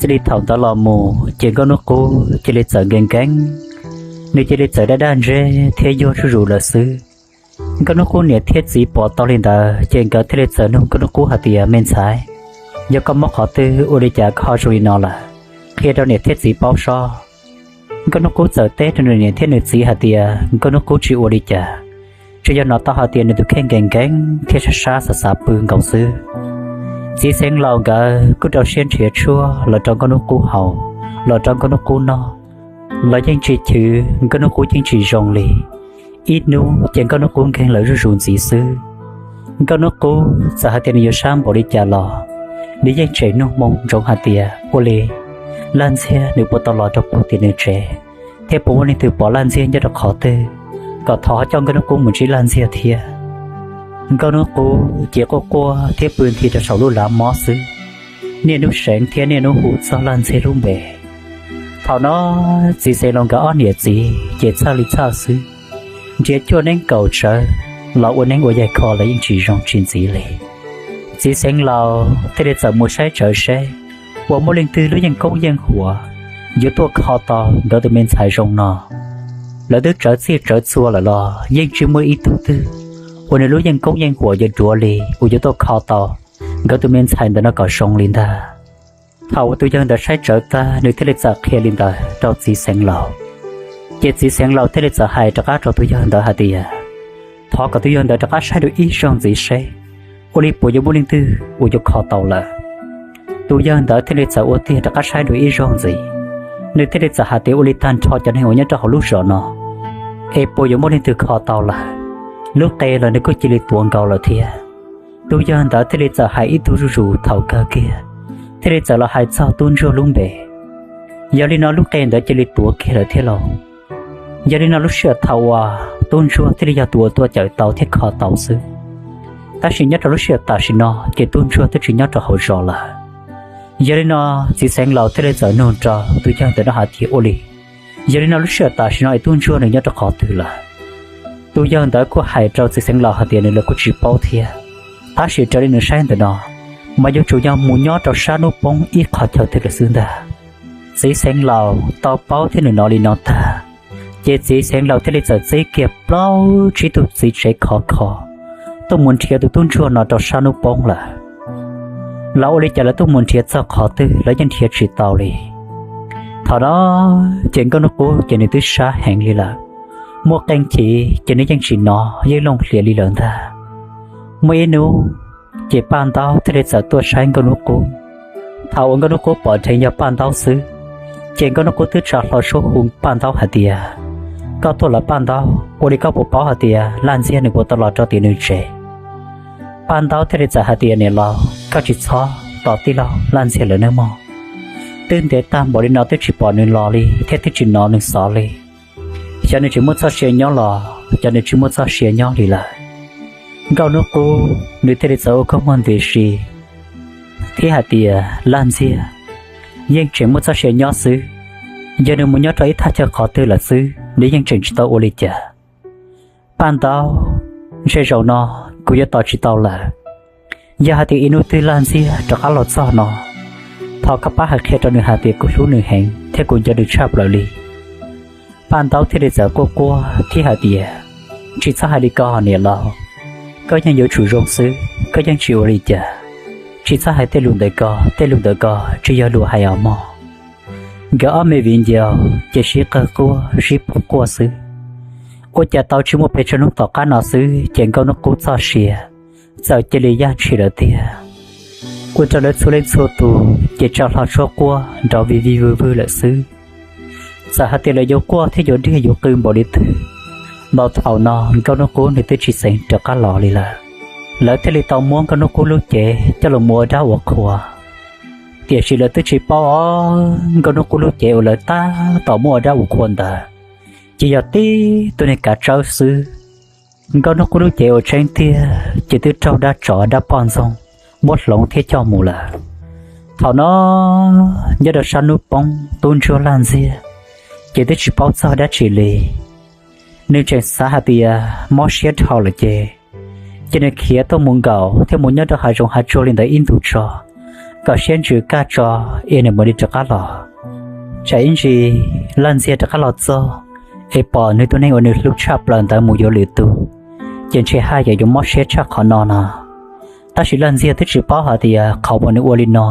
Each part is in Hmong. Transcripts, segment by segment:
Txij li thaum ntawd los mus ces Nkauj Hnub Qub cia li txawm nkees nkees, nws cia li txawm daj daj ntseg thiab yuag zuj zus lawm xwb. Nkauj Hnub Qub niam thiab txiv pom tau li ntawd ces nkawd thiaj li txawm nug Nkauj Hnub Qub hais tias, me ntxhais, yog koj mob qhov twg ua li cas koj ho zoo li no lawm? Qhia rau niam thiab txiv paub sob. Nkauj Hnub Qub txawm teb rau nws niam thiab nws txiv hais tias Nkauj Hnub Qub tsis ua li cas, tsuas yog hnov tau hais tias nws tus kheej nkees nkees thiab sab sab xav xav pw nkaus xwb. Txiv Xeev Laus nkawd kuj rau siab nrhiav tshuaj los rau Nkauj Hnub Qub haus, los rau Nkauj Hnub Qub noj, los yeej tsis chwv, Nkauj Hnub Qub yeej tsis zoo li. Ib hnub ces Nkauj Hnub Qub nkeeg lawm zuj zus ntxiv xwb. Nkauj Hnub Qub txawm hais tias nws yuav sab npaum li cas los nws yeej tseem nug moo ntsoov hais tias ua li Laj Ntxiag nws puas tau los rau puag tim nws tsev, thiab puas muaj leej twg pom Laj Ntxiag nyob rau qhov twg, kom thov coj Nkauj Hnub Qub mus ntsib Laj Ntxiag thiab. Nkauj Hnub Qub ces quaj quaj thiab pw nthi rau saum lub lav mob xwb, niaj hnub seev thiab niaj hnub hu txog Laj Ntxiag lub npe. Thaum no txiv Xeev Laus nkawd ob niam txiv ces txhawj li txhawj xwb, nrhiav cuaj neeb kaum tsawv los ua neeb ua yaig kho los yeej tsis zoo tsis ntxiv li. Txiv Xeev Laus thiaj li txawm mus saib tsawv seb puas muaj leej twg lub yeej koob yeej huam yuav tuaj kho tau nkawd tus me ntxhais zoo no. Lawv twb tsawv txij tsawv txhua lawm los yeej tsis muaj ib tug twg uas nws lub yeej koob yeej huam yuav duav li uas yuav tuaj kho tau nkawd tus me ntxhais ntawm no kom zoo li ntag. Thaum uas tus yawg ntawd saib tsawv tag nws thiaj li txawm qhia li ntawd rau txiv Xeev Laus. Ces txiv Xeev Laus thiaj li txawm hais rov qab rau tus yawg ntawd hais tias, thov kom tus yawg ntawd rov qab saib dua ib zaug ntxiv seb ua li puas yuav muaj leej twg uas yuav kho tau lawm. Tus yawg ntawd thiaj li txawm ua tiag rov qab saib dua ib zaug ntxiv. Nws thiaj li txawm hais tias ua li tag nrho cov neeg uas nyob rau hauv lub zos no es puas yuav muaj leej twg kho tau lawm. Lub qe los nws kuj cia li tuav nkaus lawm thiab. Tus yawg ntawd thiaj li txawm hais ib tug zuj zus thaum kawg kiag, thiaj li txawm los hais txog tub ntsuag lub npe. Yog li no lub qe ntawd cia li tuav kiag lawm thiab lauj. Yog li no lub sij hawm thaum uas tub ntsuag thiaj li yog tus uas tuaj cawm tau thiab kho tau xwb. Tab sis nyob rau lub sij hawm tam sim no ces tub ntsuag twb tsis nyob rau hauv zos lawm. Yog li no txiv Xeev Laus thiaj li txawm nug rau tus yawg ntawm no hais tias ua li, yog li no lub sij hawm tam sim no es tub ntsuag nws nyob rau qhov twg lawm? Tus yawg ntawd kuj hais rau txiv Xeev Laus hais tias nws los kuj tsis paub thiab, tab sis raws li nws saib ntawm no mas yuav tsum yog mus nyob rau sab hnub poob ib qhov chaw twg lawm xwb ntag. Txiv Xeev Laus tau paub thiab nws hnov li no tag, ces txiv Xeev Laus thiaj li txawm txib kiag plaub tsib tug txiv tsev khov kho tuaj mus nrhiav tus tub ntsuag no rau sab hnub poob lawm. Los ua li cas lawv tuaj mus nrhiav txog qhov twg los yeej nrhiav tsis tau li. Thaum no ces Nkauj Hnub Qub ces nws twb sab heev li lawm, muaj qee chim ces nws yeej tsis hnov yeej looj hlias li lawm ntag. Muaj ib hnub ces Paj Ntaub thiaj li txawm tuaj saib Nkauj Hnub Qub. Thaum uas Nkauj Hnub Qub pom dheev yog Paj Ntaub xwb, ces Nkauj Hnub Qub twb tsa hlo suab hu Paj Ntaub hais tias, koj tuaj lawm Paj Ntaub, ua li koj puas paub hais tias Laj Ntxiag nws puas tau los rau tim nws tsev? Paj Ntaub thiaj li txawm hais tias niam laus, koj tsis txhob tos tij laug Laj Ntxiag lawm nawb mog. Twb ntev tag npaum li no twb tsis pom nws los li thiab twb tsis hnov nws xov li. Xyov nws tseem muaj txoj sia nyob los xyov nws tsis muaj txoj sia nyob li lawm. Nkauj Hnub Qub nws thiaj li txawm ua koob muag ntws si thiab hais tias Laj Ntxiag yeej tseem muaj txoj sia nyob xwb, yog nws mus nyob rau ib thaj chaw qhov twg lawm xwb nws yeej tseem tsis tau ua li cas. Paj Ntaub, ntshe zaum no kuv yuav tos tsis tau lawm. Yog hais tias ib hnub twg Laj Ntxiag rov qab los txog no, thov koj pab hais qhia rau nws hais tias kuv hlub nws heev thiab kuv nco nws tshaj plaws li. Paj Ntaub thiaj li txawm quaj quaj thiab hais tias, tsis txhob hais li ko niam laus, koj yeej yuav tsum zoo xwb, koj yeej tsis ua li cas. Tsis txhob hais tej lus ntawm ko, tej lus ntawm ko tsis yog lus hais os mog. Nkawd ob me viv ncaus ces sib qawg quaj sib pub quaj xwb. Ua cas tau tsis muaj pes tsawg hnub tom qab no xwb ces Nkauj Hnub Qub txoj sia txawm cia li yaj ntshis lawm tiag. Ua rau lawv txhua leej txhua tus ces tsa hlo suab quaj nrov vij vij vwj vwj lawm xwb. Txawm hais tias lawv yuav quaj thiab yuav dig yuav qw npaum li twg los thaum no Nkauj Hnub Qub nws twb tsis xeev rov qab los li lawm. Lawv thiaj li tau muab Nkauj Hnub Qub lub cev coj los mus ua dab ua qhua. Tiam sis lawv twb tsis paub os, Nkauj Hnub Qub lub cev uas lawv tab tom muab ua dab ua qhua ntawd ces yog tib tug niag kav tsawb xwb. Nkauj Hnub Qub lub cev uas tseeb tiag ces twb raug dab tsov dab poj ntxoog muab hloov thiab coj mus lawm. Thaum no nyob rau sab hnub poob, tub ntsuag Laj Ntxiag ces twb tsis paub txog dab tsi li. Nws tseem xav hais tias mob siab dhau lawm ces, ces nws khiav tuaj mus nkaum thiab mus nyob rau hav zoov hav tsuag li ntawd ib ntus tso, kom siab ntsws kaj tso, es nws mam li rov qab los. Tsam ib ntsis Laj Ntxiag rov qab los txog es pom nws tus neeg uas nws hlub tshaj plaws ntawd mus yuav lwm tus, ces ntshe haj yam yuav mob siab tshaj qhov no no. Tab sis Laj Ntxiag twb tsis paub hais tias qhov uas nws ua li no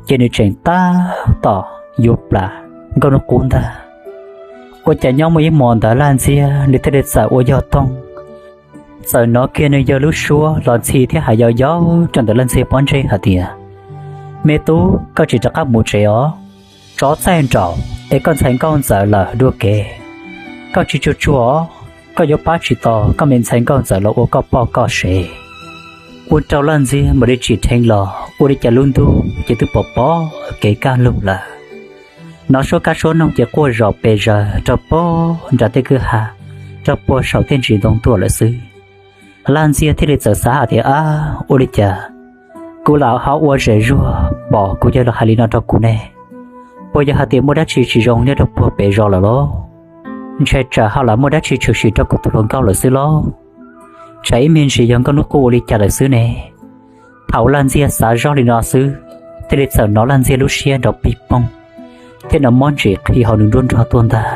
ces nws tseem tab tom yuav plam Nkauj Hnub Qub ntag. Ua cas nyob muaj ib hmos ntawd Laj Ntxiag nws thiaj li txawm ua yog toog, txawm hnov kiag nws yawg lub suab los ntxhi thiab hais yau yau rau ntawm Laj Ntxiag pob ntseg hais tias, Me tub, koj tsis rov qab mus tsev os. Tsov txaij nraum es koj ntxhais nkauj ntxawm lawm dua kev. Koj tsis tsuag tsuag os, koj yuav pab tsis tau koj me ntxhais nkauj ntxawm los ua koj poj koj sev. Ua rau Laj Ntxiag mam li tsim dheev los ua li cas lub ntuj ces twb pom pom kev kaj lug lawm. Hnov suab kab suab noog ces quaj zom pes zaws rau puag nram tej kwj ha, rau puag saum tej ntsis ntoo tuaj lawm xwb. Laj Ntxiag thiaj li txawm xav hais tias, Ab, ua li cas kuv lam ho ua zem zuag pom kuv yawg los hais li no rau kuv ne? Puas yog hais tias muaj dab tsi tsis zoo nyob rau puag pem zos lawm lauj? Ntshe tsam ho lam muaj dab tsi tshwm sim rau kuv tus hluas nkauj lawm xwb lauj? Tsam ib me ntsis yog Nkauj Hnub Qub ua li cas lawm xwb ne? Thaum Laj Ntxiag xav zoj li no xwb, thiaj li txawm hnov Laj Ntxiag lub siab nrov pig poog thiab nrov mob ntsim qhi hauv nws nruab nrog tuaj ntag.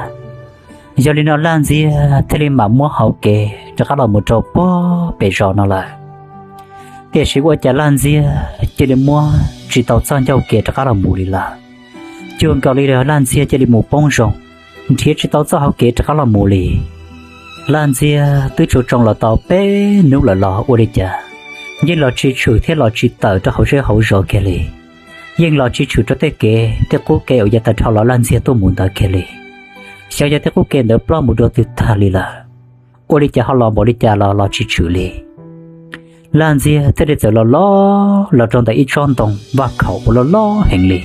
Yog li no Laj Ntxiag thiaj li mam muab hauv kev rov qab los mus rau puag pem zos no lawm. Tiam sis ua cas Laj Ntxiag cia li muab tsis tau txoj ncauj kev rov qab los mus li lawm. Cuag nkaus li Laj Ntxiag cia li mus poob zoov, nrhiav tsis tau txoj hauv kev rov qab los mus li. Laj Ntxiag twb tsuas tsoo los tau peb hnub lawm los ua li cas yeej los tsis tshwm thiab los tsis tawm rau hauv zej hauv zos kiag li. Yeej los tsis tshwm rau tej kev tej qub kev uas yav tag dhau los Laj Ntxiag tuaj mus ntawd kiag li. Xyov yog tej qub kev ntawd ploj mus dua twg tag li lawm. Ua li cas ho los npaum li cas los los tsis tshwm li. Laj Ntxiag thiaj li txawm los los los rau ntawm ib tsob ntoo vaj khaum uas loj loj heev li.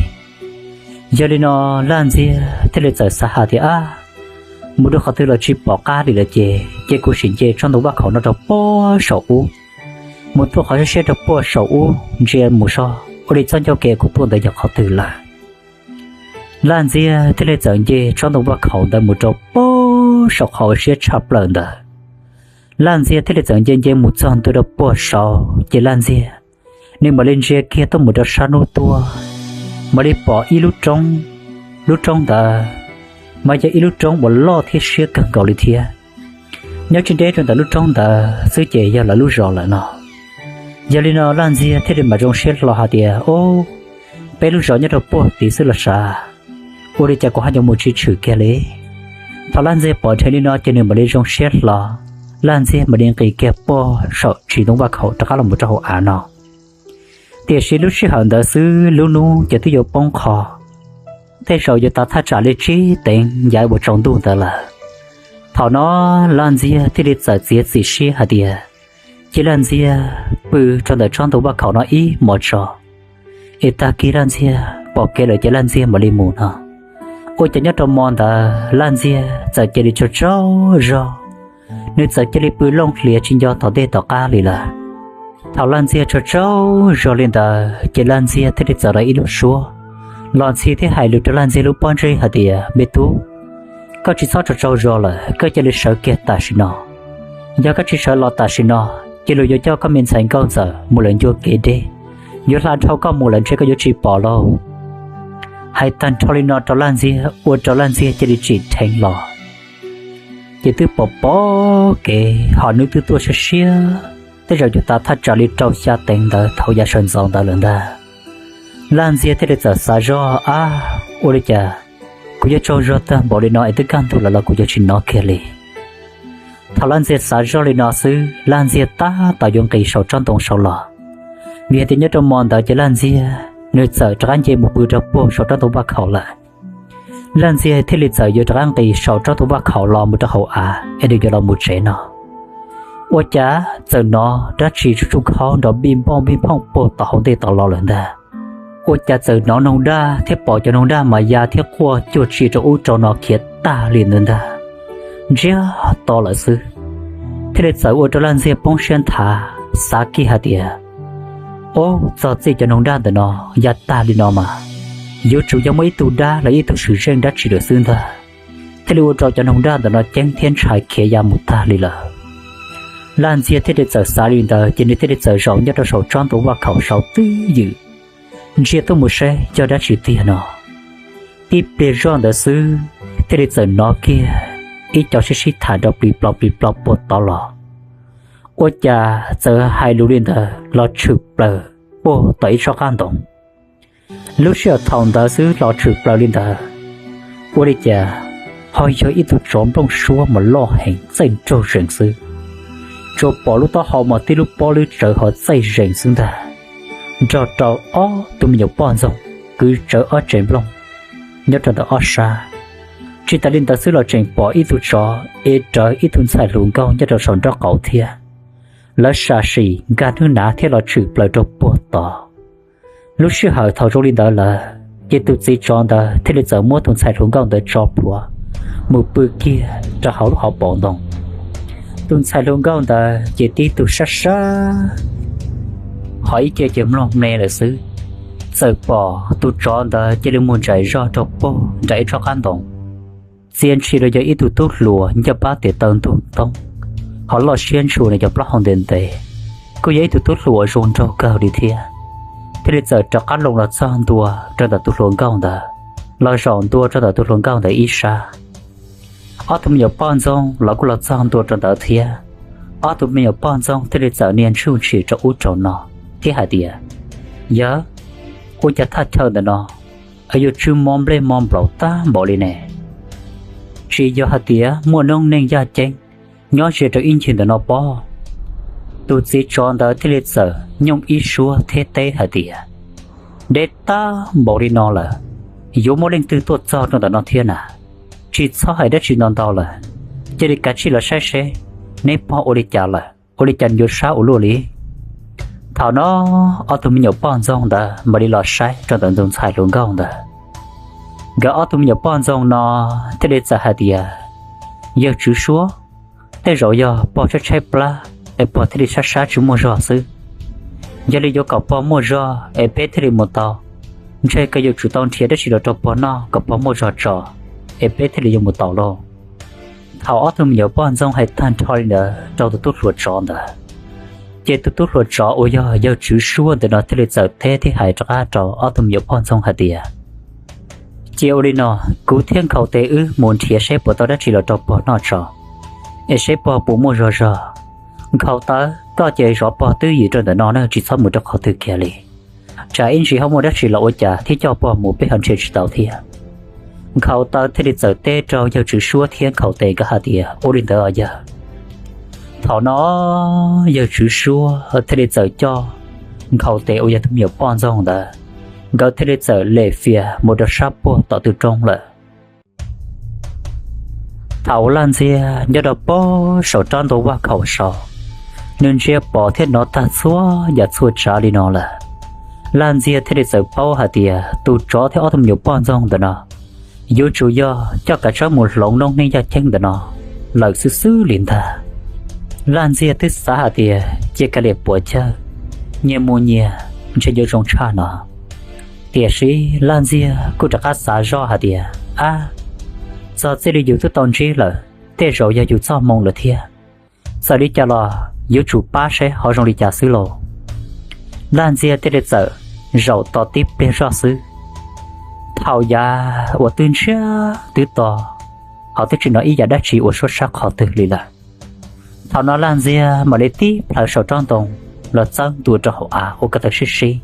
Yog li no Laj Ntxiag thiaj li txawm xav hais tias, Ab, mus rau qhov twg los tsis pom qab li lawm ces cia kuv sim nce tsob ntoo vaj khaum no rau puag saum ub, mus tuaj qhov siab siab rau puag saum ub ntsia mus seb ua li txoj ncauj kev kuv tuaj ntawd yog qhov twg lawm. Laj Ntxiag thiaj li txawm nce tsob ntoo vaj khaum ntawd mus rau puag saum qhov uas siab tshaj plaws ntawd. Laj Ntxiag thiaj li txawm nce nce mus txog ntua rau puag saud ces Laj Ntxiag nws mam li ntsia kiag tuaj mus rau sab hnub tuaj, mam li pom ib lub roob. Lub roob ntawd mas yog ib lub roob uas loj thiab siab kawg nkaus li thiab. Nyob tsis deb rau ntawm lub roob ntawd xwb ces yog lawv lub zos lawm no. Yog li no Laj Ntxiag thiaj li mam zoo siab hlo hais tias, Ub, peb lub zos nyob rau puag tid xwb los sav, ua li cas kuv ho yuav mus tsis tshwm kiag li? Thaum Laj Ntxiag pom dheev li no ces nws mam li zoo siab hlo, Laj Ntxiag mam li nqis kiag puag saum ntsis ntoo vaj khaum rov qab los mus rau hauv av no. Tiam sis lub sij hawm ntawd xwb lub hnub ces twb yuav poob qho, tej zaum yuav tav thaj tsam li tsib teev yav uas tsaus ntuj ntawd lawm. Thaum no Laj Ntxiag thiaj li txawm txiav txim siab hais tias, cia Laj Ntxiag pw rau ntawm tsob ntoo vaj khaum no ib hmos tso, es tag kis Laj Ntxiag pom kev lawm ces Laj Ntxiag mam li mus no. Ua cas nyob rau hmo ntawd Laj Ntxiag txawm cia li tsaug tsaug zog, nws txawm cia li pw looj hlias tsis nco tom ntej tom qab li lawm. Thaum Laj Ntxiag tsaug tsaug zog li ntawd ces Laj Ntxiag thiaj li txawm rau ib lub suab los ntxhi thiab hais lus rau Laj Ntxiag lub pob ntseg hais tias, Me tub, koj tsis txhob tsaug tsaug zog lawm, koj cia li sawv kiag tam sim no. Yog koj tsis sawv los tam sim no, cia li yuav coj koj me ntxhais nkauj ntxawm mus lawm ncua kev deb, yuav hla dhau koj mus lawm ntshe koj yuav tsis pom lauj. Hais tag nrho li no rau Laj Ntxiag ua rau Laj Ntxiag cia li tsim dheev los. Ces twb pom pom kev ho hnub twb tuaj siab siab, tej zaum yuav tav thaj tsam li rau xya teev ntawd thaum yav sawv ntxov ntawd lawm ntag. Laj Ntxiag thiaj li txawm xav zoj, Ab, ua li cas kuv yuav tsaug zog tag npaum li no es twb kaj ntug lawm los kuv yuav tsis hnov kiag li. Thaum Laj Ntxiag xav zoj li no xwb Laj Ntxiag tab tom yuav nqis saum tsob ntoo saud los, vim hais tias nyob rau hmo ntawd ces Laj Ntxiag nws txawm rov qab nce mus pw rau puag saum tsob ntoo vaj khaum lawm. Laj Ntxiag thiaj li txawm yuav rov qab nqis saum tsob ntoo vaj khaum los mus rau hauv av es nws yuav los mus tsev no. Ua cas txawm hnov dab tsi tsuj tsuj khaub nrov npij nphooj npij nphooj puag tom hauv ntej tom los lawm ntag. Ua cas txawm hnov noog daj thiab pom cov noog daj mas ya thiab quaj cuag tsi rau ub rau no khiav tag li ntawd ntag, ntsiag to lawm xwb. thiaj li txawm ua rau Laj Ntxiag poob siab nthav, xav kiag hais tias, Ob, txog txij cov noog dab ntawm no ya tag li no mas, yuav tsum yog muaj ib tug dab los ib tug swm zeej dab tsi lawm xwb ntag, thiaj li ua rau cov noog dab ntawm no ceeb thiab ntshai khiav ya mus tag li lawm. Laj Ntxiag thiaj li txawm xav li ntawd ces nws thiaj li txawm zaum nyob rau saum tsob ntua vaj khaum saud twj ywm, ntsia tuaj mus saib yog dab tsi tiag no. Tib pliag zoj ntawd xwb, thiaj li txawm hnov kiag ib co sib sib tham nrov plis plos plis plos puag tod los. Ua cas txawm hais lus li ntawd los tshwm plaws puag tom ib tsob qab ntoo. Lub sij hawm thaum ntawd xwb los tshwm plaws li ntawd, ua li cas ho yog ib tug tsov nplooj suab mas loj heev txaij nraug zees xwb. Tsuas pom lub taub hau mas tib lub pob lwb tsawv ho txaij zees xwb ntag, nrog rau ob tug me nyuam poj ntxoog kwv tsawv ob tsev nplooj nyob rau ntawm ob sab. Tsis tas li ntawd xwb los tseem pom ib tug tsov ev rawv ib tug ntxhais hluas nkauj nyob rau saum nraub qaum thiab. Lawv sam sim nkag hnwb hnav thiab los tshwm plaws rau puag tod. Lub sij hawm thaum zoo li ntawd lawm ces tus txiv tsov ntawd thiaj li txawm muab tus ntxhais hluas nkauj ntawd tso plhuav mus pw kiag rau hauv lub hauv paus ntoo. Tus ntxhais hluas nkauj ntawd ces tib tug sab sab, ho ib ce ces mloog me lawm xwb. Txawm pom tus tsov ntawd cia li mus ntsais zog rau puag nram ib tsob qab ntoo, txia ntshis rau yog ib tug tub hluas ncaj pab tes taw ntug ntoob, ho loj siab ntshua nws cov plaub hau ntev ntev, kuj yog ib tug tub hluas zoo nraug kawg li thiab. Thiaj li txawm rov qab loo los txog ntua rau ntawm tus hluas nkauj ntawd, los zaum ntua rau ntawm tus hluas nkauj ntawd ib sab. Ob tug me nyuam poj ntxoog los kuj los txog ntua rau ntawd thiab. Ob tug me nyuam poj ntxoog thiaj li txawm nias ntsuj ntshis rau ub rau no thiab hais tias, Yawg, ua cas thaj chaw ntawm no yuav tsw mob nplej mob nplaum tag npaum li ne? Tsis yog hais tias muaj noob neej yaj ceeb nyob ze rau ib ncig ntawm no pob? Tus txiv tsov ntawd thiaj li txawm nyooj ib suab thiab teb hais tias, Deb tag npaum li no lawm, yuav muaj leej twg tuaj txog rau ntawm no thiab na? Tsis txhob hais dab tsi ntau ntau lawm, cia li kav tsij los saib seb neb pog ua li cas lawm, ua li cas yuav sab ua luaj li. Thaum no ob tug me nyuam poj ntxoog ntawd mam li los saib rau ntawm tus ntxhais hluas nkauj ntawd. Nkawd ob tug me nyuam poj ntxoog no thiaj li txawm hais tias, Yawg Tswv Suab, tej zaum yog pog tshaib tshaib plab es pog thiaj li sab sab tsis muaj zog xwb. Yog li yuav kom pog muaj zog es peb thiaj li mus tau, ntshe koj yuav tsum tau nrhiav dab tsi los rau pog noj kom pog muaj zog tso, es peb thiaj li yuav mus tau lauj. Thaum ob tug me nyuam poj ntxoog hais tag nrho li ntawd rau tus tub hluas tsov ntawd, ces tus tub hluas tsov uas yog yawg Tswv Suab ntawm no thiaj li txawm teb thiab hais rov qab rau ob tug me nyuam poj ntxoog hais tias, Cia ua li no, kuv thiab Nkhaus Tes wb mus nrhiav seb puas tau dab tsi los rau pog noj tso, es seb pog puas muaj zog zog. Nkhaus Taw, koj ces zov pog twb ywm rau ntawm no na, tsis txhob mus rau qhov twg kiag li. Tsam ib ntsis ho muaj dab tsi los ua cas thiab coj pog mus peb ho nrhiav tsis tau thiab. Nkhaus Taw thiaj li txawm teb rau yawg Tswv Suab thiab Nkhaus Tes nkawd hais tias, Ua li ntawd os yawg. Thaum no yawg Tswv Suab thiaj li txawm coj Nkhaus Tes uas yog tus me nyuam poj ntxoog ntawd, nkawd thiaj li txawm lem fias mus rau sab puag tom tus roob lawm. Thaum Laj Ntxiag nyob rau puag saum tsob ntua vaj khaum saud, nws ntsia pom thiab hnov tag txhua yam txhua tsav li no lawm, Laj Ntxiag thiaj li txawm paub hais tias tus tsov thiab ob tug me nyuam poj ntxoog ntawm no yuav tsum yog coj kav tsawb mus hloov noob neej yaj ceeb ntawm no lawm xwb xwb li ntag. Laj Ntxiag twb xav hais tias cia kav liam puas chawj, nyias mus nyias ntshe yuav zoo tshaj no. Tiam sis Laj Ntxiag kuj rov qab xav zoj hais tias, Ab, txog txij li yus twb tau ntsib lawm, tej zaum yog yus txoj hmoo lawm thiab. Txawm li cas los yuav tsum pab seb ho zoo li cas xwb lauj. Laj Ntxiag thiaj li txawm zaum tos tib pliag zoj xwb. Thaum yav uas twb ntsiag twb to, ho twb tsis hnov ib yam dab tsi uas suab sab qhov twg li lawm. Thaum no Laj Ntxiag mam li tib plhaw saum tsob ntoo los txawb ntua rau hauv av ua ko taw sib sib.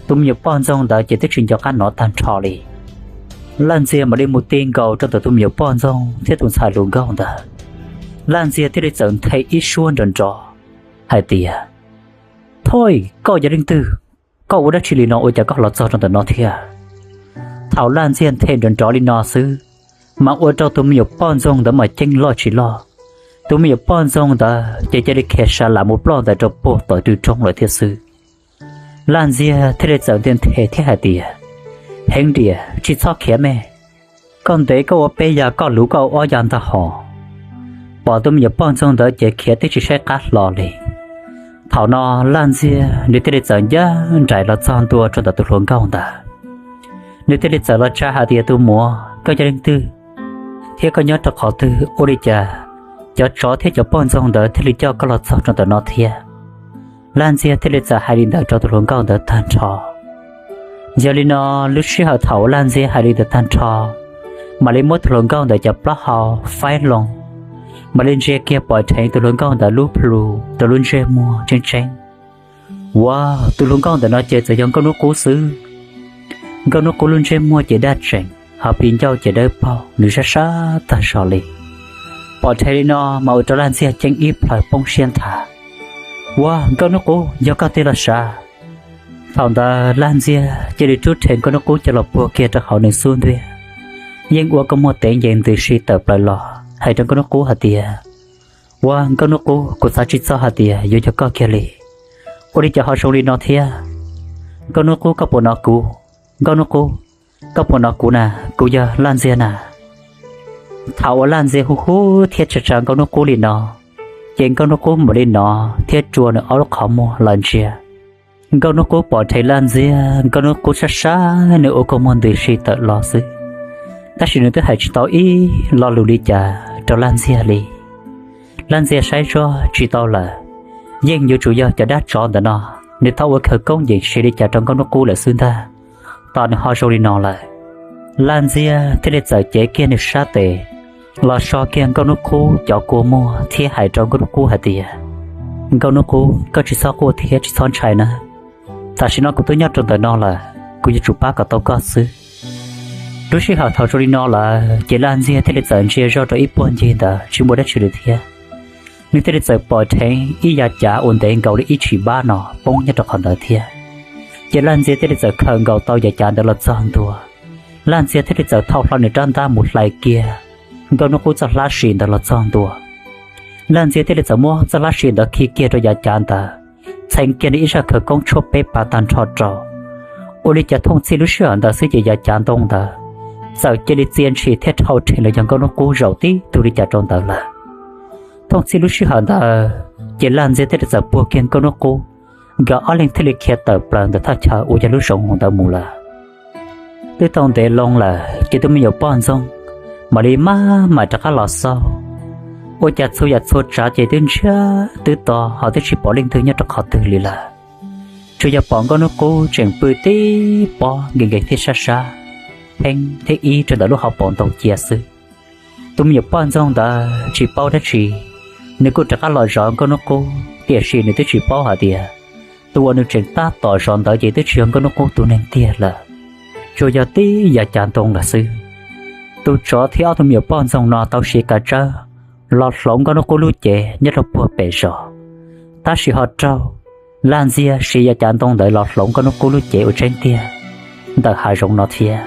Tus me nyuam poj ntxoog ntawd ces twb tsis nco qab hnov tag nrho li. Laj Ntxiag mam li mus ti nkaus rau ntawm tus me nyuam poj ntxoog thiab tus ntxhais hluas nkauj ntawd. Laj Ntxiag thiaj li txawm nthe ib suab nrov nrov hais tias, Thoj, koj yog leej twg? Koj ua dab tsi li no ua cas koj los txog rau ntawm no thiab? Thaum Laj Ntxiag nthe nrov nrov li no xwb, mas ua rau tus me nyuam poj ntxoog ntawd mas ceeb loj tsis loj. Tus me nyuam poj ntxoog ntawd ces cia li khiav sa lam mus ploj ntais rau puag tom tw roob lawm thiab xwb. Laj Ntxiag thiaj li txawm nthe nthe thiab hais tias, Heev diam, tsis txhob khiav me. Koj ntev koj ua peb ya, koj luv koj ua ob ya ntag hos. Pom tus me nyuam poj ntxoog ntawd ces khiav twb tsis saib qab hlo li. Thaum no Laj Ntxiag nws thiaj li txawm ncaj nraim los txog ntua rau ntawm tus hluas nkauj ntawd. Nws thiaj li txawm los tsa hais tias, tus muam, koj yog leej twg thiab koj nyob rau qhov twg, ua li cas cov tsov thiab cov poj ntxoog ntawd thiaj li coj koj los txog rau ntawm no thiab? Laj Ntxiag thiaj li txawm hais li ntawd rau tus hluas nkauj ntawd tag nrho. Yog li no, lub sij hawm thaum uas Laj Ntxiag hais li ntawd tag nrho, mam li muab tus hluas nkauj ntawd cov plaub hau faib loo, mam li ntsia kiag pom dheev tus hluas nkauj ntawd lub plhu rau lub ntsej muag tseeb tseeb. Ua, tus hluas nkauj ntawm no ces txawm yog Nkauj Hnub Qub xwb. Nkauj Hnub Qub lub ntsej muag ces daj tseem, ho phim ncauj ces dawb paug, nws sab sab tag zog li. Pom dheev li no mas ua rau Laj Ntxiag ceeb ib plhaw poob siab nthav. Ua, Nkauj Hnub Qub, yog koj tiag los sav? Thaum ntawd Laj Ntxiag cia li rub rhe Nkauj Hnub Qub coj los puag kiag rau hauv nws xub ntiag, yeej ua kua muag tev ncees ntws si tawm plaws los hais rau Nkauj Hnub Qub hais tias, ua, Nkauj Hnub Qub, kuv xav tsis txog hais tias yuav yog koj kiag li. Ua li cas ho zoo li no thiab? Nkauj Hnub Qub, koj puas hnov kuv? Nkauj Hnub Qub, koj puas hnov kuv na? Kuv yog Laj Ntxiag na. Thaum uas Laj Ntxiag hu hu thiab tsa tsa Nkauj Hnub Qub li no, ces Nkauj Hnub Qub mam li hnov thiab rua nws ob lub qhov muag los ntsia. Nkauj Hnub Qub pom dheev Laj Ntxiag, Nkauj Hnub Qub sab sab, nws ua kua muag ntws si tawm los xwb, tab sis nws twb hais tsis tau ib lo lus li cas rau Laj Ntxiag li. Laj Ntxiag saib zoj tsis tau lawm, yeej yuav tsum yog cov dab tsov ntawm no, nws tau ua khawv koob yeem siv li cas rau Nkauj Hnub Qub lawm xwb ntag, tos nws ho zoo li no lawm. Laj Ntxiag thiaj li txawm cev kiag nws sab tes los so kiag Nkauj Hnub Qub cov kua muag thiab hais rau Nkauj Hnub Qub hais tias, Nkauj Hnub Qub, koj tsis txhob quaj thiab tsis txhob ntshai na. Tam sim no kuv twb nyob rau ntawm no lawm, kuv yuav tsum pab kom tau koj xwb. Lub sij hawm thaum zoo li no lawm ces Laj Ntxiag thiaj li txawm ntsia zoj rau ib puag ncig ntawd tsis muaj dab tsi li thiab. Nws thiaj li txawm pom dheev ib yav cav uas ntev nkaus li ib tshim npab no poob nyob rau qhov ntawd thiab. Ces Laj Ntxiag thiaj li txawm khaws nkaus tau yav cav ntawd los txog ntua. Laj Ntxiag thiaj li txawm thau hlo nws rab ntaj mus hlais kiag Nkauj Hnub Qub txoj hlab si ntawd los txog ntua. Laj Ntxiag thiaj li txawm muab txoj hlab si ntawd khi kiag rau yav cav ntawd, txheev kiag nws ib zaj khawv koob tshuab peb pas tag nrho rau. Ua li cas thooj txhij lub sij hawm ntawd xwb ces yav cav ntoo ntawd txawm cia li txia ntshis thiab dhau rhees los yog Nkauj Hnub Qub zaum tib tug li cas rau ntawd lawm. Thooj txhij lub sij hawm ntawd ces Laj Ntxiag thiaj li txawm puag kiag Nkauj Hnub Qub, nkawd ob leeg thiaj li khiav tawm plaws ntawm thaj chaw uas yog lub zoov ntawd mus lawm. Twb tau ntev loo lawm ces tus me nyuam poj ntxoog mam li maj mam rov qab los xauj. Ua cas txhua yam txhua tsav ces twb ntsiag twb to ho twb tsis pom leej twg nyob rau qhov twg li lawm. Tsuas yog pom Nkauj Hnub Qub tseem pw tib pob nkees nkees thiab sab sab, pheeb thiab ib rau ntawm lub hauv paus ntoo cia xwb. Tus me nyuam poj ntxoog ntawd tsis paub dab tsi, nws kuj rov qab los zov Nkauj Hnub Qub, tiam sis nws twb tsis paub hais tias tus uas nws tseem tab tom zov ntawd ces twb tsis yog Nkauj Hnub Qub tus neeg tiag lawm, tsuas yog tib yav cav ntoo lawm xwb. Tus tsov thiab ob tug me nyuam poj ntxoog no tau siv kav tsawb los hloov Nkauj Hnub Qub lub cev nyob rau puag pem zos, tab sis ho raug Laj Ntxiag siv yav cav ntoo ntawd los hloov Nkauj Hnub Qub lub cev ua tseeb tiag ntawm hav zoov no thiab.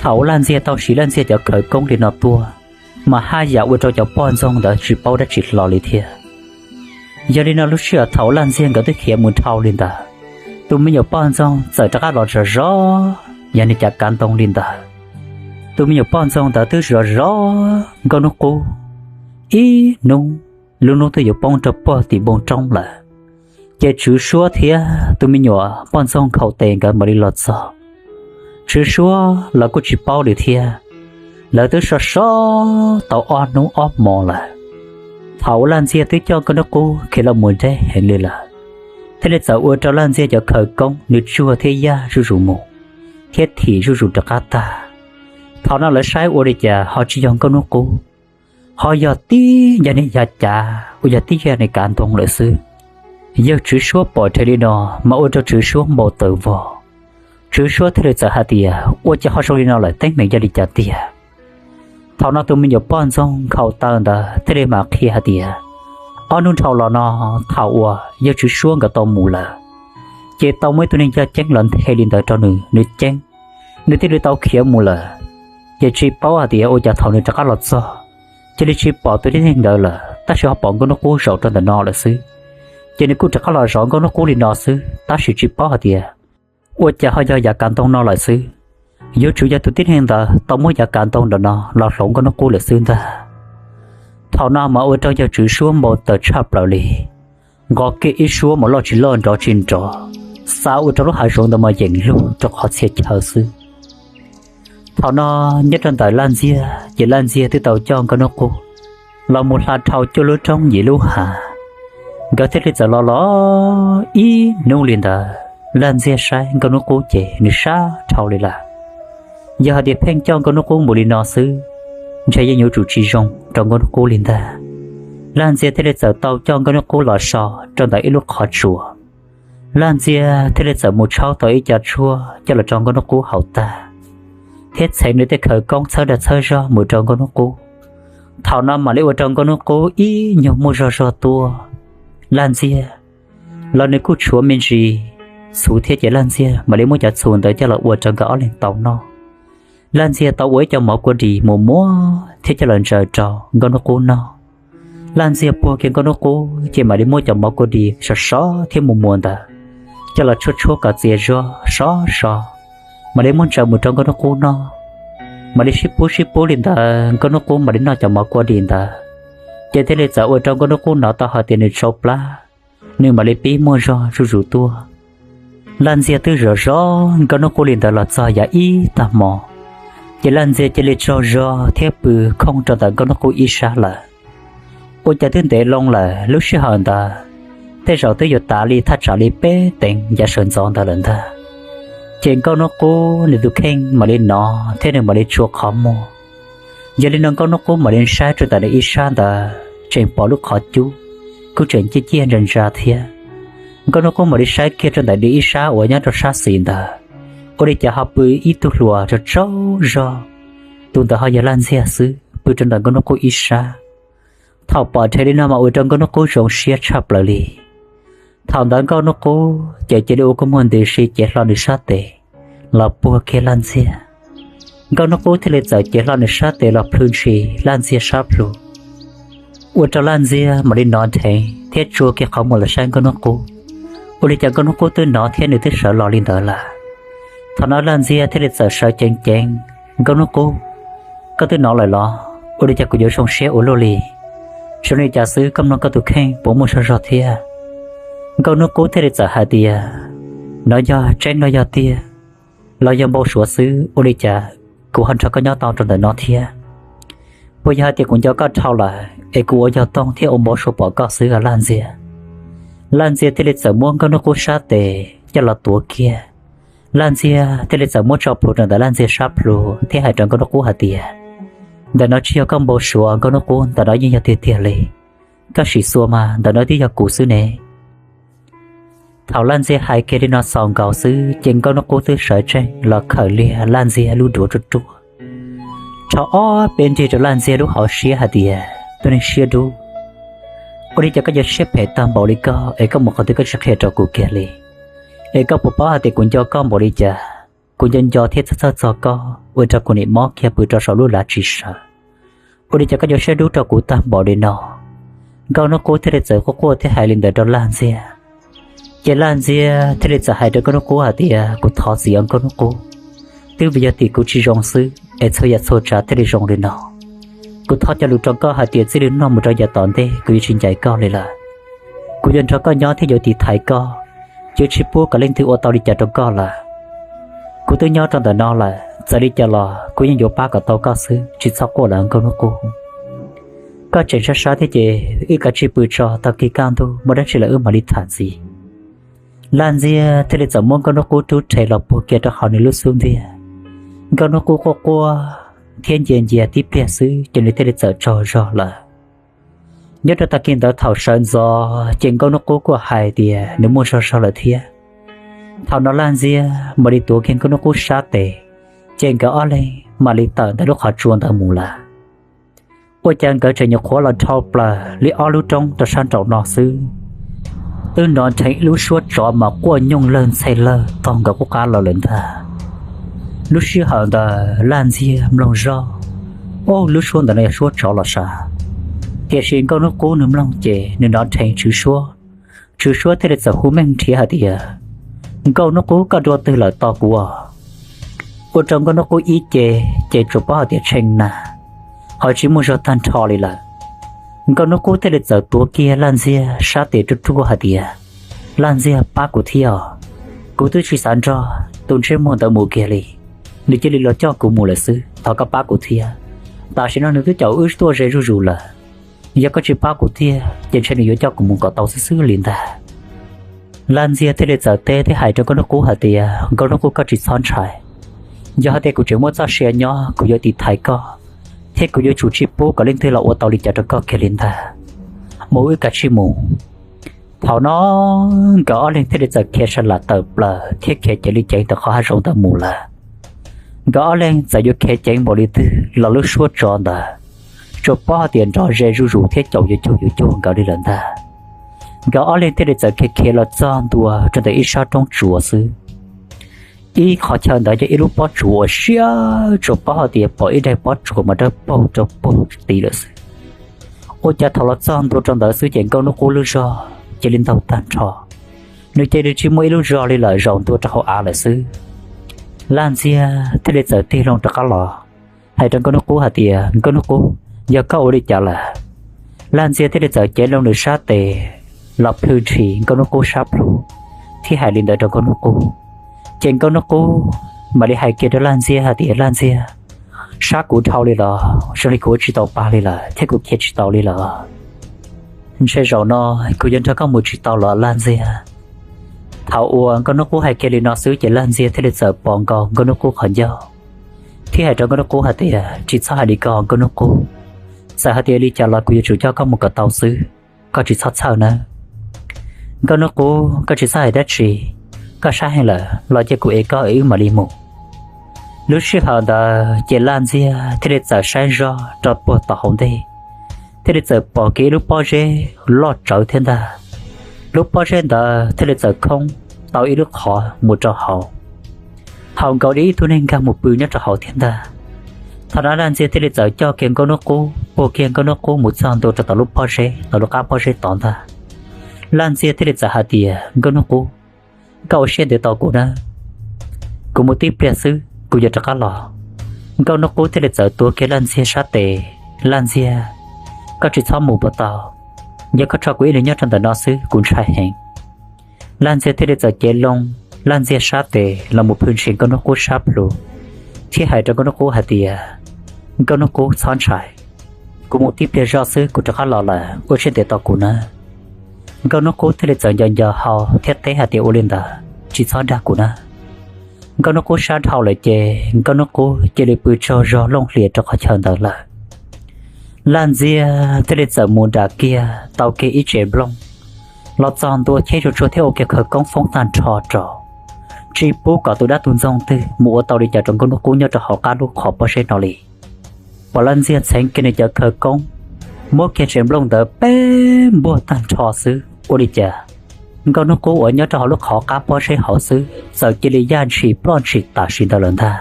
Thaum uas Laj Ntxiag tau siv Laj Ntxiag cov khawv koob li no tuaj, mas haj yam ua rau cov poj ntxoog ntawd tsis paub dab tsi hlo li thiab. Yog li no lub sij hawm thaum uas Laj Ntxiag nkawd twb khiav mus dhau li ntawd, tus me nyuam poj ntxoog txawm rov qab los zov zov yog nws cav kav ntoo li ntawd. Tus me nyuam poj ntxoog ntawd twb zov zov Nkauj Hnub Qub ib hnub, lub hnub twb yuav poob rau puag tim npoo roob lawm. Ces Tswv Suab thiab tus me nyuam poj ntxoog nkhaus tes nkawd mam li los txog. Tswv Suab los kuj tsis paub li thiab, lawv twb so so tau ob hnub ob hmo lawm. Thaum uas Laj Ntxiag twb coj Nkauj Hnub Qub khiav los mus deb heev li lawm, thiaj li txawm ua rau Laj Ntxiag cov khawv koob nws tsuag thiab yaj zuj zus mus, thiab thim zuj zus rov qab tag. Thaum no lawv saib ua li cas ho tsis yog Nkauj Hnub Qub, ho yog tib yog niag yav cav uas yog tib yog niag kav ntoo lawm xwb. Yawg Tswv Suab pom dheev li no mas ua rau Tswv Suab npau taws vog. Tswv Suab thiaj li txawm hais tias, ua cas ho zoo li no lawm, teeb meem yog li cas tiag? Thaum no tus me nyuam poj ntxoog nkhaus taw ntawd thiaj li mam qhia hais tias, ob hnub dhau los no, thaum uas yawg Tswv Suab nkawd tau mus lawm, ces tau muaj ib tug neeg coj ceeb los nthe li ntawd rau nws, nws ceeb, nws thiaj li tau khiav mus lawm. Ces tsis paub hais tias ua cas thaum nws rov qab los txog, cia li tsis pom tus tib neeg ntawd lawm, tab sis ho pom Nkauj Hnub Qub zaum rau ntawm no lawm xwb. Ces nws kuj rov qab los zov Nkauj Hnub Qub li no xwb, tab sis tsis paub hais tias ua cas ho yog yav kav ntoo no lawm xwb. Yuav tsum yog tus tib neeg ntawd tau muab yav kav ntoo ntawm no los hloov Nkauj Hnub Qub lawm xwb ntag. Thaum no mas ua rau yawg Tswv Suab npau taws tshaj plaws li, nqos kiag ib suab mas loj tsis loj nrov tsis nrov, xa ua rau lub hav zoov ntawd mas yeem lug rau qhov txhia chaw xwb. Thaum no nyob rau ntawm Laj Ntxiag ces Laj Ntxiag twb tau coj Nkauj Hnub Qub los mus hla dhau cuaj lub roob yim lub hav. Nkawd thiaj li txawm los los ib hnub li ntawd, Laj Ntxiag saib Nkauj Hnub Qub ces nws sab dhau li lawm. Yog hais tias pheej coj Nkauj Hnub Qub mus li no xwb, ntshe yeej yuav tsum tsis zoo rau Nkauj Hnub Qub li ntag. Laj Ntxiag thiaj li txawm tau coj Nkauj Hnub Qub los so rau ntawm ib lub qhov tsua. Laj Ntxiag thiaj li txawm mus tshawb tau ib co tshuaj coj los rau Nkauj Hnub Qub haus tag, thiab txheev nws tej khawv koob txhawb dag txhawb zog mus rau Nkauj Hnub Qub. Thaum no mam li ua rau Nkauj Hnub Qub ib nyuag muaj zog zog tuaj. Laj Ntxiag los nws kuj tshuav me ntsis txhuv thiab ces Laj Ntxiag mam li muab cov txhuv ntawd coj los ua rau nkawd ob leeg tau noj. Laj Ntxiag tau ua ib co mov kua dis mus muab thiab coj los ntsaws rau Nkauj Hnub Qub noj. Laj Ntxiag puag kiag Nkauj Hnub Qub ces mam li muab cov mov kua dis sov sov thiab mus muas ntawd coj los tshuab tshuab kom txias zog sov so, mam li muab ntsaws mus rau Nkauj Hnub Qub noj. Mam li sib pub sib pub li ntawd Nkauj Hnub Qub mam li noj cov mov kua dis ntawd, ces thiaj li txawm ua rau Nkauj Hnub Qub hnov tau hais tias nws tsau plab, nws mam li pib muaj zog zuj zus tuaj. Laj Ntxiag twb zov zov Nkauj Hnub Qub li ntawd los txog yav ib tag hmo, ces Laj Ntxiag cia li tsaug zog thiab pw khooj rau ntawm Nkauj Hnub Qub ib sab lawm. Ua cas twb ntev loo lawm, lub sij hawm ntawd tej zaum twb yuav tav li thaj tsam li peb teev yav sawv ntxov ntawd lawm ntag. Ces Nkauj Hnub Qub nws tus kheej mam li hnov thiab nws mam li tsuas qhov muag. Yog li no Nkauj Hnub Qub mam li saib rau ntawm nws ib sab ntawd tseem pom lub qhov cub kuj tseem ciaj ciaj ntsa ntsa thiab. Nkauj Hnub Qub mam li saib kiag rau ntawm nws ib sab uas nyob rau sab xis ntawd, ua li cas ho pw ib tug hluas tsaug tsaug zog, tus ntawd ho yog Laj Ntxiag xwb, pw rau ntawm Nkauj Hnub Qub ib sab. Thaum pom dheev li no mas ua rau Nkauj Hnub Qub zoo siab tshaj plaws li. Thaum ntawd Nkauj Hnub Qub ces cia li ua kua muag ntws si cev hlo nws sab tes los puag kiag Laj Ntxiag. Nkauj Hnub Qub thiaj li txawm cev hlo nws sab tes los plhws ntshis Laj Ntxiag sab plhu, ua rau Laj Ntxiag mam li hnov dheev thiab tsuas kiag qhov muag los saib Nkauj Hnub Qub, ua li cas Nkauj Hnub Qub twb hnov thiab nws twb sawv los li ntawd lawm. Thaum no Laj Ntxiag thiaj li txawm sawv ceev ceev, Nkauj Hnub Qub, koj twb hnov lawm los? Ua li cas kuv yuav zoo siab ua luaj li? Zoo li cas xwb, koj mloog koj tus kheej puas muaj zog zog thiab? Nkauj Hnub Qub thiaj li txawm hais tias, hnov yog tseeb los yog tiag, los yog npau suav xwb, ua li cas kuv ho nrog koj nyob tau rau ntawm no thiab? Puas yog hais tias kuv nco koj dhau lawm es kuv ua yog toog thiab ua npau suav pom koj xwb os Laj Ntxiag? Laj Ntxiag thiaj li txawm muab Nkauj Hnub Qub sab tes coj los tuav kiag. Laj Ntxiag thiaj li txawm muab tso plhuav rau ntawm Laj Ntxiag sab plhu thiab hais rau Nkauj Hnub Qub hais tias, ntawm no tsis yog koj npau suav Nkauj Hnub Qub, ntawm no yeej yog tiag tiag li. Koj sim xyuas mas, ntawm no twb yog kuv xwb ne. Thaum Laj Ntxiag hais kiag li no xaus nkaus xwb ces Nkauj Hnub Qub twb sawv tsees los khawm liag Laj Ntxiag lub duav ruaj ruaj, rho ob peb nrig rau Laj Ntxiag lub hauv siab hais tias, tus neeg siab dub, ua li cas koj yuav siab phem tag npaum li koj es koj mus qhov twg koj tsis qhia rau kuv kiag li? Es koj puas paub hais tias kuv nco koj npaum li cas? Kuv nco nco thiab txhawj txhawj txog koj ua rau kuv nim mob kiag pw rau saum lub lav tsis sawv. Ua li cas koj yuav siab dub rau kuv tag npaum li no? Nkauj Hnub Qub thiaj li txawm quaj quaj thiab hais li ntawd rau Laj Ntxiag. Ces Laj Ntxiag thiaj li txawm hais rau Nkauj Hnub Qub hais tias, kuv thov txim os Nkauj Hnub Qub, twb vim yog tim kuv tsis zoo xwb es txhua yam txhua tsav thiaj li zoo li no. Kuv thov cog lus rau koj hais tias txij li hnub no mus rau yav tom ntej kuv yuav tsis ncaim koj li lawm. Kuv yuav nrog koj nyob thiab yuav tiv thaiv koj, yuav tsis pub kom leej twg ua tau li cas rau koj lawm. Kuv twb nyob rau ntawm no lawm, txawm li cas los kuv yeej yuav pab kom tau koj xwb, tsis txhob quaj lawm Nkauj Hnub Qub. Koj tseem sab sab thiab ces wb kav tsij pw tso, tag kis kaj ntug muaj dab tsi los wb mam li tham ntxiv. Laj Ntxiag thiaj li txawm muab Nkauj Hnub Qub rub rhe los puag kiag rau hauv nws lub xub ntiag. Nkauj Hnub Qub quaj quaj thiab ncia ncia tib pliag xwb ces nws thiaj li txawm tsaug zog lawm. Nyob rau tag kis ntawd thaum sawv ntxov ces Nkauj Hnub Qub kuj hais tias nws muaj zog zog lawm thiab. Thaum no Laj Ntxiag mam li tuav kiag Nkauj Hnub Qub sab tes, ces nkawd ob leeg mam li tawm ntawm lub qhov tsua ntawd mus lawm. Ua cas nkawd tseem nyuam qhuav los dhau plaws li ob lub roob rau sab nraum no xwb, twb hnov dheev ib lub suab tsov mas quaj nyooj lawg ntxhe lawg taug nkawd qub qab los lawm ntag. Lub sij hawm ntawd Laj Ntxiag mloog zoj, ub, lub suab ntawd no yog suab tsov los sav. Tiam sis Nkauj Hnub Qub nws mloog ces nws hnov dheev Tswv Suab. Tswv Suab thiaj li txawm hu meej nrhiav hais tias, Nkauj Hnub Qub, koj dua twg lawm, tos kuv os. Ua rau Nkauj Hnub Qub ib ce, ces tsuas paub hais tias tshee na, ho tsis muaj zog tag nrho li lawm. Nkauj Hnub Qub thiaj li txawm tuav kiag Laj Ntxiag sab tes ruaj ruaj hais tias, Laj Ntxiag, pab kuv thiab os. Kuv twb tsis xav nrog tus ntsej muag ntawd mus kiag li, nws cia li los coj kuv mus lawm xwb, thov koj pab kuv thiab. Tam sim no nws twb caum wb tuaj ze zuj zus lawm, yog koj tsis pab kuv thiab ces ntshe nws yuav coj kuv mus kom tau xwb xwb li ntag. Laj Ntxiag thiaj li txawm teb thiab hais rau Nkauj Hnub Qub hais tias, Nkauj Hnub Qub, koj tsis txhob ntshai. Yog hais tias kuv tseem muaj txoj sia nyob, kuv yuav tiv thaiv koj, thiab kuv yuav tsum tsis pub kom leej twg los ua tau li cas rau koj kiag li ntag. Mus, wb kav tsij mus. Thaum no nkawd ob leeg thiaj li txawm khiav sa lam tawm plaws thiab khiav ceev li ceev ntawm qhov hav zoov ntawd mus lawm. Nkawd ob leeg txawm yuav khiav ceev npaum li twg los lub suab tsov ntawd tsuas paub hais tias nrov ze zuj zus thiab caum yuav cuag yuav cuag nkawd li lawm ntag. Nkawd ob leeg thiaj li txawm khiav khiav los txog ntua rau ntawm ib sab roob tsuas xwb. Ib qhov chaw ntawd yog ib lub pob tsuas uas siab, tsuas paub hais tias pom ib daim pob tsuas mas dawb paug rau puag tid lawm xwb. Ua cas thaum los txog ntua rau ntawd xwb ces Nkauj Hnub Qub lub zog cia li ntaug tag nrho, nws cia li tsis muaj ib lub zog li lawm, zaum ntua rau hauv av lawm xwb. Laj Ntxiag thiaj li txawm tig loo rov qab los hais rau Nkauj Hnub Qub hais tias, Nkauj Hnub Qub, yog koj ua li cas lawm? Laj Ntxiag thiaj li txawm cev loo nws sab tes los plhws ntshis Nkauj Hnub Qub sab plhu thiab hais li ntawd rau Nkauj Hnub Qub. Ces Nkauj Hnub Qub mam li hais kiag rau Laj Ntxiag hais tias, Laj Ntxiag, sab kuv dhau li los zoo li kuv ua tsis tau pa li lawm thiab kuv khiav tsis tau li lawm. Ntshe zaum no kuv yuav nrog koj mus tsis tau los Laj Ntxiag. Thaum uas Nkauj Hnub Qub hais kiag li no xwb ces Laj Ntxiag thiaj li txawm pom nkaus Nkauj Hnub Qub qhov ncauj thiab hais rau Nkauj Hnub Qub hais tias, Tsis txhob hais li ko Nkauj Hnub Qub, txawm hais tias li cas los kuv yuav tsum coj koj mus kom tau xwb, koj tsis txhob txhawj nawb. Nkauj Hnub Qub, koj tsis txhob hais dab tsi, koj sab heev lawm los cia kuv ev koj es wb mam li mus. Lub sij hawm ntawd ces Laj Ntxiag thiaj li txawm saib zoj rau puag tom hauv ntej, thiaj li txawm pom kiag ib lub pob zeb loj tsawv thiab ntag. Lub pob zeb ntawd thiaj li txawm khoob tau ib lub qhov mus rau hauv, haus nkaus li ib tug neeg nkag mus pw nyob rau hauv thiab ntag. Thaum no Laj Ntxiag thiaj li txawm coj kiag Nkauj Hnub Qub, puag kiag Nkauj Hnub Qub mus txog ntua rau tom lub pob zeb, tom lub qab pob zeb tod ntag. Laj Ntxiag thiaj li txawm hais tias, Nkauj Hnub Qub, koj ua siab ntev tos kuv nawb, kuv mus tib pliag xwb kuv yuav rov qab los. Nkauj Hnub Qub thiaj li txawm tuav kiag Laj Ntxiag sab tes, Laj Ntxiag, koj tsis txhob mus puas tau, yog koj tso kuv ib leeg nyob rau ntawm no xwb kuv ntshai heev. Laj Ntxiag thiaj li txawm cev loo Laj Ntxiag sab tes los mus plhws ntshis Nkauj Hnub Qub sab plhu thiab hais rau Nkauj Hnub Qub hais tias, Nkauj Hnub Qub, txhob ntshai, kuv mus tib pliag zoj xwb kuv rov qab los lawm, ua siab ntev tos kuv nawb. Nkauj Hnub Qub thiaj li txawm nco nco hau thiab teb hais tias, Ua li ntawd tsis txhob dag kuv nawb. Nkauj Hnub Qub sab dhau lawm ces Nkauj Hnub Qub cia li pw tsaug zog looj hlias rau qhov chaw ntawd lawm. Laj Ntxiag thiaj li txawm mus nram kiag tau kiag ib tsev nplooj los txog ntua cheb tsuag tsuag thiab ua kiag khawv koob foob tag nrho rau, tsis pub kom tus dab tus ntxoog twg mus ua tau li cas rau Nkauj Hnub Qub nyob rau hauv qab lub qhov pob zeb no li. Pom Laj Ntxiag txheev kiag nws cov khawv koob, muab kiag tsev nplooj ntawd peb npuag tag nrho xwb, ua li cas Nkauj Hnub Qub uas nyob rau hauv lub qhov qab pob zeb hauv xwb txawm cia li yaj ntshis ploj ntshis tam sim ntawd lawm ntag.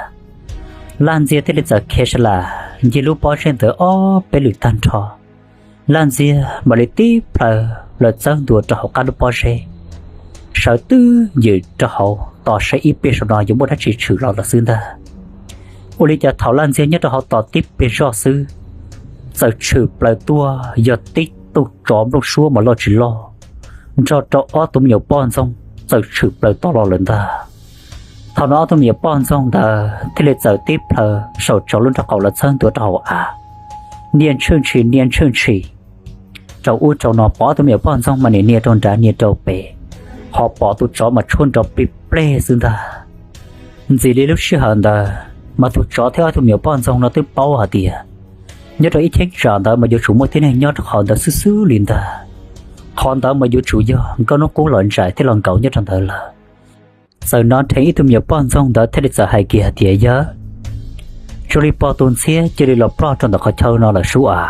Laj Ntxiag thiaj li txawm khiav sa lam ncig lub pob zeb ntawd ob peb lwm tag nrho. Laj Ntxiag mam li tib plhaw los txawb ntua rau hauv qab lub pob zeb, sawv twb ywm rau hauv tos saib ib pliag saum no yuav muaj dab tsi tshwm los lawm xwb ntag. Ua li cas thaum Laj Ntxiag nyob rau hauv tos tib pliag zoj xwb, txawm tshwm plaws tuaj yog tib tug tsov nplooj suab mas loj tsis loj, nrog rau ob tug me nyuam poj ntxoog txawm tshwm plaws tod los lawm ntag. Thaum no ob tug me nyuam poj ntxoog ntawd thiaj li txawm tib plhaw saum tsov lub nraub qaum los txawb ntua rau hauv av, nias ntshwj ntshis nias ntshwj ntshis rau ub rau no, pom ob tug me nyuam poj ntxoog mas nias nias rau nrad nias rau pem, ho pom tus tsov mas tshuab nrov plig pleg xwb ntag. Ntxim li lub sij hawm ntawd mas tus tsov thiab ob tug me nyuam poj ntxoog no twb paub hais tias nyob rau ib cheeb tsam ntawd mas yuav tsum muaj tib neeg nyob rau qhov ntawd xwb xwb li ntag. Qhov ntawd mas yuav tsum yog Nkauj Hnub Qub los ntsais thiab los nkaum nyob rau ntawd lawm. Txawm hnov nrheev ib tug me nyuam poj ntxoog ntawd thiaj li txawm hais kiag hais tias, Yawg, zoo li pog tus ntxhiab cia li los ploj rau ntawm qhov chaw no lawm sub as.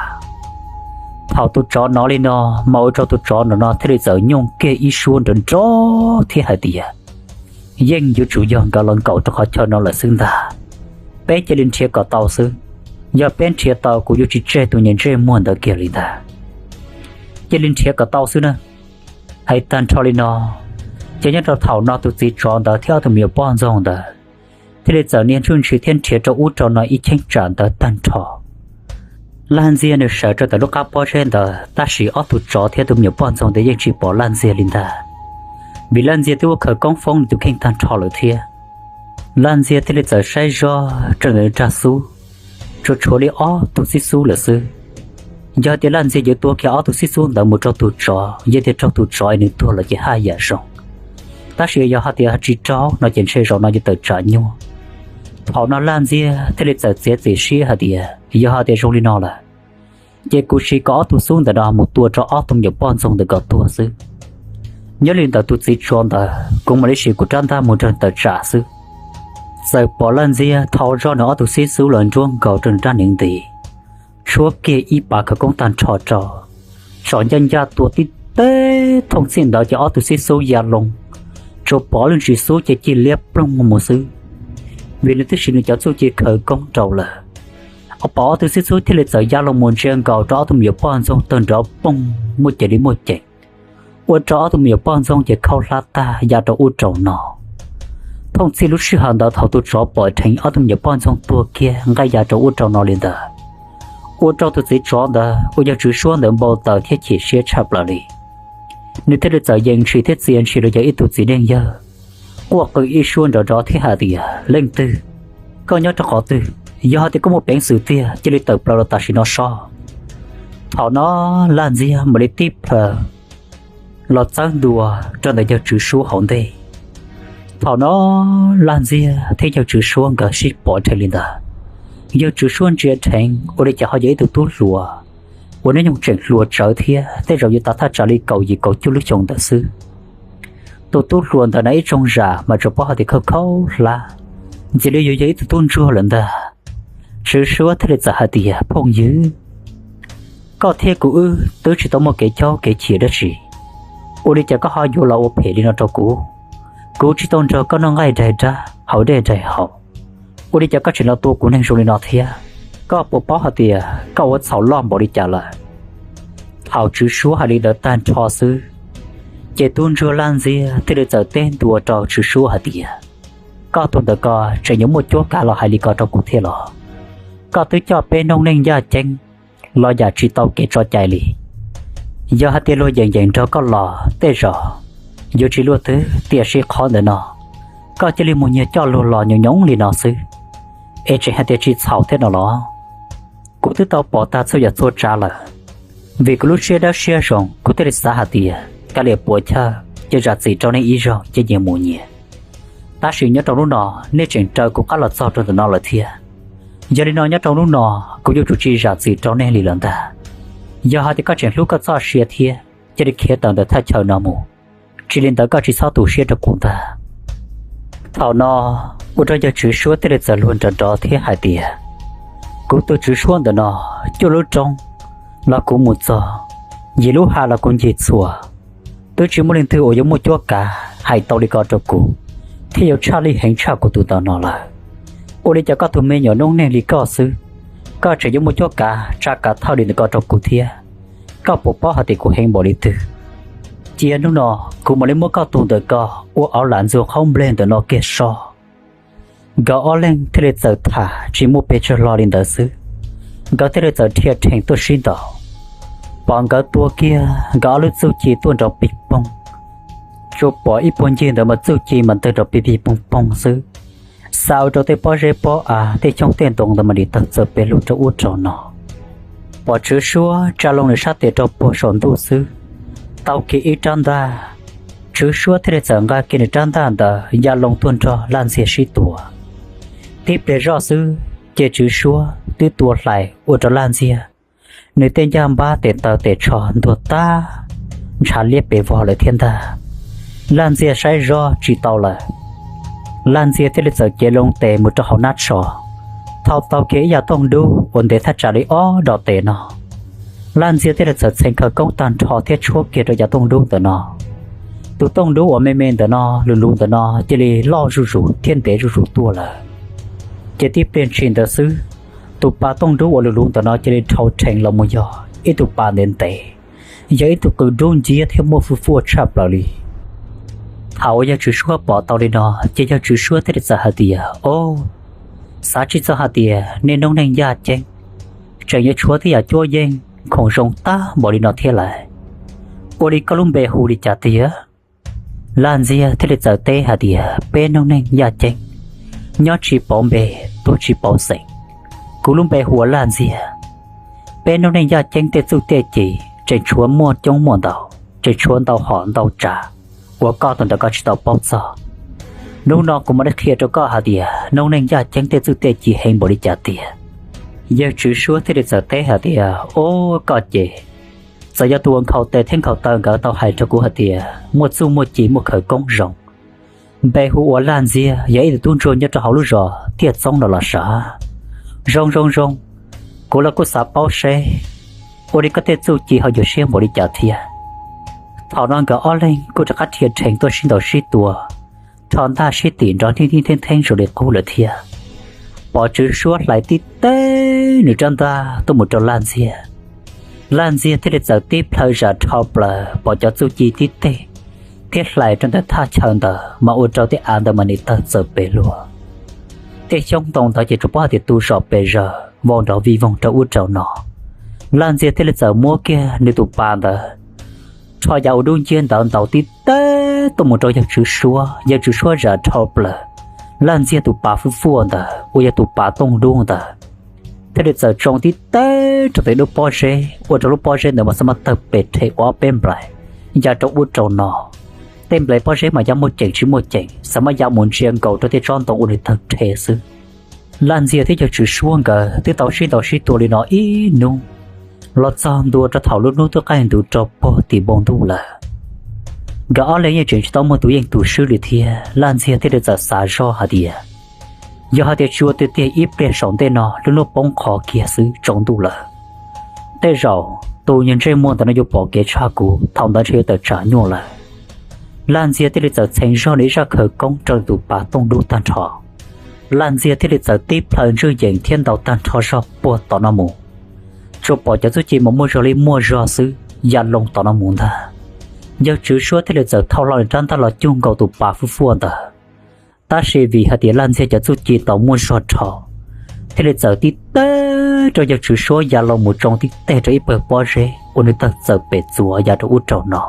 Thaum tus tsov hnov li no mas ua rau tus tsov no no thiaj li txawm nyooj kiag ib suab nrov nrov thiab hais tias, Yeej yuav tsum yog nkawd los nkaum rau qhov chaw no lawm xwb ntag. Peb cia li nrhiav kom tau xwb. Yog peb nrhiav tau kuv yuav tsis tseg tus niag ntsej muag ntawd kiag li ntag. Cia li nrhiav kom tau xwb na. Hais tag nrho li no, ces nyob rau thaum no tus txiv tsov ntawd thiab ob tug me nyuam poj ntxoog ntawd thiaj li txawm nias ntshwj ntshis thiab nrhiav rau ub rau no ib cheeb tsam ntawd tag nrho. Laj Ntxiag nws sawv rau ntawm lub qab pob zeb ntawd, tab sis ob tug tsov thiab tus me nyuam poj ntxoog ntawd yeej tsis pom Laj Ntxiag li ntag, vim Laj Ntxiag twb ua khawv koob foob nws tus kheej tag nrho lawm thiab. Laj Ntxiag thiaj li txawm saib zoj rau ntawm nws rag xub, tsuas tshuav li ob tug xib xub lawm xwb. Yog tias Laj Ntxiag yuav tua kiag ob tug xib xub ntawd mus rau tus tsov, yeej tias raug tus tsov es nws tuag los ces haj yam zoo. Tab sis yog hais tias tsis raug no ces ntshe zaum no yuav tawm tsam nyuaj. Thaum no Laj Ntxiag thiaj li txawm txiav txim siab hais tias yog hais tias zoo li no lawm, ces kuv siv kom ob tug xub ntawm no mus tua rau ob tug me nyuam poj ntxoog ntawd kom tuag xwb. Nyob li ntawm tus txiv tsov ntawd kuv mam li siv kuv rab ntaj mus nrog tawm tsam xwb. Txawm pom Laj Ntxiag thau zoj nws ob tug xib xub los nruab nkaus rau nws rab hneev nti, tshuab kiag ib pas khawv koob tag nrho rau, tsom ncaj ncaj tua tib teb thooj txhij ntawd ces ob tug xib xub ya loo, tsuas pom lub ntsis xub ces cig liab ploog mus xwb, vim nws twb siv nws cov txuj ci khawv koob rau lawm. Pom ob tug xib xub thiaj li txawm ya loo mus ntsia nkaus rau ob tug me nyuam poj ntxoog tawg nrov poog muaj ceem li muaj ceem, ua rau ob tug me nyuam poj ntxoog ces khaub hlab tag ya rau ub rau no. Thooj txhij lub sij hawm ntawd thaum tus tsov pom dheev ob tug me nyuam poj ntxoog tuag kiag nqaij ya rau ub rau no li ntawd, ua rau tus txiv tsov ntawd uas yog Tswv Suab ntawd npau taws thiab chim siab tshaj plaws li. Nws thiaj li txawm yees ntshis thiab txia ntshis los yog ib tug txiv neej yawg, quaj qw ib suab nrov nrov thiab hais tias, Leej twg? Koj nyob rau qhov twg? Yog hais tias koj muaj peev xwm tiag cia li tawm plaws los tam sim no soj. Thaum no Laj Ntxiag mam li tib plhaw los txawb ntua rau ntawm yawg Tswv Suab hauv ntej. Thaum no Laj Ntxiag thiab yawg Tswv Suab nkawd sib pom dheev li ntawd, yawg Tswv Suab ntsia dheev ua li cas ho yog ib tug tub hluas uas hnub nyoog tseem hluas tsawv thiab tej zaum yuav tav thaj tsam li kaum yim kaum cuaj lub xyoo ntawd xwb. Tus tub hluas ntawd na ib tsoog zam mas tsuas paub hais tias khaub khaub hlab, ntxim li yuav yog ib tug tub ntsuag lawm ntag. Tswv Suab thiaj li txawm hais tias, Phooj ywg, koj thiab kuv wb twb tsis tau muaj kev chob kev chim dab tsi, ua li cas koj ho yuav los ua phem li no rau kuv? Kuv tsis tau nrog koj noj nqaij daig dab haus dej daig haus, ua li cas koj tseem los tua kuv neeg zoo li no thiab? Koj puas paub hais tias koj ua txhaum loj npaum li cas lawm? Thaum Tswv Suab hais li ntawd tag nrho xwb, ces tub ntsuag Laj Ntxiag thiaj li txawm teb ntua rau Tswv Suab hais tias, Koj tus ntawm ko tseem yuav muaj cuab kav los hais li ko rau kuv thiab los? Koj twb coj peb noob neej yaj ceeb los yam tsis tau kev tso cai li. Yog hais tias luag yeem yeem nrog koj los tej zaum yuav tsis luaj twg tiam sis qhov ntawm no koj cia li mus nyiag coj luag los nyoos nyoos li no xwb, es tseem hais tias tsis txhaum thiab no los? Kuv twb tau pom tag txhua yam txhua tsav lawm. Vim kuv lub siab dawb siab zoo kuv thiaj li xav hais tias kav liam puas chawj ces zam txim rau nej ib zaug ces nyias mus nyias. Tab sis nyob rau hnub no nej tseem raws kuv qab los txog rau ntawm no lawm thiab. Yog li no nyob rau hnub no kuv yuav tsum tsis zam txim rau nej li lawm ntag. Yog hais tias koj tseem hlub koj txoj sia thiab cia li khiav tawm ntawm thaj chaw no mus, tsis li ntawd koj tsis txhob tu siab rau kuv ntag. Thaum no ua rau yawg Tswv Suab thiaj li txawm luag nrov nrov thiab hais tias, Kuv tus Tswv Suab ntawm no, cuaj lub roob los kuv mus txog, yim lub hav los kuv ncig txhua, twb tsis muaj leej twg uas yuav muaj cuab kav hais tau li ko rau kuv thiab yuav tshaj lij heev tshaj kuv tus ntawm no lawm. Ua li cas koj tus me nyuam noob neej li koj xwb, koj tseem yuav muaj cuab kav tsa kav thawj li ntawm ko rau kuv thiab? Koj puas paub hais tias kuv heev npaum li twg? Cia hnub no kuv mam li muab koj tus ntawm ko ua auv lam ntxuag qhaub nplej ntawm no kiag so. Nkawd ob leeg thiaj li txawm tham tsis muaj pes tsawg hlo li ntawd xwb, nkawd thiaj li txawm dhia rhees tuaj sib ntaus. Pom nkawd tua kiag nkawd ob lub txuj ci tuaj nrov pig poog. Tsuas pom ib puag ncig ntawd mas txuj ci mas ntawg nrov pig pig poog poog xwb. Xa ua rau tej pob zeb pob av tej xyoob tej ntoo ntawd mas nim tawg txawm pes lug rau ub rau no. Pom Tswv Suab tsa loo nws sab tes rau puag saum ntuj xwb, tau kiag ib rab ntaj. Tswv Suab thiaj li txawm nqa kiag nws rab ntaj ntawd ya loo tuaj nrog Laj Ntxiag sib tua. Tib pliag zoj xwb ces Tswv Suab twb tua hlais ua rau Laj Ntxiag nws tej ncaj npab tes taw tes tsho ntuag tag, ntshav liab pes vog lawm thiab ntag. Laj Ntxiag saib zoj tsis tau lawm, Laj Ntxiag thiaj li txawm cev loo tes mus rau hauv hnab tsho, thau tau kiag ib yav tooj dub uas ntev thaj tsam li ob dos tes no. Laj Ntxiag thiaj li txawm txheev khawv koob tag nrho thiab tshuab kiag rau yav tooj dub ntawm no. Tus tooj dub uas me me ntawm no, lus luv ntawm no cia li loj zuj zus thiab ntev zuj zus tuaj lawm. Ces tib pliag ntshis ntawd xwb, tus pas tooj dub uas lus luv ntawm no cia li dhau rheev los mus yog ib tug pas ntev ntev, yog ib tug qws dub nciab thiab muaj fwj fuaj tshaj plaws li. Thaum uas yawg Tswv Suab pom tau li no, ces yawg Tswv Suab thiaj li txawm hais tias, O, xav tsis txog hais tias nej noob neej yaj ceeb tseem yuav tshuav tej yam cuab yeej khoom zoo tag npaum li no thiab lawm. Ua li koj lub npe hu li cas tiag? Laj Ntxiag thiaj li txawm teb hais tias, peb noob neej yaj ceeb, nyob tsis pauv npe, tuag tsis pauv xeem. Kuv lub npe hu ua Laj Ntxiag. Peb noob neej yaj ceeb tej txuj tej ci tseem tshuav muaj coob muaj ntau, tseem tshuav ntau hom ntau tsav uas koj tau ntawm koj tsis tau paub txog. Hnub no kuv mam li qhia rau koj hais tias noob neej yaj ceeb tej txuj tej ci heev npaum li cas tiag. Yawg Tswv Suab thiaj li txawm teb hais tias, o, koj ces txawm yog tus uas nkhaus tes thiab nkhaus taw nkawd tau hais rau kuv hais tias muaj txuj muaj ci muaj khawv koob zoo. Npe hu ua Laj Ntxiag, yog ib tug tub ntsuag nyob rau hauv lub zos Tiaj Txoob no los sav. Zoo zoo zoo, kuv los kuj xav paub seb ua li koj tej txuj ci ho nyuaj siab npaum li cas thiab. Thaum no nkawd ob leeg kuj rov qab dhia rhees tuaj sib ntaus sib tua, rho ntaj sib tim nrov nij nij theeb theeb zoo li qub lawm thiab. Pom Tswv Suab hlais tib teg nws rab ntaj tuaj mus rau Laj Ntxiag. Laj Ntxiag thiaj li txawm tib plhaw zam dhau plaws pom cov txuj ci tib teg, thiab hlais rau ntawm thaj chaw ntawd mas ua rau tej av ntawd mas nim tawg txawm pes luag. Tej xyoob ntoo ntawd ces tsuas paub hais tias tu zom pes zaws vau nrov vij voog rau ub rau no. Laj Ntxiag thiaj li txawm muab kiag nws tus pas ntawd, rho yav ua dub nciab ntawd ntaus tib teg tuaj mus rau yawg Tswv Suab, yawg Tswv Suab zam dhau plaws. Laj Ntxiag tus pas fwj fuaj ntawd uas yog tus pas tooj dub ntawd thiaj li txawm tsoo tib teg rau ntawm lub pob zeb, ua rau lub pob zeb ntawd mas xav mas tawg pes rhe ua ob peb nplais ya rau ub rau no. Tej nplais pob zeb mas ya muaj ceem tsis muaj ceem, xav mas ya mus ntsia nkaus rau tej tsob ntoo ua nws tawg rhe xwb. Laj Ntxiag thiab yawg Tswv Suab nkawd twb tau sib ntaus sib tua li no ib hnub, los txog ntua rau thaum lub hnub twb qaij ntus rau puag tim npoo ntuj lawm. Nkawd ob leeg yeej tseem tsis tau muaj tus yeej tus swb li thiab, Laj Ntxiag thiaj li txawm xav zog hais tias, yog hais tias tsis ua tiag tiag ib pliag saum ntej no lub hnub poob qho kiag xwb tsaus ntuj lawm, tej zaum tus nyuag ntsej muag ntawm no yuav pom kev tshaj kuv, thaum ntawd ntshe yuav tawm tsam nyuaj lawm. Laj Ntxiag thiaj li txawm txheev zog nws ib zaj khawv koob rau nws tus pas tooj dub tag nrho. Laj Ntxiag thiaj li txawm tib plhaw ntswj yeem thiab ntaus tag nrho zog puag tom no mus. Tsuas pom cov txuj ci mas muaj zog li muaj zog xwb ya loo tom no mus ntag. Yawg Tswv Suab thiaj li txawm thau hlo nws rab ntaj los cug nkaus tus pas fwj fuaj ntawd. Tab sis vim hais tias Laj Ntxiag cov txuj ci tau muaj zog dhau, thiaj li txawm tib teg rau yawg Tswv Suab ya loo mus tsoo tib teg rau ib pawg pob zeb uas nws tawg txawm pes txuav ya rau ub rau no.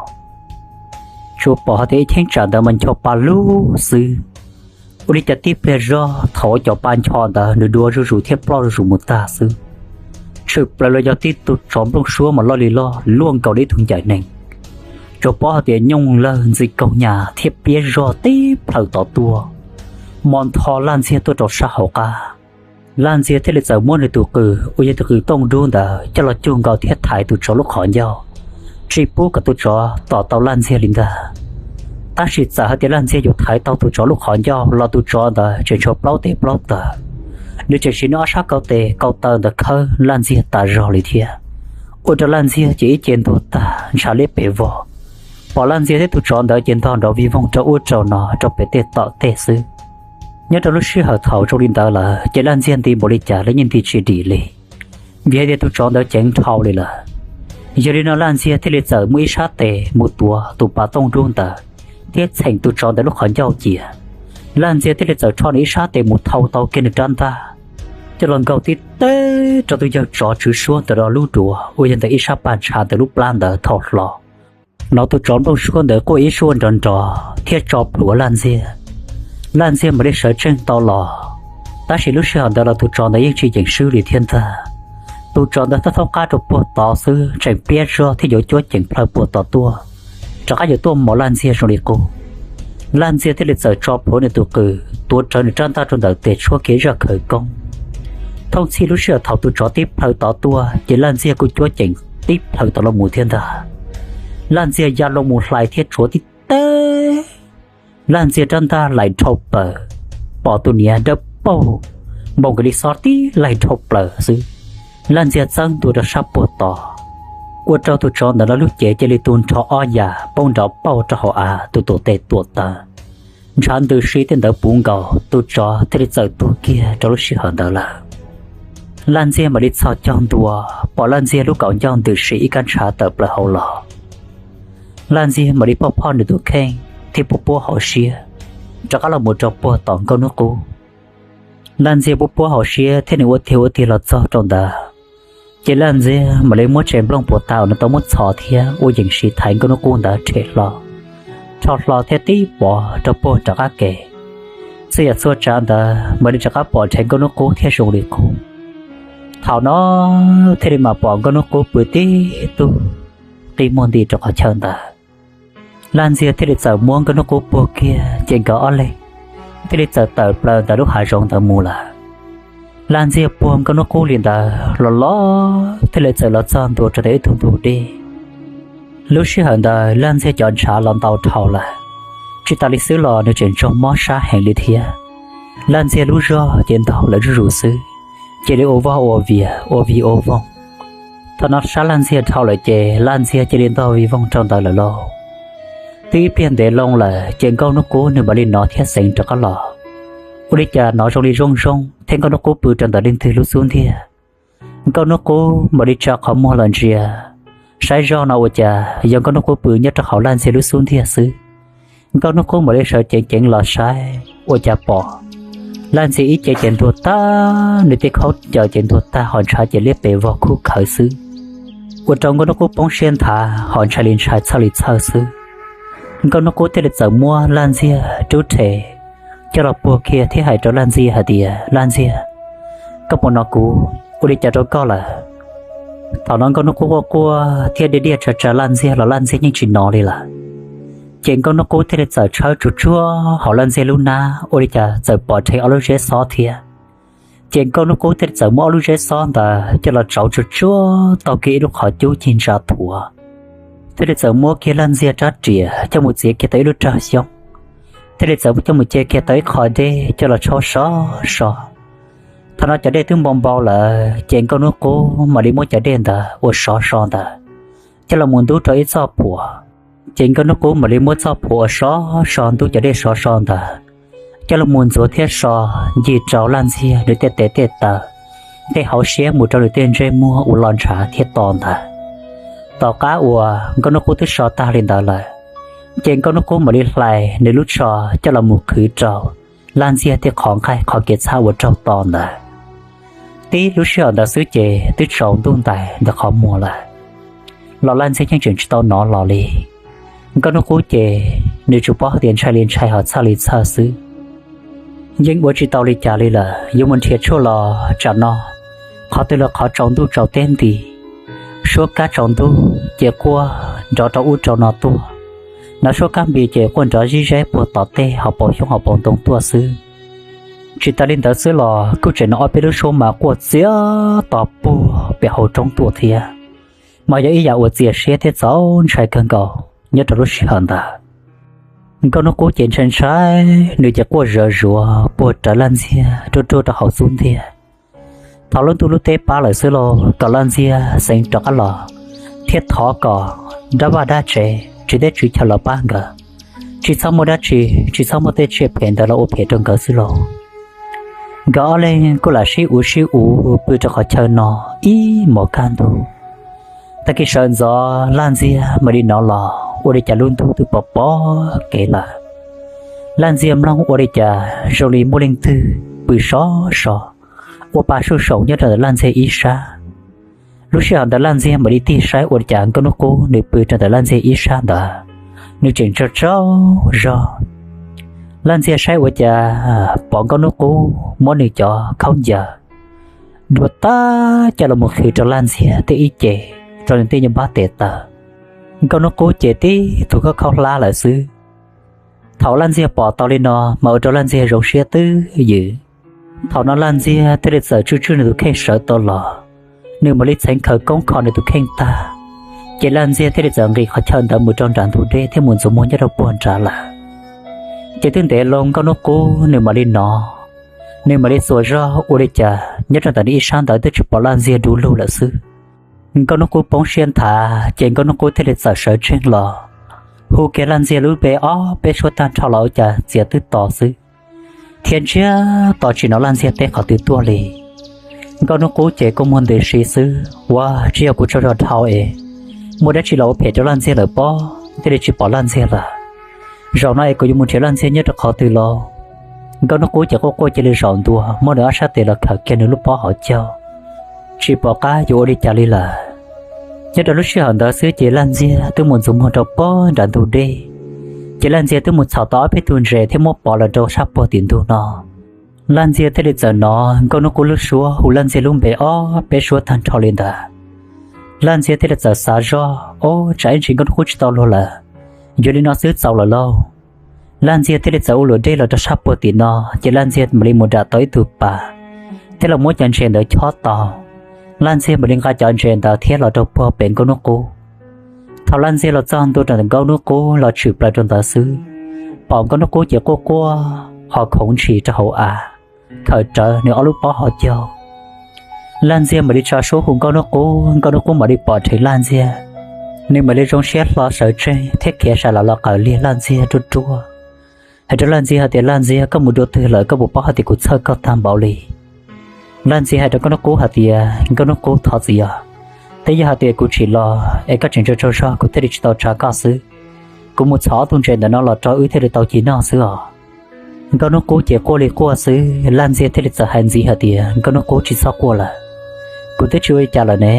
Tsuas pom hais tias ib cheeb tsam ntawd mas ncho pa lug xwb. Ua li cas tib pliag zog thaum uas cov pa ncho ntawd nws dua zuj zus thiab ploj zuj zus mus tag xwb, tshwm plaws los yog tib tug tsov nplooj suab mas loj li loj luaj nkaus li ib tug ncaim neeg. Tsuas paub hais tias nyooj lawg ntxim kaug nyas thiab piab zog tib plhaw tod tuaj, mos ntho Laj Ntxiag tuaj rau sab hauv qab. Laj Ntxiag thiaj li txawm muab nws tus qws uas yog tus qws tooj dub ntawd coj los cug nkaus thiab thaiv tus tsov lub qhov ncauj, tsis pub kom tus tsov tom tau Laj Ntxiag li ntag. Tab sis txawm hais tias Laj Ntxiag yuav thaiv tau tus tsov lub qhov ncauj los tus tsov ntawd tseem tshuav plaub tes plaub taw, nws tseem siv nws ob sab kaum tes kaum taw ntawd khawb Laj Ntxiag tas zog li thiab, ua rau Laj Ntxiag ces ib ce ntuag tag ntshav liab pes vog. Pom Laj Ntxiag thiab tus tsov ntawd ces ntog nrov vij voog rau ub rau no rau pem tej tom tej xwb. Nyob rau lub sij hawm thaum zoo li ntawd lawm ces Laj Ntxiag nti npaum li cas los yeej nti tsis dim li, vim hais tias tus tsov ntawd ceev dhau li lawm. Yog li no Laj Ntxiag thiaj li txawm muab ib sab tes mus tuav tus pas tooj dub ntawd thiab txheem tus tsov ntawd lub qhov ncauj cia. Laj Ntxiag thiaj li txawm rho nws ib sab tes mus thau tau kiag nws rab ntaj, coj los nkaug tib teg rau tus yawg tsov Tswv Suab ntawm no lub duav uas yog ntawm ib sab paj ntsha ntawm lub plab ntawd thau hlo. Hnov tus tsov nplooj suab ntawd quaj ib suab nrov nrov thiab tso plhuav Laj Ntxiag. Laj Ntxiag mam li sawv tsees tau los, tab sis lub sij hawm ntawd los tus tsov ntawd yeej tsis yeem swb li thiab ntag. Tus tsov ntawd tab thaub qab rau puag tod xwb tseem piab zog thiab yuav cuab ceev plhaw puag tod tuaj, rov qab yuav tuaj mos Laj Ntxiag zoo li qub. Laj Ntxiag thiaj li txawm tso plhuav nws tus qws tuav rawv nws rab ntaj rau ntawm tes tshuab kiag zaj khawv koob. Thooj txhij lub sij hawm thaum tus tsov tib plhaw tod tuaj ces Laj Ntxiag kuj cuab ceev tib plhaw tod los mus thiab ntag. Laj Ntxiag ya loo mus hlais thiab tsuav tib teg, Laj Ntxiag rab ntaj laim dhau plaws, pom tus niam dawb paug npau nkaus li xob tib laim dhau plaws xwb. Laj Ntxiag txawb ntua rau sab puag tod, ua rau tus tsov ntawd lub cev cia li tu nrho ob yam poob nrov pauj rau hauv av, tus tuam tes tuam taw, ntshav ntws si tej ntawd puv nkaus, tus tsov thiaj li txawm tuag kiag rau lub sij hawm ntawd lawm. Laj Ntxiag mam li txhos caug ntua, pom Laj Ntxiag lub kaum ncauj ntws si ib kab ntshav tawm plaws hauv los. Laj Ntxiag mam li phoj phoj nws tus kheej thiab puab puab hauv siab, rov qab los mus rau puag tom nkauj hnub qub. Laj Ntxiag puab puab hauv siab thiab nws ua tiag ua tiag los txog rau ntawd, Ces Laj Ntxiag mam li muab tsev nplooj puas tas uas nws tau muab txhos thiab ua yees sis thaiv Nkauj Hnub Qub ntawd rhem hlo, rho hlo thiab tib pov rau puag rov qab ke. Txhua yam txhua tsav ntawd mam li rov qab pom rhev Nkauj Hnub Qub thiab zoo li qub. Thaum no thiaj li mam pom Nkauj Hnub Qub pw tib tug qi muag nti rau qhov chaw ntawd. Laj Ntxiag thiaj li txawm muab Nkauj Hnub Qub puag kiag ces nkawd ob leeg thiaj li txawm tawm plaws ntawm lub hav zoov ntawd mus lawm. Laj Ntxiag puag Nkauj Hnub Qub li ntawd los los thiaj li txawm los txog ntua rau ntawm ib tug ntug dej. Lub sij hawm ntawd Laj Ntxiag cov ntshav los ntau dhau lawm, tsis tas li xwb los nws tseem ntsoog mob sab heev li thiab. Laj Ntxiag lub zog ces ntog lawm zuj zus xwb, cia li ua vog ua vias ua vig ua voog. Thaum no sab Laj Ntxiag dhau lawm ces Laj Ntxiag cia li ntog vig voog rau ntawd lawm lauj. Twb ib pliag ntev loo lawm ces Nkauj Hnub Qub nws mam li hnov thiab xeev rov qab los. Ua li cas hnov zoo li zoo zoo thiab Nkauj Hnub Qub pw rau ntawm leej twg lub xub ntiag. Nkauj Hnub Qub mam li tsa qhov muag los ntsia, saib zoj no ua cas yog Nkauj Hnub Qub pw nyob rau hauv Laj Ntxiag lub xub ntiag xwb. Nkauj Hnub Qub mam li sawv ceev ceev los saib ua cas pom Laj Ntxiag ib ce ces ntuag tag, nws tej khaub ncaws ces ntuag tag, hos ntshav ces liab pes vog khuj khawv xwb. Ua rau Nkauj Hnub Qub poob siab nthav hos ntshai li ntshai txhawj li txhawj xwb. Nkauj Hnub Qub thiaj li txawm muab Laj Ntxiag rub rhe coj los puag kiag thiab hais rau Laj Ntxiag hais tias, Laj Ntxiag, koj puas hnov kuv? Ua li cas rau koj lawm? Thaum no Nkauj Hnub Qub quaj quaj thiab diaj diaj tsa tsa Laj Ntxiag los Laj Ntxiag yeej tsis hnov li lawm. Ces Nkauj Hnub Qub thiaj li txawm tshawb tsuag tsuag hauv Laj Ntxiag lub hnab, ua li cas txawm pom rhe ob lub zeb xob thiab. Ces Nkauj Hnub Qub thiaj li txawm muab ob lub zeb xob ntawd coj los tsauv tsuag tsuag taug kiag ib lub qhov cub cig ntsa thuav, thiaj li txawm muab kiag Laj Ntxiag rab riam coj mus txiav kiag tau ib lub rag xyoob, thiaj li txawm coj mus ce kiag tau ib qho dej coj los tshaub sov so. Thaum no cov dej twb npau npau lawm ces Nkauj Hnub Qub mam li muab cov dej ntawd uas sov so ntawd coj los mus ntub rau ib txoj phuam. Ces Nkauj Hnub Qub mam li muab txoj phuam uas sov so ntub cov dej sov so ntawd coj los mus ntxuav thiab so ncig rau Laj Ntxiag nws tej tes tej taw, tej hauv siab mus rau nws tej ntsej muag uas los ntshav thiab to ntawd. Tom qab uas Nkauj Hnub Qub twb so tag li ntawd lawm, ces Nkauj Hnub Qub mam li hlais nws lub tsho coj los mus qhwv rau Laj Ntxiag tej qhov nqaij qhov kev txhab uas raug to ntawd. Tib lub sij hawm ntawd xwb ces twb tsaus ntuj ntais ntawm qhov muag lawm, los Laj Ntxiag yeej tseem tsis tau hnov los li. Nkauj Hnub Qub ces nws tsuas paub hais tias ntshai li ntshai hos txhawj li txhawj xwb. Yeej ua tsis tau li cas li lawm, yuav mus nrhiav tshuaj los tsam no qhov twg los qhov tsaus ntuj tsaus teb nti, suab kab tsaus ntuj ces quaj nrov rau ub rau no tuaj, hnov suab kab npis ces quaj nrov zib zeb puag tom tej hauv paus xyoob hauv paus ntoo tuaj xwb. Tsis tas li ntawd xwb los kuj tseem hnov ob peb lub suab mas quaj txias to puag pem hauv roob tuaj thiab, mas yog ib yam uas txias siab thiab txaus ntshai kawg nkaus nyob rau lub sij hawm ntawd. Nkauj Hnub Qub ces ntshai ntshai, nws ces quaj zawv zuav puag rawv Laj Ntxiag ruaj ruaj rau hauv xub ntiag. Thov lub ntuj lub teb pab lawm xwb lauj, kom Laj Ntxiag xeev rov qab los, thiab thov kom dab vaj dab tsev, tsis teb tsis chaw los pab nkawd, tsis txhob muaj dab tsi, tsis txhob muaj tej tsiaj phem ntawd los ua phem rau nkawd xwb lauj. Nkawd ob leeg kuj lam sib uv sib uv pw rau qhov chaw no ib hmos kaj ntug. Tag kis sawv ntxov Laj Ntxiag mam li hnov los ua li cas lub ntuj twb pov pov kev lawm. Laj Ntxiag mloog ua li cas zoo li muaj leej twg pw sov so ua pa suj saum nyob rau ntawm Laj Ntxiag ib sab. Lub sij hawm ntawd Laj Ntxiag mam li tig saib ua li cas Nkauj Hnub Qub nws pw rau ntawm Laj Ntxiag ib sab ntawd, nws tseem tsaug tsaug zog. Laj Ntxiag saib ua cas pom Nkauj Hnub Qub muab nws cov khaub ncaws dua tag coj los mus qhwv rau Laj Ntxiag tej ib ce, rau nws tej nyuag npab tes taw. Nkauj Hnub Qub ces tib tug khaub khaub hlab lawm xwb. Thaum Laj Ntxiag pom tau li no mas ua rau Laj Ntxiag zoo siab twb ywm. Thaum no Laj Ntxiag thiaj li txawm tswj tswj nws tus kheej sawv tau los, nws mam li txheev khawv koob kho nws tus kheej tag, ces Laj Ntxiag thiaj li txawm nqis qhov chaw ntawd mus rau nram ntug dej thiab mus ntxuav muag nyob rau puag nrad lawm. Ces twb ntev loo Nkauj Hnub Qub nws mam li hnov, nws mam li xuas zog ua li cas nyob rau ntawm nws ib sab ntawd twb tsis pom Laj Ntxiag du lug lawm xwb. Nkauj Hnub Qub poob siab nthav, ces Nkauj Hnub Qub thiaj li txawm sawv tsees los, hu kiag Laj Ntxiag lub npe ob peb suab tag nrho los ua cas txiav twb to xwb, thiab ntsiag to tsis hnov Laj Ntxiag teb qhov twg tuaj li. Nkauj Hnub Qub ces kuj muag ntws si xwb, ua tsis yog kuv tsaug zog dhau es muaj dab tsi los ua phem rau Laj Ntxiag lawm pob, thiaj li tsis pom Laj Ntxiag lawm. Zaum no es kuv yuav mus nrhiav Laj Ntxiag nyob rau qhov twg los? Nkauj Hnub Qub ces quaj quaj cia li zaum ntua muab nws ob sab tes los khawm kiag nws lub pob hauv caug, tsis pom qab yuav ua li cas li lawm. Nyob rau lub sij hawm ntawd xwb ces Laj Ntxiag twb mus ntxuav muag rau puag nram ntug dej, ces Laj Ntxiag twb mus txhom tau ob peb tug ntses thiab muab pov los rau sab puag tim ntug no. Laj Ntxiag thiaj li txawm hnov Nkauj Hnub Qub lub suab hu Laj Ntxiag lub npe ob peb suab tag nrho li ntawd. Laj Ntxiag thiaj li txawm xav zoj, Ob, tsam ib ntsis Nkauj Hnub Qub tsis tau luag lawm, yog li no xwb txaus lawm lauj. Laj Ntxiag thiaj li txawm ua luam dej los rau sab puag tim no, ces Laj Ntxiag mam li mus dam tau ib tug pas, thiab los muab cov ntses ntawd chob tau. Laj Ntxiag mam li nqa cov ntses ntawd thiab los rau puag pem Nkauj Hnub Qub. Thaum Laj Ntxiag los txog ntua rau ntawm Nkauj Hnub Qub los tshwm plaws rau ntawd xwb, pom Nkauj Hnub Qub ces quaj quaj ho khoov ntshis rau hauv av, khawm rawv nws ob lub pob hauv caug. Laj Ntxiag mam li tsa suab hu Nkauj Hnub Qub, Nkauj Hnub Qub mam li pom dheev Laj Ntxiag. Nws mam li zoo siab hlo sawv tsees thiab khiav sawv los los qawm liag Laj Ntxiag ruaj ruaj, hais rau Laj Ntxiag hais tias, Laj Ntxiag, koj mus dua twg lawm, koj puas paub hais tias kuv txhawj koj tag npaum li? Laj Ntxiag hais rau Nkauj Hnub Qub hais tias, Nkauj Hnub Qub, thov txim os, twb yog hais tias kuv tsim los es koj tseem tsaug tsaug zog kuv thiaj li tsis tau tsa koj xwb. Kuv mus txhom ob tug ntses ntawm no los rau wb thiaj li tau ci noj xwb os. Nkauj Hnub Qub ces quaj li quaj xwb, Laj Ntxiag thiaj li txawm hais ntxiv hais tias, Nkauj Hnub Qub, tsis txhob quaj lawm, kuv twb tsis ua li cas lawm ne.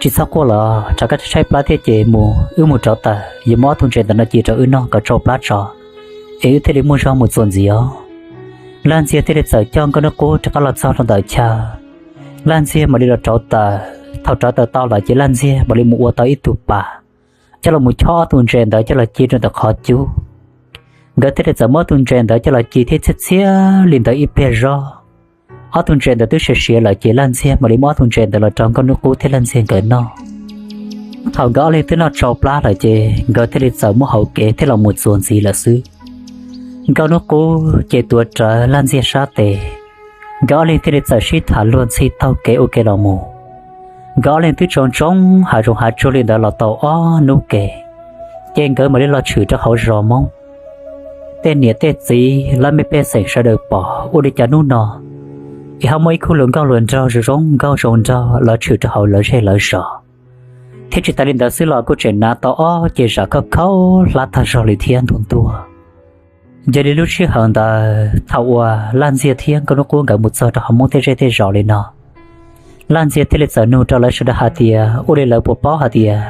Tsis txhob quaj los rov qab tshaib plab thiab ces mus, wb mus rauv taws, yuav muab ob tug ntses ntawm no ci rau wb noj kom tsau plab tso, es wb thiaj li muaj zog mus txuas ntxiv os. Laj Ntxiag thiaj li txawm coj Nkauj Hnub Qub rov qab los txog rau ntawm chaw. Laj Ntxiag mam li los rauv taws, thaum rauv taws tau lawm ces Laj Ntxiag mam li mus ua tau ib tug pas, coj los mus chob ob tug ntses ntawd coj los ci rau ntawm qhov cub. Nkawd thiaj li txawm muab ob tug ntses ntawd coj los ci thiab txhiab txhiab li ntawd ib pliag zog, ob tug ntses ntawd twb siav siav lawm ces Laj Ntxiag mam li muab ob tug ntses ntawd los rau Nkauj Hnub Qub thiab Laj Ntxiag nkawd noj. Thaum nkawd ob leeg twb noj tsau plab lawm ces nkawd thiaj li txawm muab hauv kev thiab los mus txuas ntxiv lawm xwb. Nkauj Hnub Qub ces tuav rawv Laj Ntxiag sab tes, nkawd ob leeg thiaj li txawm sib tham luag ntxhi taug kev ua ke los mus. Nkawd ob leeg twb tsaug ntsoov hav zoov hav tsuag li ntawd los tau ob hnub ke, ces nkawd mam li los tshwm rau hauv zos Hmoob. Tej niam tej txiv lawv mej pej xeem sawv daws pom ua li cas hnub no es ho muaj ib khub hluas nkauj hluas nraug zoo zoo nkauj zoo nraug los tshwm rau hauv lawv zej lawv zos, thiab tsis tas li ntawd xwb los kuj tseem hnav tau ob ce zam khaub khaub hlab tag zog li thiab ntuag ntuag. Yog li lub sij hawm ntawd thaum uas Laj Ntxiag thiab Nkauj Hnub Qub nkawd mus txog rau hauv Hmoob tej zej tej zos li no, Laj Ntxiag thiaj li txawm nug rau lawv sawv daws hais tias ua li lawv puas paub hais tias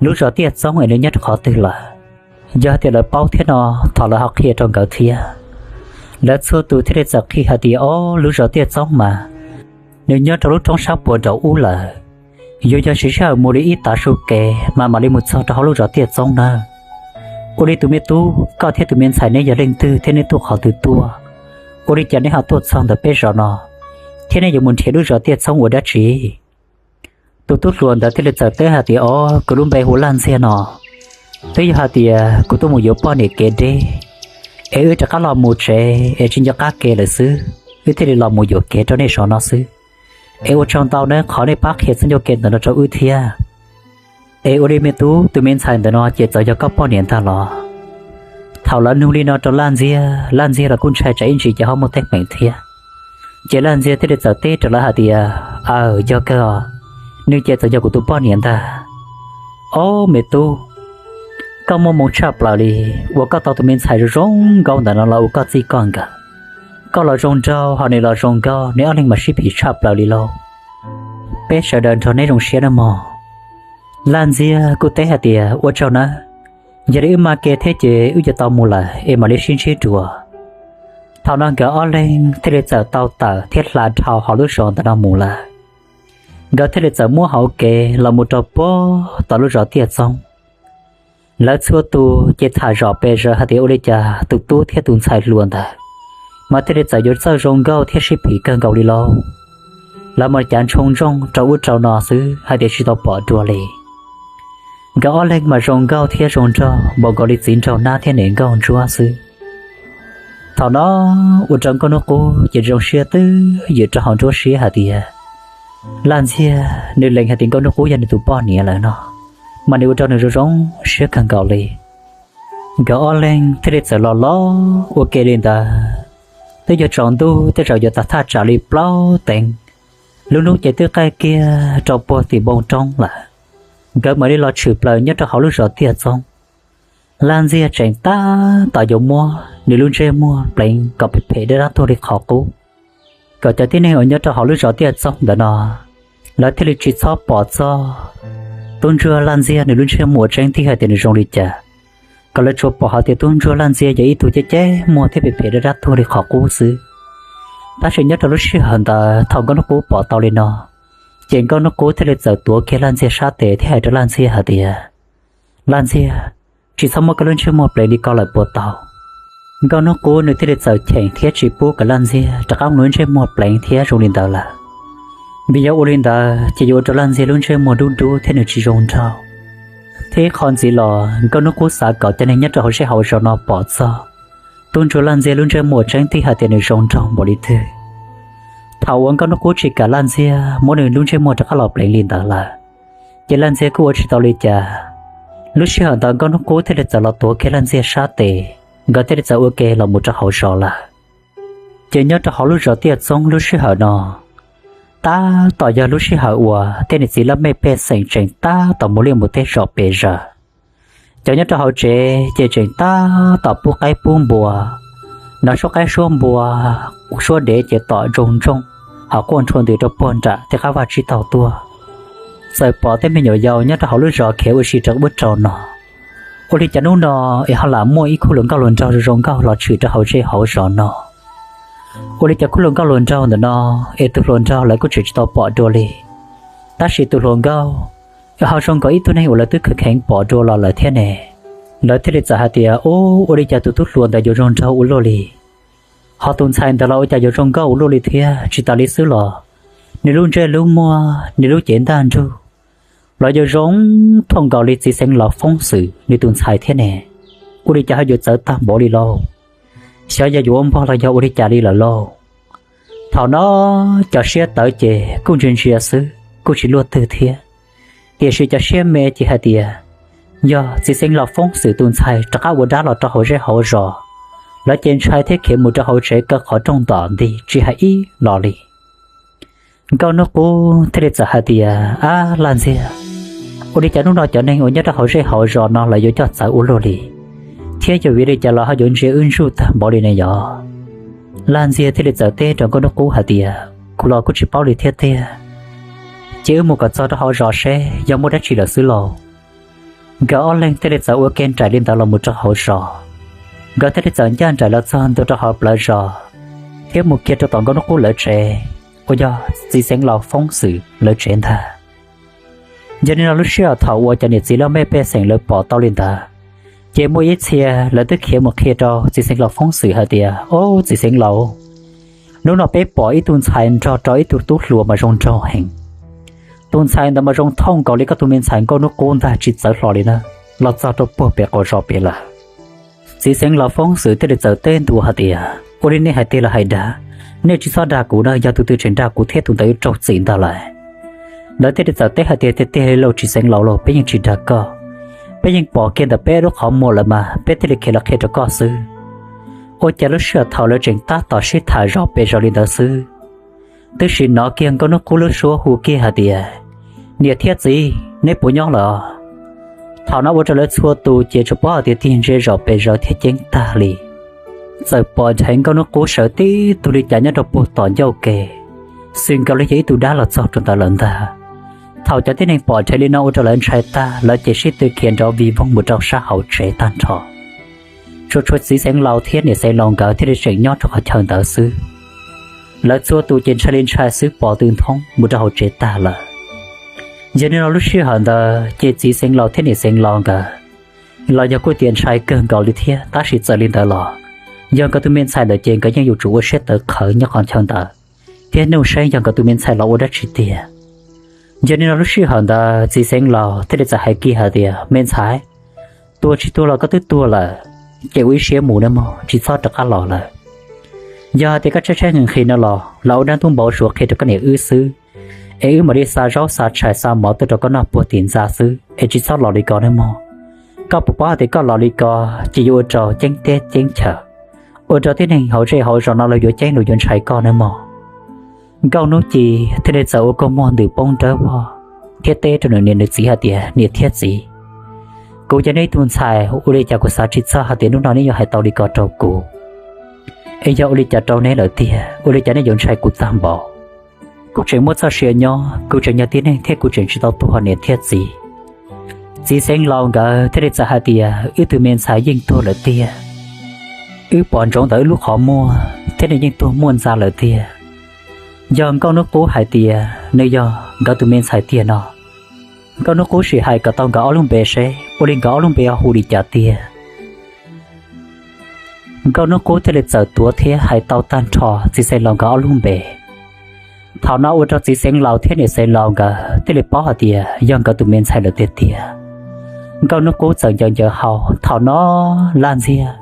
lub zos Tiaj Txoob es nws nyob rau qhov twg lawm. Yog hais tias lawv paub thiab no, thov lawv ho qhia rau nkawd thiab. Lawv txhua tus thiaj li txawm qhia hais tias, Ob, lub zos Tiaj Txoob mas nws nyob rau lub roob sab puag nraum ub lawm. Yuav yog siv sij hawm mus li ib tav su kev mas mam li mus txog rau hauv lub zos Tiaj Txoob nawb. Ua li tus me tub, koj thiab tus me ntxhais neb yog leej twg thiab neb tuaj qhov twg tuaj? Ua li cas neb ho tuaj txog ntawm peb zos no, thiab neb yuav mus nrhiav lub zos Tiaj Txoob ua dab tsi? Tus tub hluas ntawd thiaj li txawm teb hais tias, Ob, kuv lub npe hu Laj Ntxiag no. Twb yog hais tias kuv tuaj mus yuav poj niam kev deb, es wb rov qab los mus tsev es tsis nco qab kev lawm xwb, wb thiaj li los mus yuam kev rau nej zos no xwb. Es ua tsaug ntau nawb qhov nej pab qhia txoj ncauj kev ntawm no rau wb thiab. Es ua li me tub, tus me ntxhais ntawm no ces txawm yog koj poj niam ntag los? Thaum lawv nug li no rau Laj Ntxiag, Laj Ntxiag los kuj ntshai tsam ib ntsis ces ho muaj teeb meem thiab. Ces Laj Ntxiag thiaj li txawm teb rau lawv hais tias, Aw, yog kawg os, nws ces txawm yog kuv tus poj niam ntag. Ob, me tub, koj muaj hmoo tshaj plaws li, uas koj tau tus me ntxhais zoo zoo nkauj ntawm no los ua koj txij koj nkawm. Koj los zoo nraug ho nws los zoo nkauj, neb ob leeg mas sib phim tshaj plaws li lauj. Peb sawv daws nrog neb zoo siab nawb mog. Laj Ntxiag kuj teb hais tias, Ua tsaug nawb, yog li wb maj kev thiab ces wb yuav tau mus lawm es mam li sib ntsib dua. Thaum no nkawd ob leeg thiaj li txawm tau tawm thiab hla dhau hauv lub zos ntawm no mus lawm. Nkawd thiaj li txawm muab hauv kev los mus rau puag tom lub zos Tiaj Txoob. Lawv txhua tus ces tham zom pes zaws hais tias ua li cas tus tub thiab tus ntxhais hluas ntawd mas thiaj li txawm yuav txawj zoo nkauj thiab sib phim kawg nkaus li lauj. Lawv mas cav ntshoo ntsoog rau ub rau no xwb hais tias tsis tau pom dua li. Nkawd ob leeg mas zoo nkauj thiab zoo nraug npaum nkaus li txiv nraug nab thiab niam nkauj ntsuab xwb. Thaum no ua rau Nkauj Hnub Qub ces zoo siab twb ywm rau hauv nruab siab hais tias Laj Ntxiag nws lees hais tias Nkauj Hnub Qub yog nws tus poj niam lawm no, mas nws ua rau nws zoo zoo siab kawg nkaus li. Nkawd ob leeg thiaj li txawm los los ua ke li ntawd. Twb yuav tsaus ntuj tej zaum yuav tag thaj tsam li plaub teev, lub hnub ces twb qaij kiag rau puag tim npoo roob lawm. Nkawd mam li los tshwm plaws nyob rau hauv lub zos Tiaj Txoob. Laj Ntxiag tseem tab tom yuav muab nws lub ntsej muag pleev kom phem phem dab dab tuag li qhov qub, kom cov tib neeg uas nyob rau hauv lub zos Tiaj Txoob ntawm no lawv thiaj li tsis txhob pom txog tub ntsuag Laj Ntxiag nws lub ntsej muag tseeb tiag hais tias nws zoo li cas, kom lawv tsuas pom hais tias tub ntsuag Laj Ntxiag yog ib tug ceb ceb muag thiab phem phem dab dab tuag li qhov qub xwb. Tab sis nyob rau lub sij hawm ntawd thaum Nkauj Hnub Qub pom tau li no, ces Nkauj Hnub Qub thiaj li txawm tuav kiag Laj Ntxiag sab tes thiab hais rau Laj Ntxiag hais tias, Laj Ntxiag, tsis txhob muab koj lub ntsej muag pleev li ko lawm puas tau? Nkauj Hnub Qub nws thiaj li txawm cheem thiab tsis pub kom Laj Ntxiag rov qab ua nws lub ntsej muag pleev thiab zoo li ntawd lawm. Vim yog ua li ntawd ces yuav ua rau Laj Ntxiag lub ntsej muag dub dub thiab nws tsis zoo nraug. Thiab qhov ntxiv los Nkauj Hnub Qub xav kom cov neeg nyob rau hauv zej hauv zos no pom txog tub ntsuag Laj Ntxiag lub ntsej muag tseeb tiag hais tias nws zoo nraug npaum li twg. Thaum uas Nkauj Hnub Qub tsis kam Laj Ntxiag muab nws lub ntsej muag rov qab los pleev li ntawd lawm, ces Laj Ntxiag kuj ua tsis tau li cas. Lub sij hawm ntawd Nkauj Hnub Qub thiaj li txawm los tuav kiag Laj Ntxiag sab tes, nkawd thiaj li txawm ua ke los mus rau hauv zos lawm. Ces nyob rau hauv lub zos Tiaj Txoob lub sij hawm no, tab tom yog lub sij hawm uas tej niam txiv laj mej pej xeem tseem tab tom mus liaj mus teb zom pes zaws. Cov nyob rau hauv tsev ces tseem tab tom pub qaib pub npua, hnov suab qaib suab npua, suab dev ces tom ntsoog ntsoog, ho quaj nrhua ntws rau puag nram tej qab vaj tsib taug tuaj. Txawm pom tej me nyuam yaus nyob rau hauv lub zos khiav ua si rau ub rau no. Ua li cas hnub no es ho lam muaj ib khub hluas nkauj hluas nraug zoo zoo nkauj los tshwm rau hauv zej hauv zos no? Ua li cas khub hluas nkauj hluas nraug ntawm no es tus hluas nraug lawv kuj tseem tsis tau pom dua li, tab sis tus hluas nkauj ho zoo nkaus ib tug neeg uas lawv twb kheev kheev pom dua los lawm thiab ne? Lawv thiaj li txawm hais tias, Ub, ua li cas tus tub hluas ntawd yuav zoo nraug ua luaj li? Ho tus ntxhais ntawd los ua cas yuav zoo nkauj ua luaj li thiab? Tsis tas li xwb los, nws lub ntsej lub muag, nws lub cev ntaj ntsug los yuav zoo thooj nkaus li txiv xeev laus Foob Xwm nws tus ntxhais thiab ne. Ua li cas ho yuav txawv tag npaum li lauj? Xyov yog yuav ua npog los yog ua li cas li lawm lauj. Thaum no cov siab tawv ces kuj ntsia ntsia xwb, kuj tsis luaj twg thiab. Tiam sis cov siab me ces hais tias yog txiv xeev laus Foob Xwm tus ntxhais rov qab ua dab los rau hauv zej hauv zos, lawv ces ntshai thiab khiav mus rau hauv tsev kaw qhov rooj ntom nti tsis hais ib los li. Nkauj Hnub Qub thiaj li txawm hais tias, Ab Laj Ntxiag, ua li cas hnub no cov neeg uas nyob rau hauv zej hauv zos no lawv yuav coj txawv ua luaj li, thiab yog vim li cas los ho yuav ntsia wb ntsuj tag npaum li ne yog? Laj Ntxiag thiaj li txawm teb rau Nkauj Hnub Qub hais tias, Kuv los kuj tsis paub li thiab tiag, ces wb mus kom txog rau hauv zos seb yog muaj dab tsi lawm xwb lauj. Nkawd ob leeg thiaj li txawm ua ke nraim li ntawd los mus rau hauv zos. Nkawd thiaj li txawm ncaj nraim los txog ntua rau hauv plawv zos, thiab mus kiag rau tom Nkauj Hnub Qub lawv tsev, uas yog txiv xeev laus Foob Xwm lawv tsev ntag. Yog li no lub sij hawm thaum uas cov niam txiv laj mej pej xeem lawv pom tau li ntawd, ces muaj ib txhia lawv twb khiav mus qhia rau txiv xeev laus Foob Xwm hais tias, Ob, txiv xeev laus, hnub no peb pom ib tug ntxhais nrog rau ib tug tub hluas mas zoo nraug heev. Tus ntxhais ntawd mas zoo thooj nkaus li koj tus me ntxhais Nkauj Hnub Qub ntag, tsis txawv hlo li na, los txog rau puag pem qaum zos pem lawm. Txiv xeev laus Foob Xwm thiaj li txawm teb ntua hais tias, Ua li nej hais tiag los hais dag? Nej tsis txhob dag kuv na, yog tus twg tseem dag kuv thiab tus ntawd yuav raug txim ntag lauj. Lawv thiaj li txawm teb hais tias, Tiag tiag li lauj txiv xeev laus lauj, peb yeej tsis dag koj. Peb yeej pom kiag ntawm peb lub qhov muag lawm mas peb thiaj li khiav los qhia rau koj xwb. Ua cas lub sij hawm thaum lawv tseem tab tom sib tham zom pes zaws li ntawd xwb, twb sim hnov kiag Nkauj Hnub Qub lub suab hu kiag hais tias, Niam thiab txiv, neb puas nyob lawm? Thaum no ua rau lawv txhua tus ces tsuas paub hais tias tig ntsia zom pes zaws thiab ceeb tag li. Txawm pom dheev Nkauj Hnub Qub sawv tib tug li cas nyob rau puag tom ncauj ke, xws nkaus li yog ib tug dab los txog rau ntawd lawm ntag. Thaum cov tib neeg pom dheev li no ua rau lawv ntshai tag, lawv ces sib tw khiav nrov vij voog mus rau sab hauv tsev tag nrho. Tsuas tshuav txiv xeev laus thiab niam xeev laus nkawd thiaj li tseem nyob rau qhov chaw ntawd xwb. Lawv txhua tus ces ntshai li ntshai xwb, pom tw nthoob mus rau hauv tsev tag lawm. Yog li no lub sij hawm ntawd ces txiv xeev laus thiab niam xeev laus nkawd los yog kuj tias ntshai kawg nkaus li thiab, tab sis txawm li ntawd los yog nkawd tus me ntxhais ntawd ces nkawd yeej yuav tsum ua siab tawv qhawv nyob qhov chaw ntawd thiab nug saib yog nkawd tus me ntxhais los ua dab tsi tiag. Yog li no lub sij hawm ntawd txiv xeev laus thiaj li txawm hais kiag hais tias, Me ntxhais, tuag tsis tuag los koj twb tuag lawm, ces ua ib siab mus nawb mog, tsis txhob rov qab los lawm. Yog hais tias koj tshaib tshaib nqhis nqhis no los, los ua dab ntub npau suav qhia rau koj niam wb xwb, es wb mam li xa zaub xa tshais xa mov tuaj rau koj noj puag tim ntxa xwb, es tsis txhob los li ko nawb mog. Koj puas paub hais tias koj los li ko ces yuav ua rau ceeb teb ceeb chaw, ua rau tib neeg hauv zej hauv zos no lawv yuav ceeb lawv yuav ntshai koj nawb mog. Nkauj Hnub Ci thiaj li txawm ua kua muag ntws poob dawb vog thiab teb rau nws niam nws txiv hais tias, Niam thiab txiv, kuv yog neb tus ntxhais, ua li cas kuv xav tsis txog hais tias hnub no neb yuav hais tau li ko rau kuv. Es yog ua li cas rau neb lawm tiag, ua li cas neb yuav ntshai kuv tag npaum? kuv tseem muaj txoj sia nyob, kuv tseem yog tib neeg thiab kuv tseem tsis tau tuag niam thiab txiv. Txiv xeev laus nkawd thiaj li txawm hais tias, wb tus me ntxhais yeej tuag lawm tiag, wb pom ntsoov ntawm wb lub qhov muag thiab nws yeej tuag muaj ntxa lawm tiag. Yog Nkauj Hnub Qub hais tias nws yog nkawd tus me ntxhais tiag no, Nkauj Hnub Qub sim hais kom tau nkawd ob lub npe seb ua li nkawd ob lub npe hu li cas tiag. Nkauj Hnub Qub thiaj li txawm tuav thiab hais tau tag nrho txiv xeev laus nkawd ob lub npe. Thaum no ua rau txiv xeev laus thiab niam xeev laus nkawd thiaj li paub hais tias yog nkawd tus me ntxhais lawm tiag tiag. Nkauj Hnub Qub txawm ncaws ncaws hau, thaum no Laj Ntxiag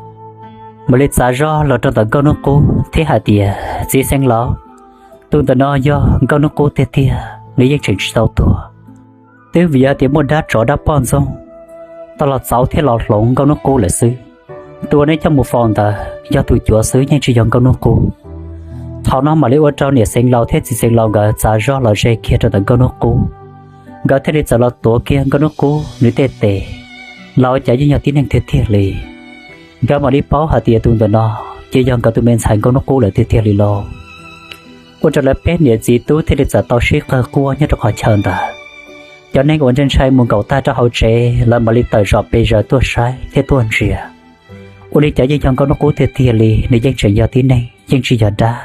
mam li txav zog los rau ntawm Nkauj Hnub Qub thiab hais tias, txiv xeev laus, tus ntawm no yog Nkauj Hnub Qub tiag tiag, nws yeej tseem tsis tau tuag. Twb vim yog tias muaj dab tsov dab poj ntxoog tau los txauv thiab los hloov Nkauj Hnub Qub lawm xwb. Tus uas nej coj mus faus ntawd yog tus cuav xwb, yeej tsis yog Nkauj Hnub Qub. Thaum no mam li ua rau niam xeev laus thiab txiv xeev laus nkawd txav zog los ze kiag rau ntawm Nkauj Hnub Qub. Nkawd thiaj li txawm los tuav kiag Nkauj Hnub Qub nws tej tes, los ua cas yeej yog tib neeg tiag tiag li. Nkawd mam li paub hais tias tus ntawm no ces yog nkawd tus me ntxhais Nkauj Hnub Qub lawm tiag tiag li lauj. Ua rau lawv peb niam txiv tub thiaj li txawm tau sib qawg quaj nyob rau qhov chaw ntawd. Cov neeg uas ntshai ntshai mus nkaum tag rau hauv tsev, lawv mam li tawm zom pes zaws tuaj saib thiab tuaj ntsia. Ua li cas yeej yog Nkauj Hnub Qub tiag tiag li, nws yeej tseem yog tib neeg, yeej tsis yog dab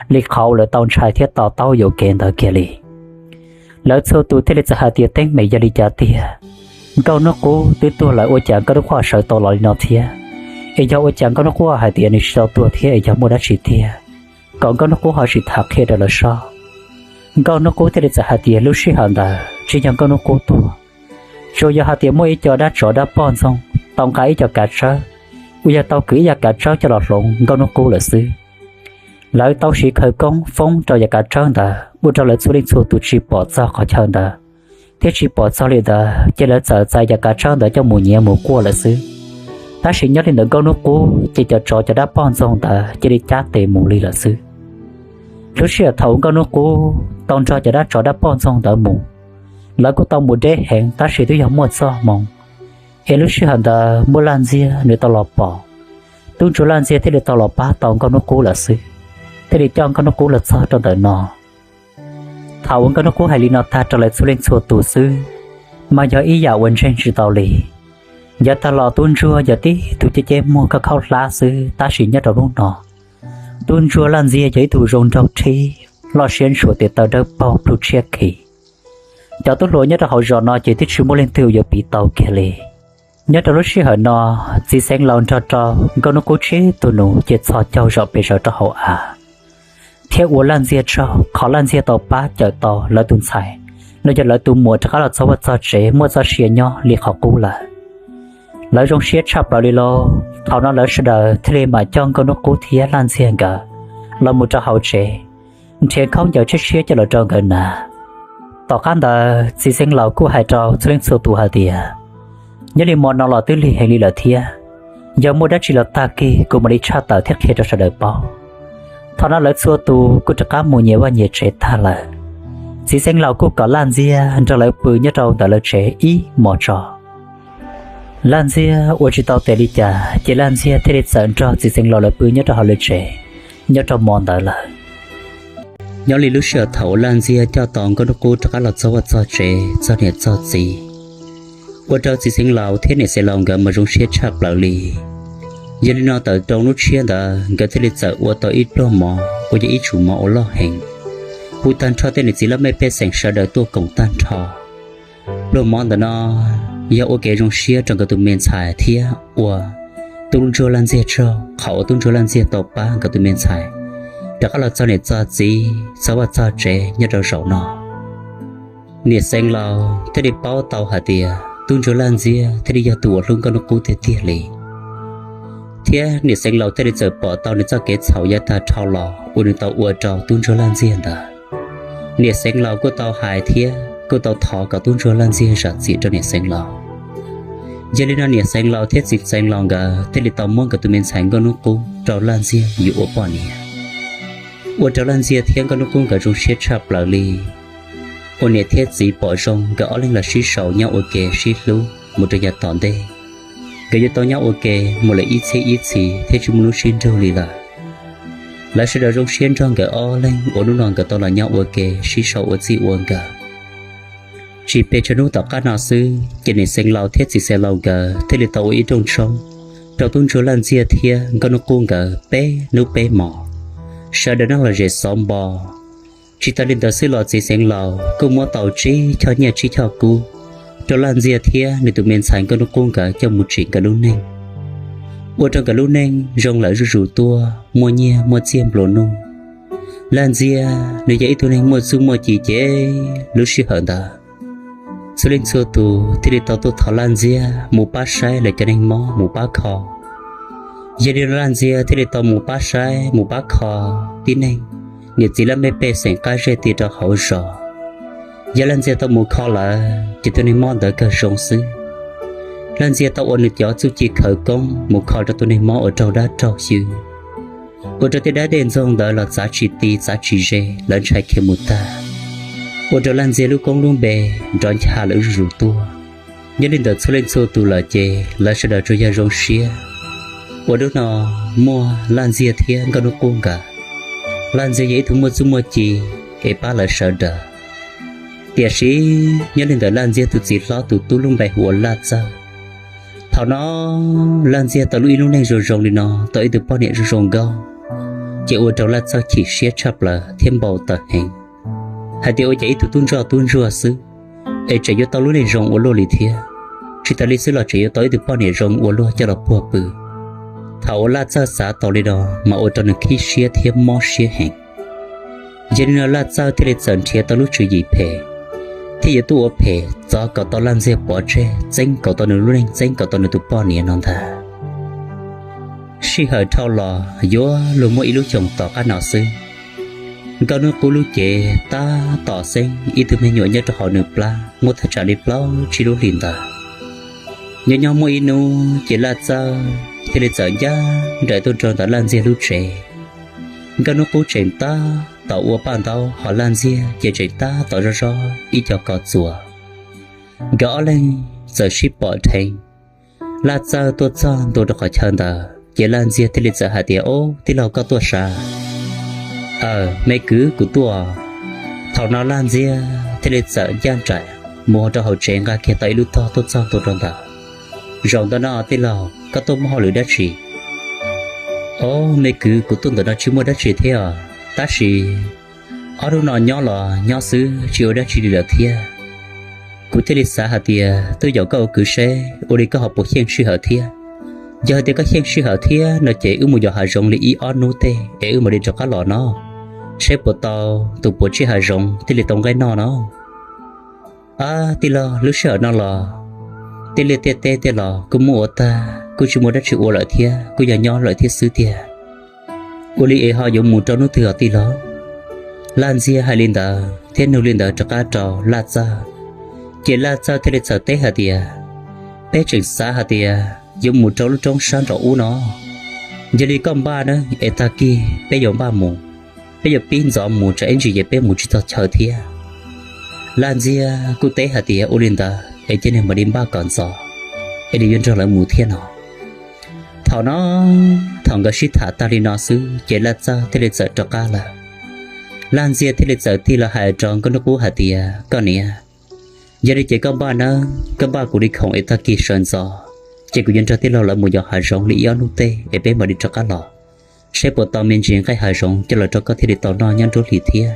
li qhov uas lawv tau ntshai thiab to taub yuam kev ntawd kiag li. Lawv txhua tus thiaj li txawm hais tias, teeb meem yog li cas tiag? Nkauj Hnub Qub twb tuag lawm ua cas Nkauj Hnub Qub ho sawv tau los li no thiab? Es yog ua cas Nkauj Hnub Qub hais tias nws tsis tau tuag thiab, es yog muaj dab tsi tiag kom Nkauj Hnub Qub ho tsis tham qhia rau lawv soj? Nkauj Hnub Qub thiaj li txawm hais tias lub sij hawm ntawd tsis yog Nkauj Hnub Qub tuag, tsuas yog hais tias muaj ib co dab tsov dab poj ntxoog tau nqa ib co kav tsawb uas yog tau kwv ib yam kav tsawb coj los hloov Nkauj Hnub Qub lawm xwb. Lawv tau siv khawv koob foob rau yam kav tsawb ntawd ua rau lawv txhua leej txhua tus tsis pom txog qhov chaw ntawd, thiab tsis pom txog li ntawd ces lawv txawm txais yam kav tsawb ntawd coj mus nyiav mus quaj lawm xwb. Tab sis nyob li ntawm Nkauj Hnub Qub ces cov tsov cov dab poj ntxoog ntawd cia li cab tes mus li lawm xwb. Lub sij hawm thaum Nkauj Hnub Qub tau nrog cov dab tsov dab poj ntxoog ntawd mus, lawv kuj tau mus deb heev tab sis twb yog muaj txoj hmoo, es lub sij hawm ntawd muaj Laj Ntxiag nws tau los pom, tub ntsuag Laj Ntxiag thiaj li tau los pab tau Nkauj Hnub Qub lawm xwb, thiaj li coj Nkauj Hnub Qub los txog rau ntawm no. Thaum uas Nkauj Hnub Qub hais li no tag rau lawv txhua leej txhua tus xwb, mas yog ib yam uas ntseeg tsis tau li. Yav tag los tub ntsuag yog tib tug ceb ceb muag khaub khaub hlab xwb, tab sis nyob rau hnub no, tub ntsuag Laj Ntxiag yog ib tug zoo nraug rhib, loj siab ntshua tes taw dawb paug plhu tshiab khi. Cov tub hluas nyob rau hauv zos no ces twb tsis muaj leej twg yuav piv tau kiag li. Nyob rau lub sij hawm no, txiv xeev laus nrog rau Nkauj Hnub Qub tsib tug nus ces txhos caug zom pes zaws rau hauv av, thiab ua Laj Ntxiag tsaug qhov Laj Ntxiag tau pab cawm tau lawv tus ntxhais, los yog lawv tus muam rov qab los txog vaj txog tsev muaj txoj sia nyob li qhov qub lawm. Lawv zoo siab tshaj plaws li lauj. Thaum no lawv sawv daws thiaj li mam coj Nkauj Hnub Qub thiab Laj Ntxiag nkawd los mus rau hauv tsev, nrhiav khaub ncaws tshiab tshiab coj los rau nkawd hnav. Tom qab ntawd txiv xeev laus kuj hais rau txhua leej txhua tus hais tias, nyob li hmo no los twb lig heev li lawm thiab, yog muaj dab tsi los tag kis kuv mam li tshaj tawm thiab qhia rau sawv daws paub. Thaum no lawv txhua tus kuj rov qab mus nyias vaj nyias tsev tag lawm. Txiv xeev laus kuj kom Laj Ntxiag nrog lawv pw nyob rau ntawm lawv tsev ib hmos tso. Laj Ntxiag ua tsis tau tes li cas ces Laj Ntxiag thiaj li txawm nrog txiv xeev laus lawv pw nyob rau hauv lawv tsev nyob rau hmo ntawd lawm. Nyob li lub sij hawm thaum uas Laj Ntxiag coj tau Nkauj Hnub Qub rov qab los txog vaj txog tsev txog niam txog txiv, ua rau txiv xeev laus thiab niam xeev laus nkawd mas zoo siab tshaj plaws li. Yog li no tawm rau lub tshiab ntawd nkawd thiaj li txawm ua tau ib pluag mov uas yog ib tsum mov uas loj heev. Hu tag nrho tej niam txiv laj mej pej xeem sawv daws tuaj koom tag nrho. Pluag mov ntawm no yog ua kev zoo siab rau nkawd tus me ntxhais thiab ua tub ntsuag Laj Ntxiag tsaug qhov uas tub ntsuag Laj Ntxiag tau pab nkawd tus me ntxhais rov qab los txog niam txog txiv txog vaj txog tsev nyob rau zaum no. Niam xeev laus thiaj li paub tau hais tias tub ntsuag Laj Ntxiag thiaj li yog tus uas hlub Nkauj Hnub Qub tiag tiag li, thiab niam xeev laus thiaj li txawm pom tau nws txoj kev txhaum yav tag dhau los uas nws tau ua rau tub ntsuag Laj Ntxiag ntawd. Niam xeev laus kuj tau hais thiab kuj tau thov kom tub ntsuag Laj Ntxiag zam txim rau niam xeev laus. Yog li no niam xeev laus thiab txiv xeev laus nkawd thiaj li tau muab nkawd tus me ntxhais Nkauj Hnub Qub rau Laj Ntxiag yuav ua poj niam. Ua rau Laj Ntxiag thiab Nkauj Hnub Qub nkawd zoo siab tshaj plaws li. Ua niam thiab txiv pom zoo nkawd ob leeg los sib sau nyob ua ke sib hlub mus rau yav tom ntej, nkawd yuav tau nyob ua ke mus lawm ib txhiab ib txhis thiab tsis muaj hnub sib nrug li lawm. Lawv sawv daws zoo siab nrog nkawd ob leeg uas hnub no nkawd tau los nyob ua ke sib sau ua txij ua nkawm. Tsis pes tsawg hnub tom qab no xwb ces niam Xeev Laus thiab txiv Xeev Laus nkawd thiaj li tau ua ib rooj tshoob rau tub ntsuag Laj Ntxiag thiab Nkauj Hnub Qub nkawd peb hnub peb hmos, sawv daws noj lom zem xov npo. Tsis tas li ntawd xwb los txiv Xeev Laus kuj muab tau tsib choj nyiaj tsib choj kub rau Laj Ntxiag thiab nws tus me ntxhais Nkauj Hnub Qub nkawd coj mus tsim nkawd lub neej, ua rau nkawd lub neej zoo lawm zuj zus tuaj, muaj nyiaj muaj txiaj nplua nuj. Laj Ntxiag nws yog ib tug neeg muaj txuj muaj ci ces lub sij hawm ntawd txhua leej txhua tus thiaj li tau tuaj thov Laj Ntxiag mus pab saib lawv cov neeg mob mus pab kho. Yog li no Laj Ntxiag thiaj li tau mus pab saib mus pab kho tib neeg niam txiv laj mej pej xeem qab zej ti rau hauv zos. Yog Laj Ntxiag tau mus kho lawm ces tus neeg mob ntawd kawg zoo xwb. Laj Ntxiag tau ua nws cov txuj ci khawv koob mus kho rau tus neeg mob uas raug dab raug xyw, ua rau tej dab dej ntxoog ntawd los txav tsis ti txav tsis ze, lawv ntshai khiav mus tag, ua rau Laj Ntxiag lub koob lub npe nrov ncha lawm zuj zus tuaj. Nyob li ntawm txhua leej txhua tus lawm ces lawv sawv daws tsuas yog zoo siab uas hnub no muaj Laj Ntxiag thiab Nkauj Hnub Qub nkawd. Laj Ntxiag yog ib tug muaj txuj muaj ci es pab lawv sawv daws. Tiam sis nyob li ntawm Laj Ntxiag tus txiv hlob tus tub lub npe hu ua Laj Txawj. Thaum no Laj Ntxiag tau lub ib lub neej zoo zoo li no, tau ib tug poj niam zoo zoo nkauj, ces ua rau Laj Txawj chim siab tshaj plaws thiab npau taws heev hais tias ua cas ib tug tub ntsoj tub ntsuag xwb es tseem yuav tau lub neej zoo ua luaj li thiab. Tsis tas li xwb los tseem yuav tau ib tug poj niam zoo ua luaj coj los puag pw. Thaum uas Laj Txawj xav tau li no mas ua rau nws khib siab thiab mob siab heev. Yog li no Laj Txawj thiaj li txawm nrhiav tau lub tswv yim phem, thiab yuav tuaj ua phem txov kom tau Laj Ntxiag pov tseg, txeeb kom tau nws lub neej, txeeb kom tau nws tus poj niam no ntag. Sij hawm dhau los yuav luag muaj ib lub xyoos tom qab no xwb, Nkauj Hnub Qub lub cev tab tom xeeb ib tug me nyuam nyob rau hauv nws plab muaj thaj tsam li plaub tsib lub hlis ntawd. Nyob nyob muaj ib hnub ces Laj Txawj thiaj li txawm ncaj nraim tuaj rau ntawm Laj Ntxiag lub tsev. Nkauj Hnub Qub tseem tab tom ua paj ntaub, hos Laj Ntxiag ces tseem tab tom zov zov ib co kos txuas. Nkawd ob leeg txawm sib pom dheev. Laj Txawj tuaj txog ntua rau qhov chaw ntawd ces Laj Ntxiag thiaj li txawm hais tias, Ob, tij laug, koj tuaj sav? Aw, me kwv, kuv tuaj. Thaum no Laj Ntxiag thiaj li txawm ncaj nraim mus rau hauv tsev nqa kiag tau ib lub tog tuaj txog ntua rau ntawd. Zaum ntawm no tij laug, koj tuaj muaj hauj lwm dab tsi? Ob, me kwv, kuv tuaj ntawm no tsis muaj dab tsi thiab os, tab sis ob hnub no nyob los nyob xwb tsis ua dab tsi li lawm thiab. Kuv thiaj li xav hais tias tuaj yaum koj ua kwv seb ua li koj ho puas xyeej sij hawm thiab. Yog hais tias koj xyeej sij hawm thiab no ces wb mus yos hav zoov li ib ob hnub tej es wb mam li rov qab los no, saib puas tau tus puav tsiaj hav zoov thiaj li tau nqaij noj no. Ab, tij laug, lub sij hawm no los tej liaj tej teb tej los kuj muab ua tag, kuj tsis muaj dab tsi ua lawm thiab, kuj yog nyob lawm thiab xwb tiag. Ua li es ho yuav mus rau hnub twg os tij laug? Laj Ntxiag hais li ntawd thiab nug li ntawd rov qab rau Laj Txawj, ces Laj Txawj thiaj li txawm teb hais tias, Peb tseem xav hais tias yuav mus rau lub roob sab nraum ub no. Yog li koj npaj nawb, es tag kis peb yuav npaj mus, peb yuav pib ntxov mus, tsam ib ntsis ces peb mus tsis txog chaw thiab. Laj Ntxiag kuj teb hais tias, Ua li ntawd es cia nws mam li npaj kom ntxov es nws yuav nrog lawv mus thiab no. Thaum no, thaum nkawd sib tham tag li no xwb ces Laj Txawj thiaj li txawm rov qab lawm. Laj Ntxiag thiaj li txawm tig los hais rau Nkauj Hnub Qub hais tias, Koj niam, yog li ces koj npaj nawb, koj npaj kuv li khoom es tag kis sawv ntxov ces kuv yuav nrog tij laug lawv mus yos hav zoov li ib ob hnub tej es peb mam li rov qab los, saib puas tau me ntsis nqaij hav zoov coj los rau koj thiaj li tau noj nyob nruab hlis thiab.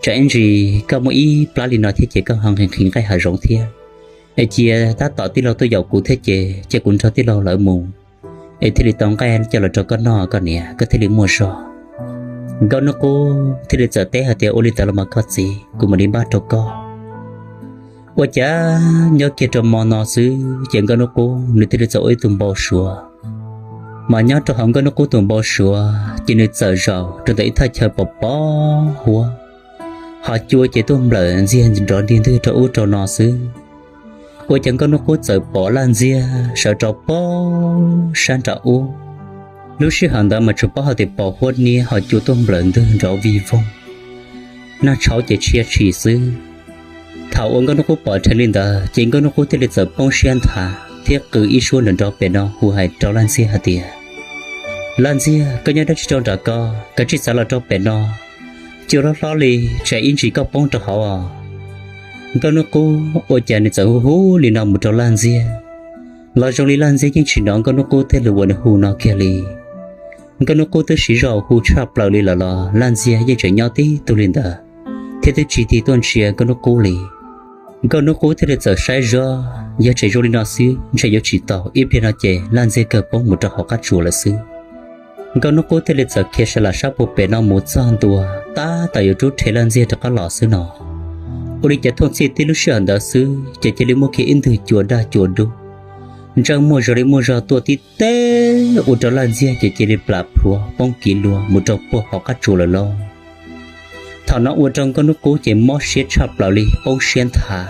Tsam ib ntsis koj muaj ib plab li no thiab ces koj ho nqhis nqhis nqaij hav zoov thiab. Es cia tab tom tij laug tuaj yaum kuv thiab ces cia kuv nrog tij laug lawv mus es thiaj li tau nqaij coj los rau koj noj, koj niam, koj thiaj li muaj zog. Nkauj Hnub Qub thiaj li txawm teb hais tias, Ua li ntawd los mas koj txiv, kuv mam li npaj rau koj. Ua cas nyob kiag rau hmo no xwb ces Nkauj Hnub Qub nws thiaj li txawm ua ib tug npau suav. Mas nyob rau hauv Nkauj Hnub Qub tus npau suav ces nws txawm zaum rau ntawm ib thaj chaw pos pos huab, ho cua ces tuaj nplawm ntxiag nrov ntig ntwg rau ub rau no xwb. Ua cas Nkauj Hnub Qub txawm pom Laj Ntxiag sawv rau pog sab nram ub. Lub sij hawm ntawd mas tsuas paub hais tias pos huab niab ho cua tuaj nplawm ntwg nrov vij voog, nag tshauv ces tshia tshis xwb. Thaum uas Nkauj Hnub Qub pom dheev li ntawd ces Nkauj Hnub Qub thiaj li txawm poob siab nthav thiab qw ib suab nrov nrov pem no hu hais rau Laj Ntxiag hais tias, Laj Ntxiag, koj nyob dab tsi rau nram ko, kav tsij xav los rau pem no, cua hlob hlob li, tsam ib ntsis koj poob rau hauv os. Nkauj Hnub Qub ua cas nws txawm hu hu li no mus rau Laj Ntxiag, los zoo li Laj Ntxiag yeej tsis hnov Nkauj Hnub Qub tej lus uas nws hu no kiag li. Nkauj Hnub Qub twb siv zog hu tshaj plaws li lawm los Laj Ntxiag yeej tseem nyob tib tug li ntawd, thiab twb tsis tig tuaj ntsia Nkauj Hnub Qub li. Nkauj Hnub Qub thiaj li txawm saib zog, yog tseem zoo li no xwb ntshe yuav tsis tau, ib pliag no ces Laj Ntxiag kawg poob mus rau hauv qab tsuas lawm xwb. Nkauj Hnub Qub thiaj li txawm khiav sav lam sab puag pem no mus txog ntua, tab tom yuav rub rhe Laj Ntxiag rov qab los xwb no, ua li cas thooj txhij tib lub sij hawm ntawd xwb ces cia li muaj kiag ib ntwg cua daj cua dub, ntsej muag zoo li muaj zog tuaj tib teb, ua rau Laj Ntxiag ces cia li plam plhuav poob kiv lua mus rau puag hauv qab tsuas lawm lauj. Thaum no ua rau Nkauj Hnub Qub ces mob siab tshaj plaws li, poob siab nthav,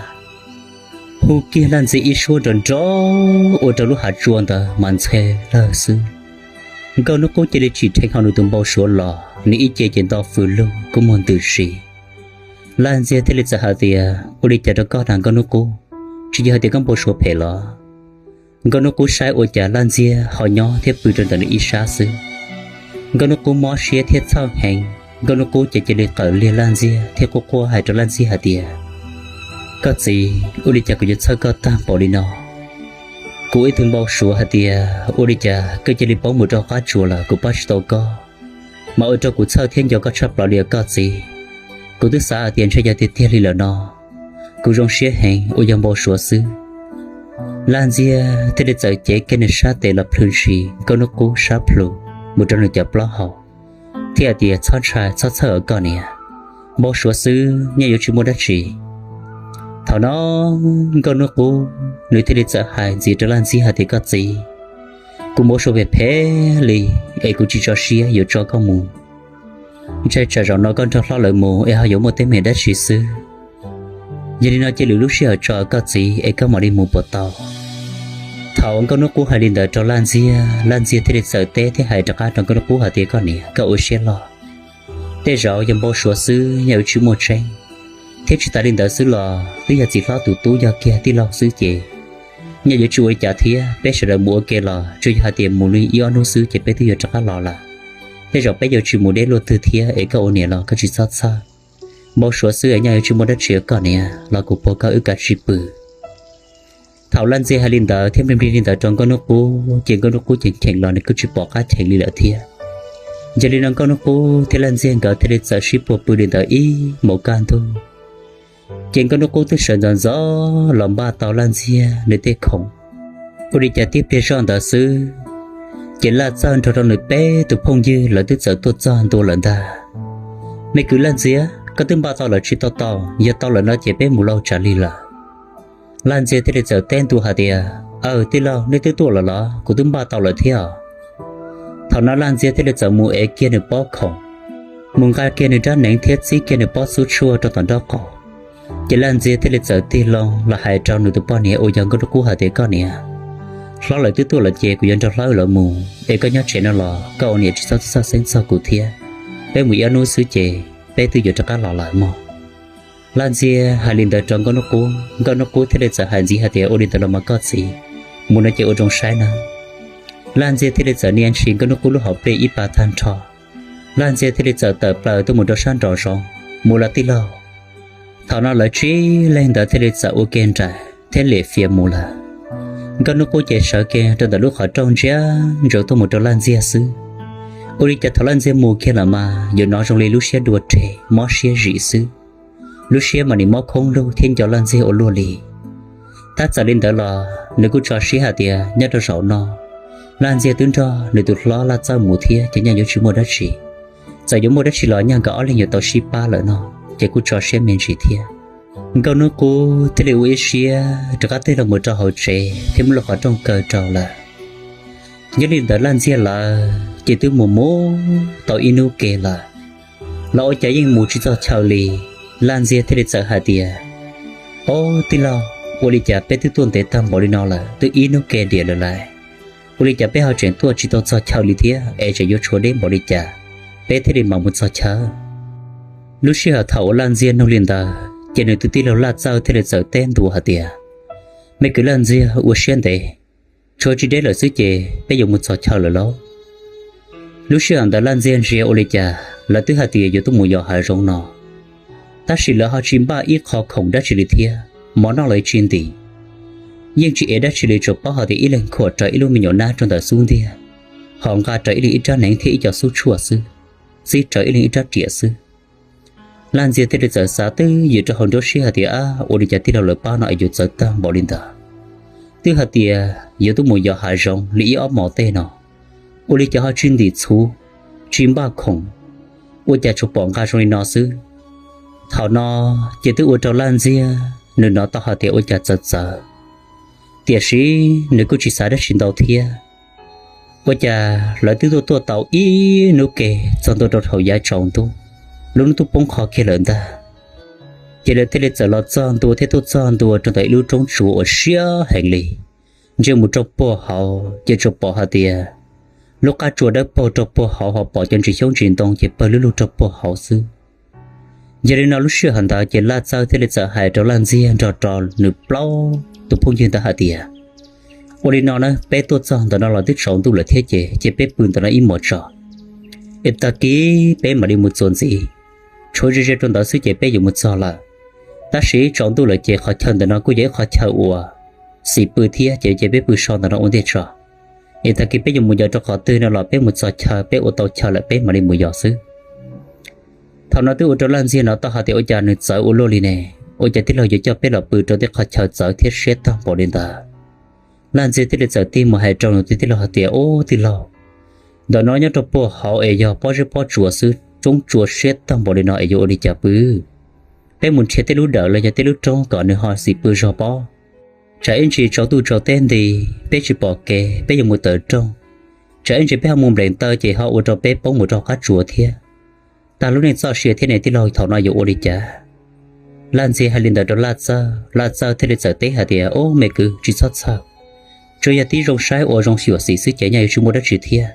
hu kiag Laj Ntxiag ib suab nrov nrov, ua rau lub hav tsua ntawd mas ntxhe lawg xwb. Nkauj Hnub Qub cia li tsim dheev hauv nws tus npau suav los, nws ib ce ces nto fws lug kua muag ntws si. Laj Ntxiag thiaj li txawm hais tias, ua li cas rau koj na Nkauj Hnub Qub, tsis yog hais tias koj npau suav phem los? Nkauj Hnub Qub saib ua cas Laj Ntxiag ho nyob thiab pw rau ntawm nws ib sab xwb. Nkauj Hnub Qub mob siab thiab txhawj heev, Nkauj Hnub Qub ces cia li qawm liag Laj Ntxiag thiab quaj quaj hais rau Laj Ntxiag hais tias, koj txiv, ua li cas kuv yuav txhawj koj tag npaum li no? Kuv ib tug npau suav hais tias ua li cas koj cia li poob mus rau qab tsuas lawm kuv pab tsis tau koj, mas ua rau kuv txhawj thiab nco koj tshaj plaws li os koj txiv. Kuv twb xav hais tias ntshe yog tiag tiag li lawm no, kuv zoo siab heev uas yog npau suav xwb. Laj Ntxiag thiaj li txawm cev kiag nws sab tes los plhws ntshis Nkauj Hnub Qub sab plhu mus rau nws cov plaub hau, thiaj hais tias, txhob ntshai txhob txhawj os koj niam, npau suav xwb, nyaj yuav tsis muaj dab tsi. Thaum no Nkauj Hnub Qub nws thiaj li txawm hais ntxiv rau Laj Ntxiag hais tias, koj txiv, kuv npau suav phem phem li, es kuv tsis tso siab yuav tso koj mus. Ntshai tsam zaum no koj nrog hlob lawv mus es ho yuav muaj teeb meem dab tsi xwb. Yog li no cia lwm lub sij hawm tso koj txiv es koj mam li mus puas tau? Thaum Nkauj Hnub Qub hais li ntawd rau Laj Ntxiag, Laj Ntxiag thiaj li txawm teb thiab hais rov qab rau Nkauj Hnub Qub hais tias, koj niam, koj ua siab loj, tej zaum yog npau suav xwb, nyaj yuav tsis muaj tseeb. Thiab tsis tas li ntawd xwb los twb yog txiv hlob tus tub yog kiag tij laug xwb ces nyaj yuav tsis ua li cas thiab, peb sawv daws mus ua ke los tsuas yog hais tias mus li ib ob hnub xwb ces peb twb yuav rov qab los lawm. Tej zaum peb yuav tsis mus deb luaj twg thiab es koj ua niam los koj tsis txhob txhawj. Npau suav xwb es nyaj yuav tsis muaj dab tsi, koj niam los kuv puag koj wb kav tsij pw. Thaum Laj Ntxiag hais li ntawd thiab nplig nplig li ntawd rau Nkauj Hnub Qub ces Nkauj Hnub Qub cheem cheem los nws kuj tsis pom qab cheem li lawm thiab. Yog li no Nkauj Hnub Qub thiab Laj Ntxiag nkawd thiaj li txawm sib puag pw li ntawd ib hmos kaj ntug. Ces Nkauj Hnub Qub twb sawv ntxov ntxov los npaj tau Laj Ntxiag nws tej khoom. Ua li cas tib pliag zoj ntawd xwb, ces Laj Txawj nrog rau nws peb tus phooj ywg lawv twb txawm tuaj txog ntua lawm ntag. Me kwv Laj Ntxiag, koj twb npaj tau lawm tsis tau tau? Yog tau lawm no ces peb mus lauj tsam lig lawm. Laj Ntxiag thiaj li txawm teb ntua hais tias, aw tij laug, nej twb tuaj lawm los? Kuv twb npaj tau lawm thiab. Thaum no Laj Ntxiag thiaj li txawm mus ev kiag nws pob khoom, mus nqa kiag nws rab hneev thiab txib kiag nws pob xub tshuaj rau tom nraub qaum. Ces Laj Ntxiag thiaj li txawm tig loo los hais rau nws tus poj niam uas yog Nkauj Hnub Qub hais tias, koj niam, hlob lawv twb tuaj lawm ces kuv yuav nrog hlob lawv mus es koj nyob tsev no los koj ua niam tsis txhob txhawj xeeb txog kuv thiab. Peb mus ib ob hnub xwb ces peb twb yuav rov qab los lawm mog. Laj Ntxiag hais li ntawd rau Nkauj Hnub Qub, Nkauj Hnub Qub thiaj li txawm hais ntxiv hais tias, ua li ntawd los mas koj txiv, mus no ces ua zoo saib na. Laj Ntxiag thiaj li txawm nias ntshis Nkauj Hnub Qub lub hauv plig ib pas tag nrho. Laj Ntxiag thiaj li txawm tawm plaws tuaj mus rau sab nraum zoov, mus lawm tij laug. Thaum no lawv tsib leeg ntawd thiaj li txawm ua ke nraim thiab liam fias mus lawm. Nkauj Hnub Qub ces sawv kiag rau ntawm lub qhov rooj ntsia ntsoov tuaj mus rau Laj Ntxiag xwb. Ua li cas thaum Laj Ntxiag mus kiag lawm mas yuav hnov zoo li lub siab dua rhe, mob siab zim xwb. Lub siab mas nim mob khoob lug thiab nco Laj Ntxiag ua luaj li. Tab txawm li ntawd los nws kuj tso siab hais tias nyob rau zaum no Laj Ntxiag twb nrog nws tus hlob Laj Txawj mus thiab ces nyaj yuav tsis muaj dab tsi. Txawm yuav muaj dab tsi los nyaj nkawd ob leeg yuav tau sib pab lawm no, ces kuj tso siab me ntsis thiab. Nkauj Hnub Qub thiaj li ua ib siab rov qab tig los mus rau hauv tsev thiab muab lub qhov rooj kaw rau lawm. Nyob li ntawd Laj Ntxiag lawv ces twb mus mus tau ib hnub ke lawm, los ua cas yeej mus tsis txog chaw li. Laj Ntxiag thiaj li txawm hais tias, ob tij laug, ua li cas peb twb tuaj ntev tag npaum li no lawm twb ib hnub ke diam lawm lauj, ua li cas peb ho tseem tuaj tsis tau txog chaw li thiab es tseem yuav tshuav deb npaum li cas peb thiaj li mam mus txog chaw? Lub sij hawm thaum uas Laj Ntxiag nug li ntawd ces nws tus tij laug Laj Txawj thiaj li txawm teb ntua hais tias, me kwv Laj Ntxiag, ua siab ntev, tshuav tsis deb lawm xwb ces peb yuav mus txog chaw lawm lauj. Lub sij hawm ntawd Laj Ntxiag ntsia ua li cas lawv twb hais tias yuav tuaj mus yos hav zoov no, tab sis lawv ho tsis npaj ib qho khoom dab tsi li thiab, mov noj los tsis ntim, yeej tsis ev dab tsi li, tsuas paub hais tias ib leeg khuam rawv ib lub me nyuam nab rau ntawm xub ntiag, ho nqa rawv ib leeg ib rab hneev thiab ib co xub tshuaj xwb, txib rawv ib leeg ib rab riam xwb. Laj Ntxiag thiaj li txawm xav twb ywm rau hauv nruab siab hais tias, ab, ua li cas tij laug lawv pab no es yuav txawv tag npaum li ntawd? Twb hais tias yuav tuaj mus yos hav zoov li ib ob hmos tej no, ua li cas ho tsis ntim txhuv, tsis npaj khoom, ua cas tsuas pom nqa zoo li no xwb? Thaum no ces twb ua rau Laj Ntxiag nws hnov tau hais tias ua cas txawv txawv, tiam sis nws kuj tsis xav dab tsi ntau thiab. Ua cas lawv twb tuaj tuaj tau ib hnub ke txog ntua rau thaum yav tsaus ntuj, lub hnub twb poob qho kiag lawm ntag. Ces lawv thiaj li txawm los txog ntua thiab tuaj txog ntua rau ntawm ib lub roob tsuas uas siab heev li. Ntsia mus rau puag hauv ces tsuas pom hais tias lub qab tsua dawb paug rau puag hauv ho pom cov ntsis xyoob ntsis ntoo ces pawg lug lug rau puag hauv xwb. Yog li no lub sij hawm ntawd ces Laj Txawj thiaj li txawm hais rau Laj Ntxiag nrog rau nws plaub tus phooj ywg ntawd hais tias, ua li no na, peb tuaj txog ntawm no los twb tsaus ntuj lawm thiab ces cia peb pw ntawm no ib hmos tso, es tag kis peb mam li mus txuas ntxiv. Tshuav ze ze rau ntawd xwb ces peb yuav mus txog lawm, tab sis tsaus ntuj lawm ces qhov chaw ntawm no kuj yog ib qhov chaw uas xis pw thiab ces cia peb pw so ntawm no ua ntej tso, es tag kis peb yuav mus yos rau qhov twg no los peb mus txog chaw peb ua tau chaw lawm peb mam li mus yos xwb. Thaum no twb ua rau Laj Ntxiag hnov tau hais tias ua cas nws txawv ua luaj li ne, ua cas tij laug yuav coj peb los pw rau tej qhov chaw txawv thiab siab tag npaum li ntawd. Laj Ntxiag thiaj li txawm tig mus hais rau nws tus tij laug hais tias, ub tij laug, ntawm no nyob rau puag hauv es yog pob zeb pob tsuas xwb, roob tsua siab tag npaum li no es yuav ua li cas pw? Peb mus nrhiav tej lub dawm los yog tej lub roob kom nws ho xis pw zog pob. Tsam ib ntsis tsaus ntuj tsaus teb nti, peb tsis pom kev peb yuav mus tawm rooj, tsam ib ntsis peb ho mus nplees taw ces ho ua rau peb poob mus rau qab tsuas thiab. Tag lub neej txoj sia thiab ne tij laug, thaum no yuav ua li cas? Laj Ntxiag hais li ntawd rau Laj Txawj, Laj Txawj thiaj li txawm teb hais tias, ub me kwv, tsis txhob txhawj, tsuas yog tib zoo saib ua zoo xyuam xim xwb ces nyaj yuav tsis muaj dab tsi thiab,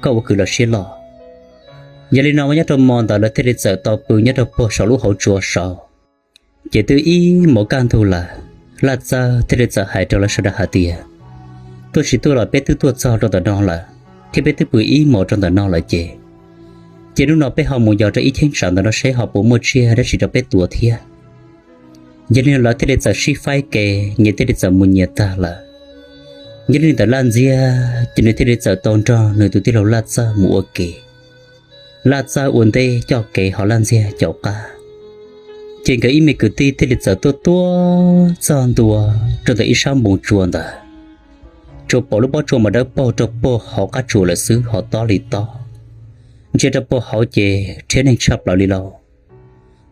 koj ua kwv los siab loj. Yog li no mas nyob rau hmo ntawd lawv thiaj li txawm tau pw nyob rau puag saum lub hauv tsua saud. Ces twb ib hmos kaj ntug lawm, Laj Txawj thiaj li txawm hais rau lawv sawv daws hais tias, tuaj tsis tuaj los peb twb tuaj txog rau ntawm no lawm, thiab peb twb pw ib hmos rau ntawm no lawm ces, ces hnub no peb ho mus yos rau ib cheeb tsam ntawm no seb ho puas muaj tsiaj dab tsi rau peb tua thiab. Yog li no lawv thiaj li txawm sib faib ke, nyias thiaj li txawm mus nyias tag lawm. Yog li ntawm Laj Ntxiag ces nws thiaj li txawm tau nrog nws tus tij laug Laj Txawj mus ua ke. Laj Txawj ua ntej coj kev ho Laj Ntxiag caum qab. Ces nkawd ib me kwv tij thiaj li txawm tuaj tuaj txog ntua rau ntawm ib sab npoo tsua ntawd. Tsuas pom lub pob tsua mas dawb paug rau puag hauv qab tsua lawm xwb ho tob li tob, ntsia rau puag hauv ces rhiab neeg tshaj plaws li lauj.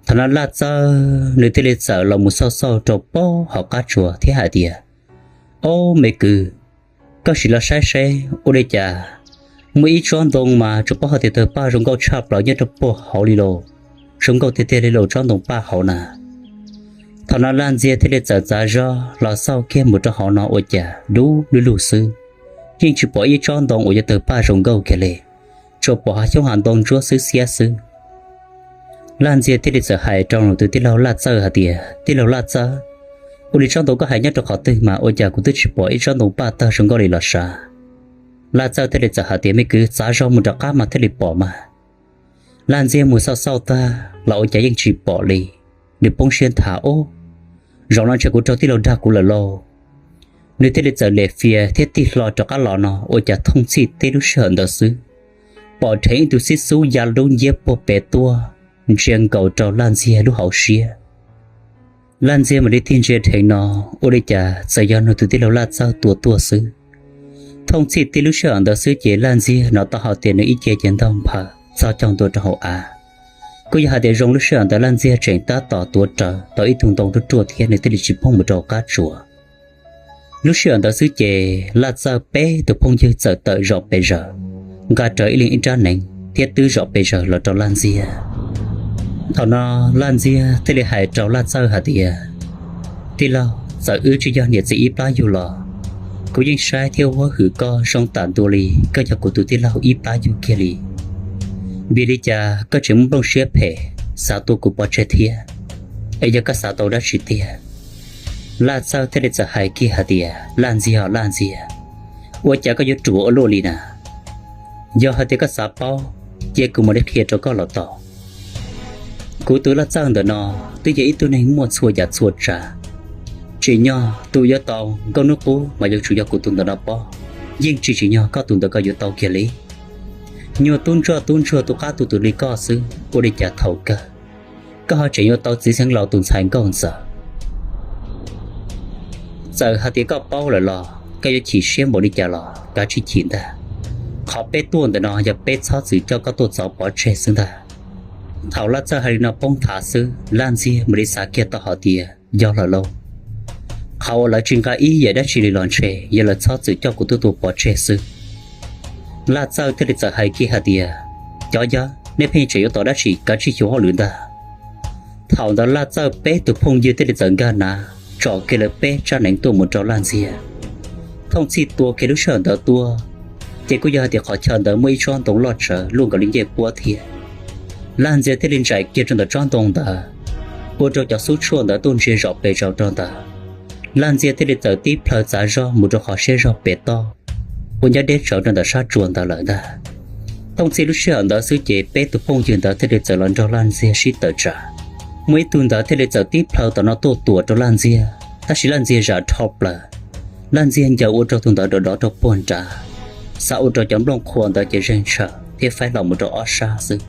Thaum no Laj Txawj nws thiaj li txawm los mus xauj xauj rau puag hauv qab tsua thiab hais tias, ob me kwv, koj sim los saib seb ua li cas muaj ib tsob ntoo mas tsuas paub hais tias tawg paj zoo nkauj tshaj plaws nyob rau puag hauv li lauj, zoo nkauj tiag tiag li lauj tsob ntoo paj hauv na. Thaum no Laj Ntxiag thiaj li txawm txav zog los xauj kiag mus rau hauv no ua cas dub lug lug xwb, yeej tsis pom ib tsob ntoo uas yuav tawg paj zoo nkauj kiag li, tsuas pom hav xyoob hav ntoo ntsuab xwb xiab xwb. Laj Ntxiag thiaj li txawm hais rau nws tus tij laug Laj Txawj hais tias, tij laug Laj Txawj, ua li tsob ntoo koj hais nyob rau qhov twg mas ua cas kuv twb tsis pom ib tsob ntoo paj tawg zoo nkauj li los sav? Laj Txawj thiaj li txawm hais tias, me kwv, txav zog mus rov qab mas thiaj li pom mas. Laj Ntxiag mus xauj xauj tag los ua cas yeej tsis pom li. Nws poob siab nthav, ub, zaum no ntshe kuv raug tij laug dag kuv lawm lauj. Nws thiaj li txawm liam fias thiab tig hlo rov qab los no ua cas thooj txhij tib lub sij hawm ntawd xwb, pom dheev ib tug xib xub ya dub nciab puag pem tuaj ntsia nkaus rau Laj Ntxiag lub hauv siab. Laj Ntxiag mam li tig ntsia dheev no, ua li cas txawm yog nws tus tij laug Laj Txawj tua tuaj xwb. Thooj txhij tib lub sij hawm ntawd xwb ces Laj Ntxiag hnov tau hais tias nws ib ce ces ntaug nphaws txog caug ntua rau hauv av. Kuj yog hais tias zoo lub sij hawm ntawd Laj Ntxiag tseem tab tom tuav rawv tau ib tug ntoo ruaj ruaj thiab nws thiaj li tsis poob mus rau qab tsua. Lub sij hawm ntawd xwb ces Laj Txawj peb tus phooj ywg txawm tawm zom pes zaws, nqa rawv ib leeg ib rab hneev thiab twb zom pes zaws los rau Laj Ntxiag. Thaum no Laj Ntxiag thiaj li hais rau Laj Txawj hais tias, tij laug, txawm wb tsis yog niam txiv ib plab yug los, kuv yeej saib thiab huab hwm koj zoo tam ntua li koj yog kuv tus tij laug ib plab yug kiag li. Vim li cas koj tseem muaj nplooj siab phem xav tua kuv pov tseg thiab? Es yog koj xav tau dab tsi tiag? Laj Txawj thiaj li txawm hais kiag hais tias, Laj Ntxiag os Laj Ntxiag, ua cas koj yuav ruam ua luaj li na? Yog hais tias koj xav paub, cia kuv mam li qhia rau koj los tau. Kuv tus Laj Txawj ntawm no twb yog ib tug neeg muaj txhua yam txhua tsav. Tsim nyog tus yuav tau Nkauj Hnub Qub mas yuav tsum yog kuv tus ntawm no paub, yeej tsis tsim nyog koj tus ntawm koj yuav tau kiag li. Nyuag tub ntsuag tub ntsuag tus qab tus twg li koj xwb, ua li cas thaum kawg koj ho tseem yuav tau txiv xeev laus tus ntxhais nkauj ntxawm. Txawm hais tias koj paub lawm los koj yuav chim siab npaum li cas los kav tsij chim ntag. Qhov peb tuaj ntawm no yog peb txhob txwm coj koj tuaj txov pov tseg xwb ntag. Thaum Laj Txawj hais li no poob thav xwb, Laj Ntxiag mam li xav kiag tau hais tias yog lawm lauj. Qhov uas lawv tsis nqa ib yam dab tsi li los ntshe yog lawv txhob txwm coj kuv tuaj tua pov tseg xwb. Laj Txawj thiaj li txawm hais kiag hais tias, cov yawg, nej pheej tseem yuav tos dab tsi, kav tsij xyuas hauj lwm ntag. Thaum ntawd Laj Txawj peb tus phooj ywg thiaj li txawm nkag nav tsom kiag lawv peb tsab neev tuaj mus rau Laj Ntxiag. Thooj txhij tua kiag lub sij hawm ntawd tuaj, ces kuj yog hais tias qhov chaw ntawd muaj ib tsob ntoo loj tsawv luaj nkaus li ncej puab thiab. Laj Ntxiag thiaj li ntsaim kiag rau ntawm tsob ntoo ntawd, ua rau cov xub tshuaj ntawd tuaj ntsia zom pes zaum rau ntawd. Laj Ntxiag thiaj li txawm tib plhaw txav zog mus rau qhov siab zog pem toj, ua nyob deb tsawv rau ntawm sab tsua ntawd lawm ntag. Thooj txhij lub sij hawm ntawd xwb ces peb tus phooj ywg ntawd thiaj li txawm los nrog Laj Ntxiag sib tawm tsam. Muaj ib tug ntawd thiaj li txawm tib plhaw tom no tuaj tuam rau Laj Ntxiag, tab sis Laj Ntxiag zam dhau plaws. Laj Ntxiag ncaws ua rau tus ntawd dov dov rau puag nrad, xav ua rau cov nplooj qhuav ntawd ces zeeg tshaws thiab faib hlo mus rau ob sab xwb.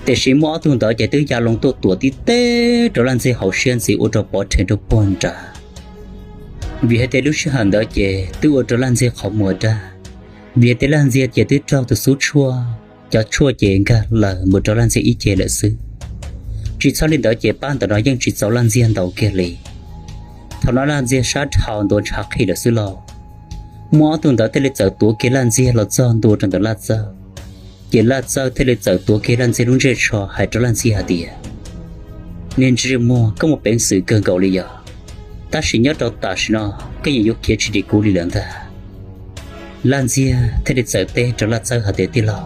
Tiam sis muaj ob tug ntawd ces twb ya loo tuaj tuam tib teb rau Laj Ntxiag hauv siab ntxiv ua rau pov rhees rau puag nrad. Vim hais tias lub sij hawm ntawd ces twb ua rau Laj Ntxiag qhov muag dag, vim hais tias Laj Ntxiag ces twb raug tus xub tshuaj, cov tshuaj ces nkag lawm mus rau Laj Ntxiag ib ce lawm xwb. Tsis txhob li ntawd ces pab ntawm no yeej tsis txaus Laj Ntxiag ntaus kiag li. Thaum no Laj Ntxiag sab dhau ntuav ntshav qhi lawm xwb lauj. Muaj ob tug ntawd thiaj li txawm tuav kiag Laj Ntxiag los txog ntua rau ntawm Laj Txawj. Ces Laj Txawj thiaj li txawm tuav kiag Laj Ntxiag lub ntsej tsho hais rau Laj Ntxiag hais tias, niag ntsej muag, koj muaj peev xwm kawg nkaus li yog, tab sis nyob rau tam sim no koj yeej yuav khiav tsis dim kuv li lawm ntag. Laj Ntxiag thiaj li txawm teb rau Laj Txawj hais tias, tij laug,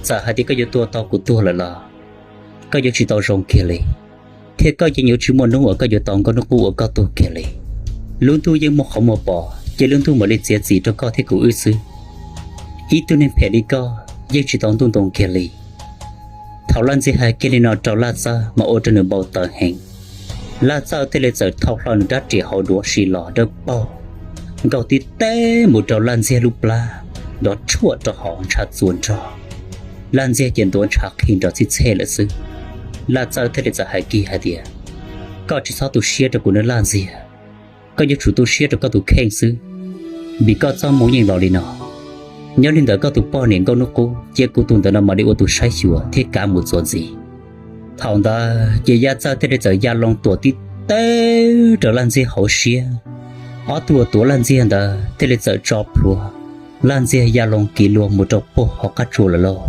txawm hais tias koj yuav tua tau kuv tuag lawm los koj yuav tsis tau zoo kiag li, thiab koj yeej yuav tsis muaj hnub uas koj yuav tau Nkauj Hnub Qub ua koj tug kiag li. Lub ntuj yeej muaj qhov muag pom, cia lub ntuj mam li txiav txim rau koj thiab kuv wb xwb. Ib tug neeg phem li koj yeej tsis tau ntuj ntoo kiag li. Thaum Laj Ntxiag hais kiag li no rau Laj Txawj mas ua rau nws npau taws heev. Laj Txawj thiaj li txawm thau hlo nws rab riam hauv duav si los dawb paug, nkaug tib teb mus rau Laj Ntxiag lub plab, nrov tshuaj rau hauv ntshav txuas nrog. Laj Ntxiag ces ntuav ntshav qhi nrov txhij txhej lawm xwb. Laj Txawj thiaj li txawm hais kiag hais tias, koj tsis txhob tu siab rau kuv nawb Laj Ntxiag, koj yuav tsum tu siab rau koj tus kheej xwb, vim koj txoj hmoo yeej los li no. Nyob li ntawd koj tus poj niam Nkauj Hnub Qub cia kuv tus ntawm no mam li ua tus saib xyuas thiab kav mus txuas ntxiv. Thaum ntawd ces Laj Txawj thiaj li txawm ya loo tuam tib teb rau Laj Ntxiag hauv siab, ob tug uas tuav Laj Ntxiag ntawd thiaj li txawm tso plhuav, Laj Ntxiag ya loo kiv lua mus rau puag hauv qab tsua lawm lauj.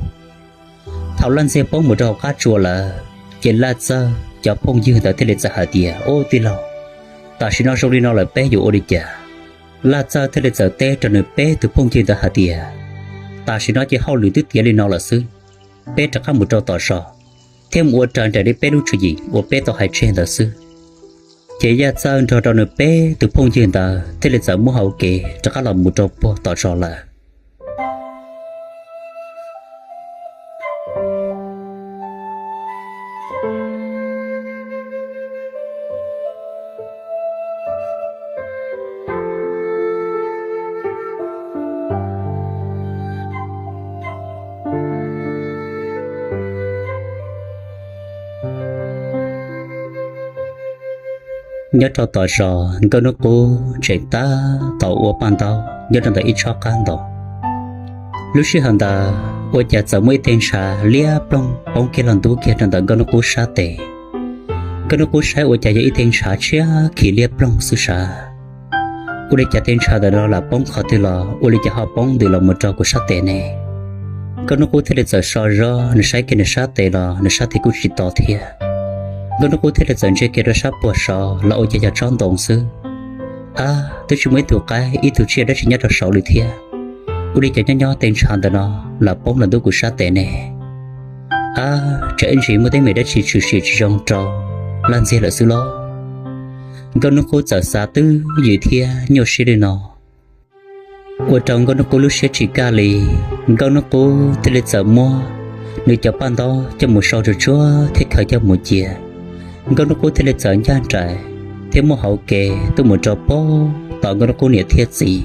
Thaum Laj Ntxiag poob mus rau hauv qab tsua lawm, ces Laj Txawj cov phooj ywg ntawd thiaj li txawm hais tias, ub tij laug, tam sim no zoo li no lawm peb yuav ua li cas? Laj Txawj thiaj li txawm teb rau nws peb tus phooj ywg ntawd hais tias, tam sim no ces hauj lwm twb tiav li no lawm xwb, peb rov qab mus rau tom zos thiab mus ua raws nraim li peb lub tswv yim uas peb tau hais tseg ntawd xwb. Ces Laj Txawj nrog rau nws peb tus phooj ywg ntawd thiaj li txawm muab hau kev rov qab los mus rau puag tom zos lawm. Nyob rau tom zos Nkauj Hnub Qub tseem tab tom ua paj ntaub nyob rau ntawm ib tsob qab ntoo. Lub sij hawm ntawd ua cas txawm muaj ib teg ntshav liab ploog poob kiag los ntub kiag rau ntawm Nkauj Hnub Qub sab tes. Nkauj Hnub Qub saib ua cas yog ib teg ntshav tshiab khiv liab ploog xwb sav. Ua li cas teg ntshav ntawm no lam poob qhov twg los ua li cas ho poob ntws los mus rau kuv sab tes ne? Nkauj Hnub Qub thiaj li txawm so zog, nws saib kiag nws sab tes los nws sab tes kuj tsis to thiab. Nkauj Hnub Qub thiaj li txawm ntsia kiag rau sab puag saud los ua cas yog tsob ntoo xwb. Ab, twb tsis muaj ib tug qaib ib tug tsiaj dab tsi nyob rau saud li thiab. Ua li cas nyob nyob teg ntshav ntawm no lam poob los ntub kuv sab tes ne? Ab, tsam ib ntsis muaj teeb meem dab tsi tshwm sim tsis zoo rau Laj Ntxiag lawm xwb los? Nkauj Hnub Qub txawm xav twb ywm thiab nyuaj siab li no. ua rau Nkauj Hnub Qub lub siab tsis kaj li. Nkauj Hnub Qub thiaj li txawm muab nws cov paj ntaub coj mus sau tsuag tsuag thiab khaws coj mus cia. Nkauj Hnub Qub thiaj li txawm ncaj nraim thiab muaj hauv kev tuaj mus rau pem tom Nkauj Hnub Qub niam thiab txiv,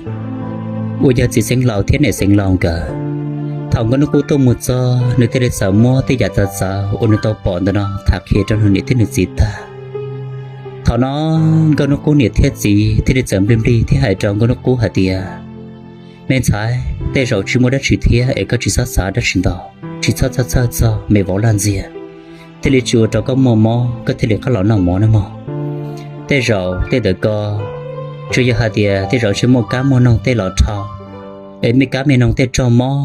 uas yog txiv Xeev Laus thiab niam Xeev Laus nkawd. Thaum Nkauj Hnub Qub tuaj mus txog, nws thiaj li txawm muab tej yam txawv txawv uas nws tau pom ntawm no tham qhia rau nws niam thiab nws txiv tag. Thaum no Nkauj Hnub Qub niam thiab txiv thiaj li txawm nplij nplij thiab hais rau Nkauj Hnub Qub hais tias, Me ntxhais, tej zaum tsis muaj dab tsi thiab es koj tsis txhob xav dab tsi ntau, tsis txhob txhawj txhawj txog me vauv Laj Ntxiag, thiaj li tsis ua rau koj muaj mob, koj thiaj li qab los noj mov nawb mog. Tej zaum tej ntawm ko, tsuas yog hais tias tej zaum ntshe muaj kab muaj noog tej los dhau, es me kab me noog tej raug mob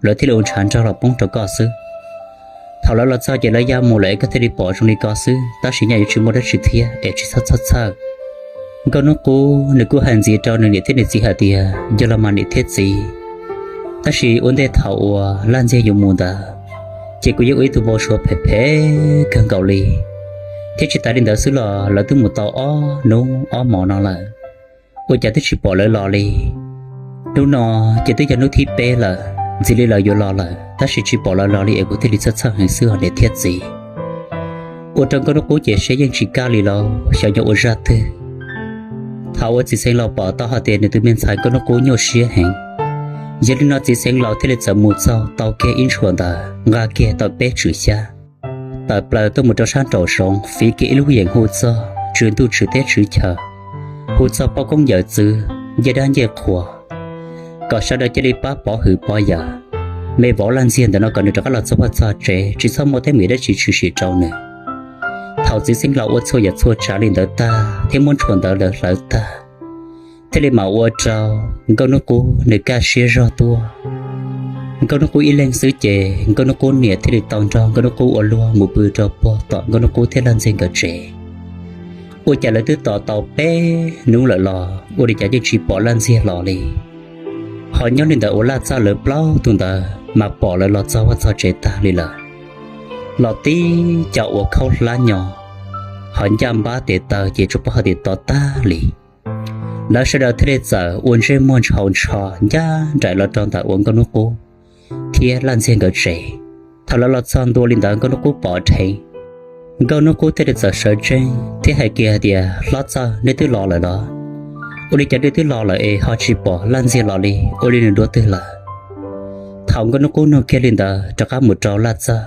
lawv thiaj li ua ntshav nraug los poob rau koj xwb. Thaum lawv los txog ces lawv ya mus lawm es koj thiaj li pom zoo li ko xwb, tab sis nyaj yuav tsis muaj dab tsi thiab es tsis txhob txhawj txhawj. Nkauj Hnub Qub nws kuj hais ntxiv rau nws niam thiab nws txiv hais tias, Yog los mas niam thiab txiv, tab sis ua ntej thaum uas Laj Ntxiag yuav mus ntawd, ces kuv yeej ua ib tug npau suav phem phem kawg nkaus li, thiab tsis tas li ntawd xwb los lawv twb mus tau ob hnub ob hmos no lawm, ua cas twb tsis pom lawv los li. Hnub no ces twb yog hnub thib peb lawm, ntxim li lawv yuav los lawm tab sis tsis pom lawv los li es kuv thiaj li txhawj txhawj heev xwb os niam thiab txiv. Ua rau Nkauj Hnub Qub ces siab yeej tsis kaj li lauj, xyov yog ua zaj twg. Thaum uas txiv Xeev Laus pom tau hais tias nws tus me ntxhais Nkauj Hnub Qub nyuaj siab heev, yog li no txiv Xeev Laus thiaj li txawm mus txog tau kiag ib ntshuas ntawd, nqa kiag tau peb tswm xyab, tawm plaws tuaj mus rau sab nraum zoov, fiv kiag ib lub yeem hu txog tswv ntuj tswv teb tswv chaw, hu txog poj koob yawm txwv, ncej dab ncej qhua, kom sawv daws cia li pab pov hwm pov yawm me vauv Laj Ntxiag ntawm no kom nws rov qab los txog vaj txog tsev, tsis txhob muaj teeb meem dab tsi tshwm sim rau nws. Thaum txiv Xeev Laus ua txhua yam txhua tsav li ntawd tag thiab muab ntshuas ntawd lawv hlawv tag, thiaj li mam ua rau Nkauj Hnub Qub nws kaj siab zog tuaj. Nkauj Hnub Qub ib leeg xwb ces Nkauj Hnub Qub niam thiaj li tau nrog Nkauj Hnub Qub ua luag mus pw rau puag tom Nkauj Hnub Qub thiab Laj Ntxiag nkawd tsev. Ua cas lawv twb tos tau peb hnub lawm los ua li cas yeej tsis pom Laj Ntxiag los li. Ho nyob li ntawd uas Laj Txawj lawv plaub tug ntawd mas pom lawv los txog vaj txog tsev tag li lawm, los tib co ua khaub hlab nyo, ho ncaj npab tes taw ces tsuas paub hais tias to tag li. Lawv sawv daws thiaj li txawm ua ntsej muag ntshaus ntsho ncaj nraim los rau ntawm uas Nkauj Hnub Qub thiab Laj Ntxiag nkawd tsev. Thaum lawv los txog ntua li ntawd Nkauj Hnub Qub pom dheev, Nkauj Hnub Qub thiaj li txawm sawv tsees thiab hais kiag hais tias, Hlob Txawj, nej twb los lawm los? Ua li cas nej twb los lawm es ho tsis pom Laj Ntxiag los li, ua li nws dua twg lawm? Thaum Nkauj Hnub Qub nug kiag li ntawd rov qab mus rau Laj Txawj,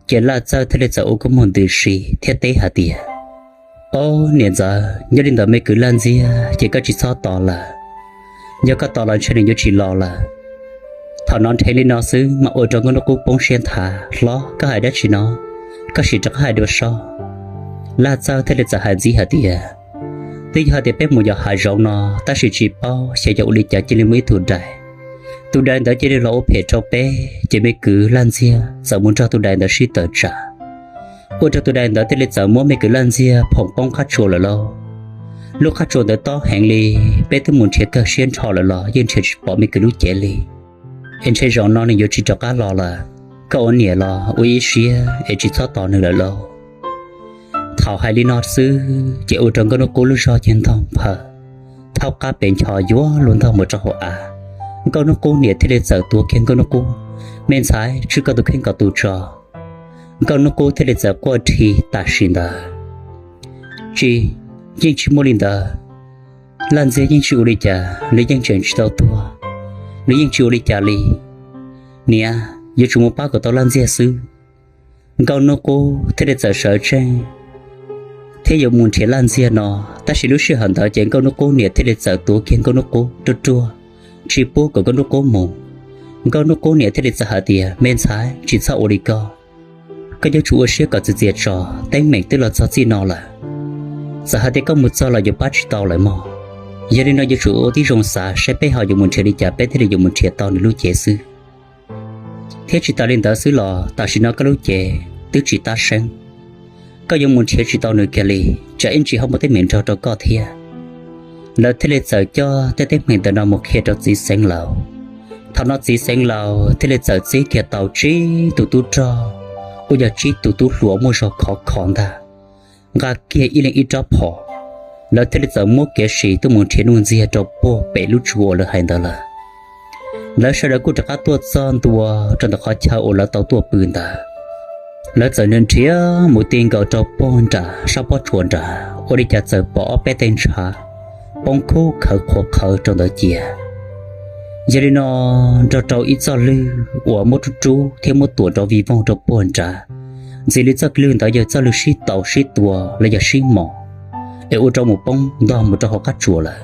ces Laj Txawj thiaj li txawm ua kua muag ntws si thiab teb hais tias, Ob niam ntxawm, nyob li ntawm me kwv Laj Ntxiag ces koj tsis txhob tos lawm. Yog koj tos los ntshe nws yuav tsis los lawm. Thaum no dheev li no xwb mas ua rau Nkauj Hnub Qub poob siab nthav, Hlob, koj hais dab tsi no? Koj sim rov qab hais dua seb. Laj Txawj thiaj li txawm hais ntxiv hais tias, Twb yog hais tias peb mus yos hav zoov no tab sis tsis paub xyov yog ua li cas cia li muaj ib tug dais. Tus dais ntawd cia li los ua phem rau peb ces me kwv Laj Ntxiag txawm mus nrog tus dais ntawd sib tawm tsam, ua rau tus dais ntawd thiaj li txawm muab me kwv Laj Ntxiag phoom poob qab tsuas lawm lauj. Lub qab tsuas ntawd tob heev li, peb twb mus nrhiav kawg siab nrho lawm los yeej nrhiav tsis pom me kwv lub cev li. Es ntshe zaum no nws yuav tsis rov qab los lawm. Koj ua niam los ua ib siab es tsis txhob tos nws lawm lauj. Thaum hais li no xwb ces ua rau Nkauj Hnub Qub lub zog ces ntog nphaws, thaub qab pes ncho yuav luag ntog mus rau hauv av. Nkauj Hnub Qub niam thiaj li txawm tuav kiag Nkauj Hnub Qub, Me ntxhais, tswj koj tus kheej kom tu tso. Nkauj Hnub Qub thiaj li txawm quaj dhi tam sim ntawd, Tsis, yeej tsis muaj li ntawd. Laj Ntxiag yeej tsis ua li cas, nws yeej tseem tsis tau tuag, nws yeej tsis ua li cas li. Niam, yuav tsum mus pab kom tau Laj Ntxiag xwb. Nkauj Hnub Qub thiaj li txawm sawv tsees thiab yuav mus nrhiav Laj Ntxiag no, tab sis lub sij hawm ntawd ces Nkauj Hnub Qub niam thiaj li txawm tuav kiag Nkauj Hnub Qub ruaj ruaj, tsis pub kom Nkauj Hnub Qub mus. Nkauj Hnub Qub niam thiaj li txawm hais tias, Me ntxhais, tsis txhob ua li ko. Koj yuav tsum ua siab kom txias txias tso, teeb meem twb los txog txij no lawm. Txawm hais tias koj mus txog los yuav pab tsis tau lawm mog. Yog li no yuav tsum ua tib zoo xav saib peb ho yuav mus nrhiav li cas peb thiaj li yuav mus nrhiav tau nws lub cev xwb. Thiab tsis tas li ntawd xwb los tam sim no koj lub cev twb tsis tab seeb, koj yuav mus nrhiav tsis tau nws kiag li, tsam ib ntsis ho muaj teeb meem nrog rau koj thiab. Lawv thiaj li txawm coj tej teeb meem ntawm no mus qhia rau txiv Xeev Laus. Thaum no txiv Xeev Laus thiaj li txawm txib kiag tau tsib tus tub rog, uas yog tsib tus tub hluas muaj zog khov kho ntag, nqa kiag ib leeg ib rab phom. Lawv thiaj li txawm muab kev sim tuaj mus nrhiav Nuj Ntxiag rau puag pem lub tsuas uas lawv hais ntawd lawm. Lawv sawv daws kuj rov qab tuaj txog ntua rau ntawm qhov chaw uas lawv tau tuaj pw ntawd. Lawv txawm nrhiav mus ti nkaus rau puag nram sab pob tsuas nrad, ua li cas txawm pom ob peb teg ntshav poob khub khawv qhuav qhawv rau ntawd cia. Yog li no, nrog rau ib txoj lwg uas muab rub rub thiab muab tuam nrov vij voog rau puag nrad, ntxim li txoj lwg ntawd yog txoj lwg sib tau sib tua los yog sib mos, es ua rau mus poob ntog mus rau hauv qab tsuas lawm.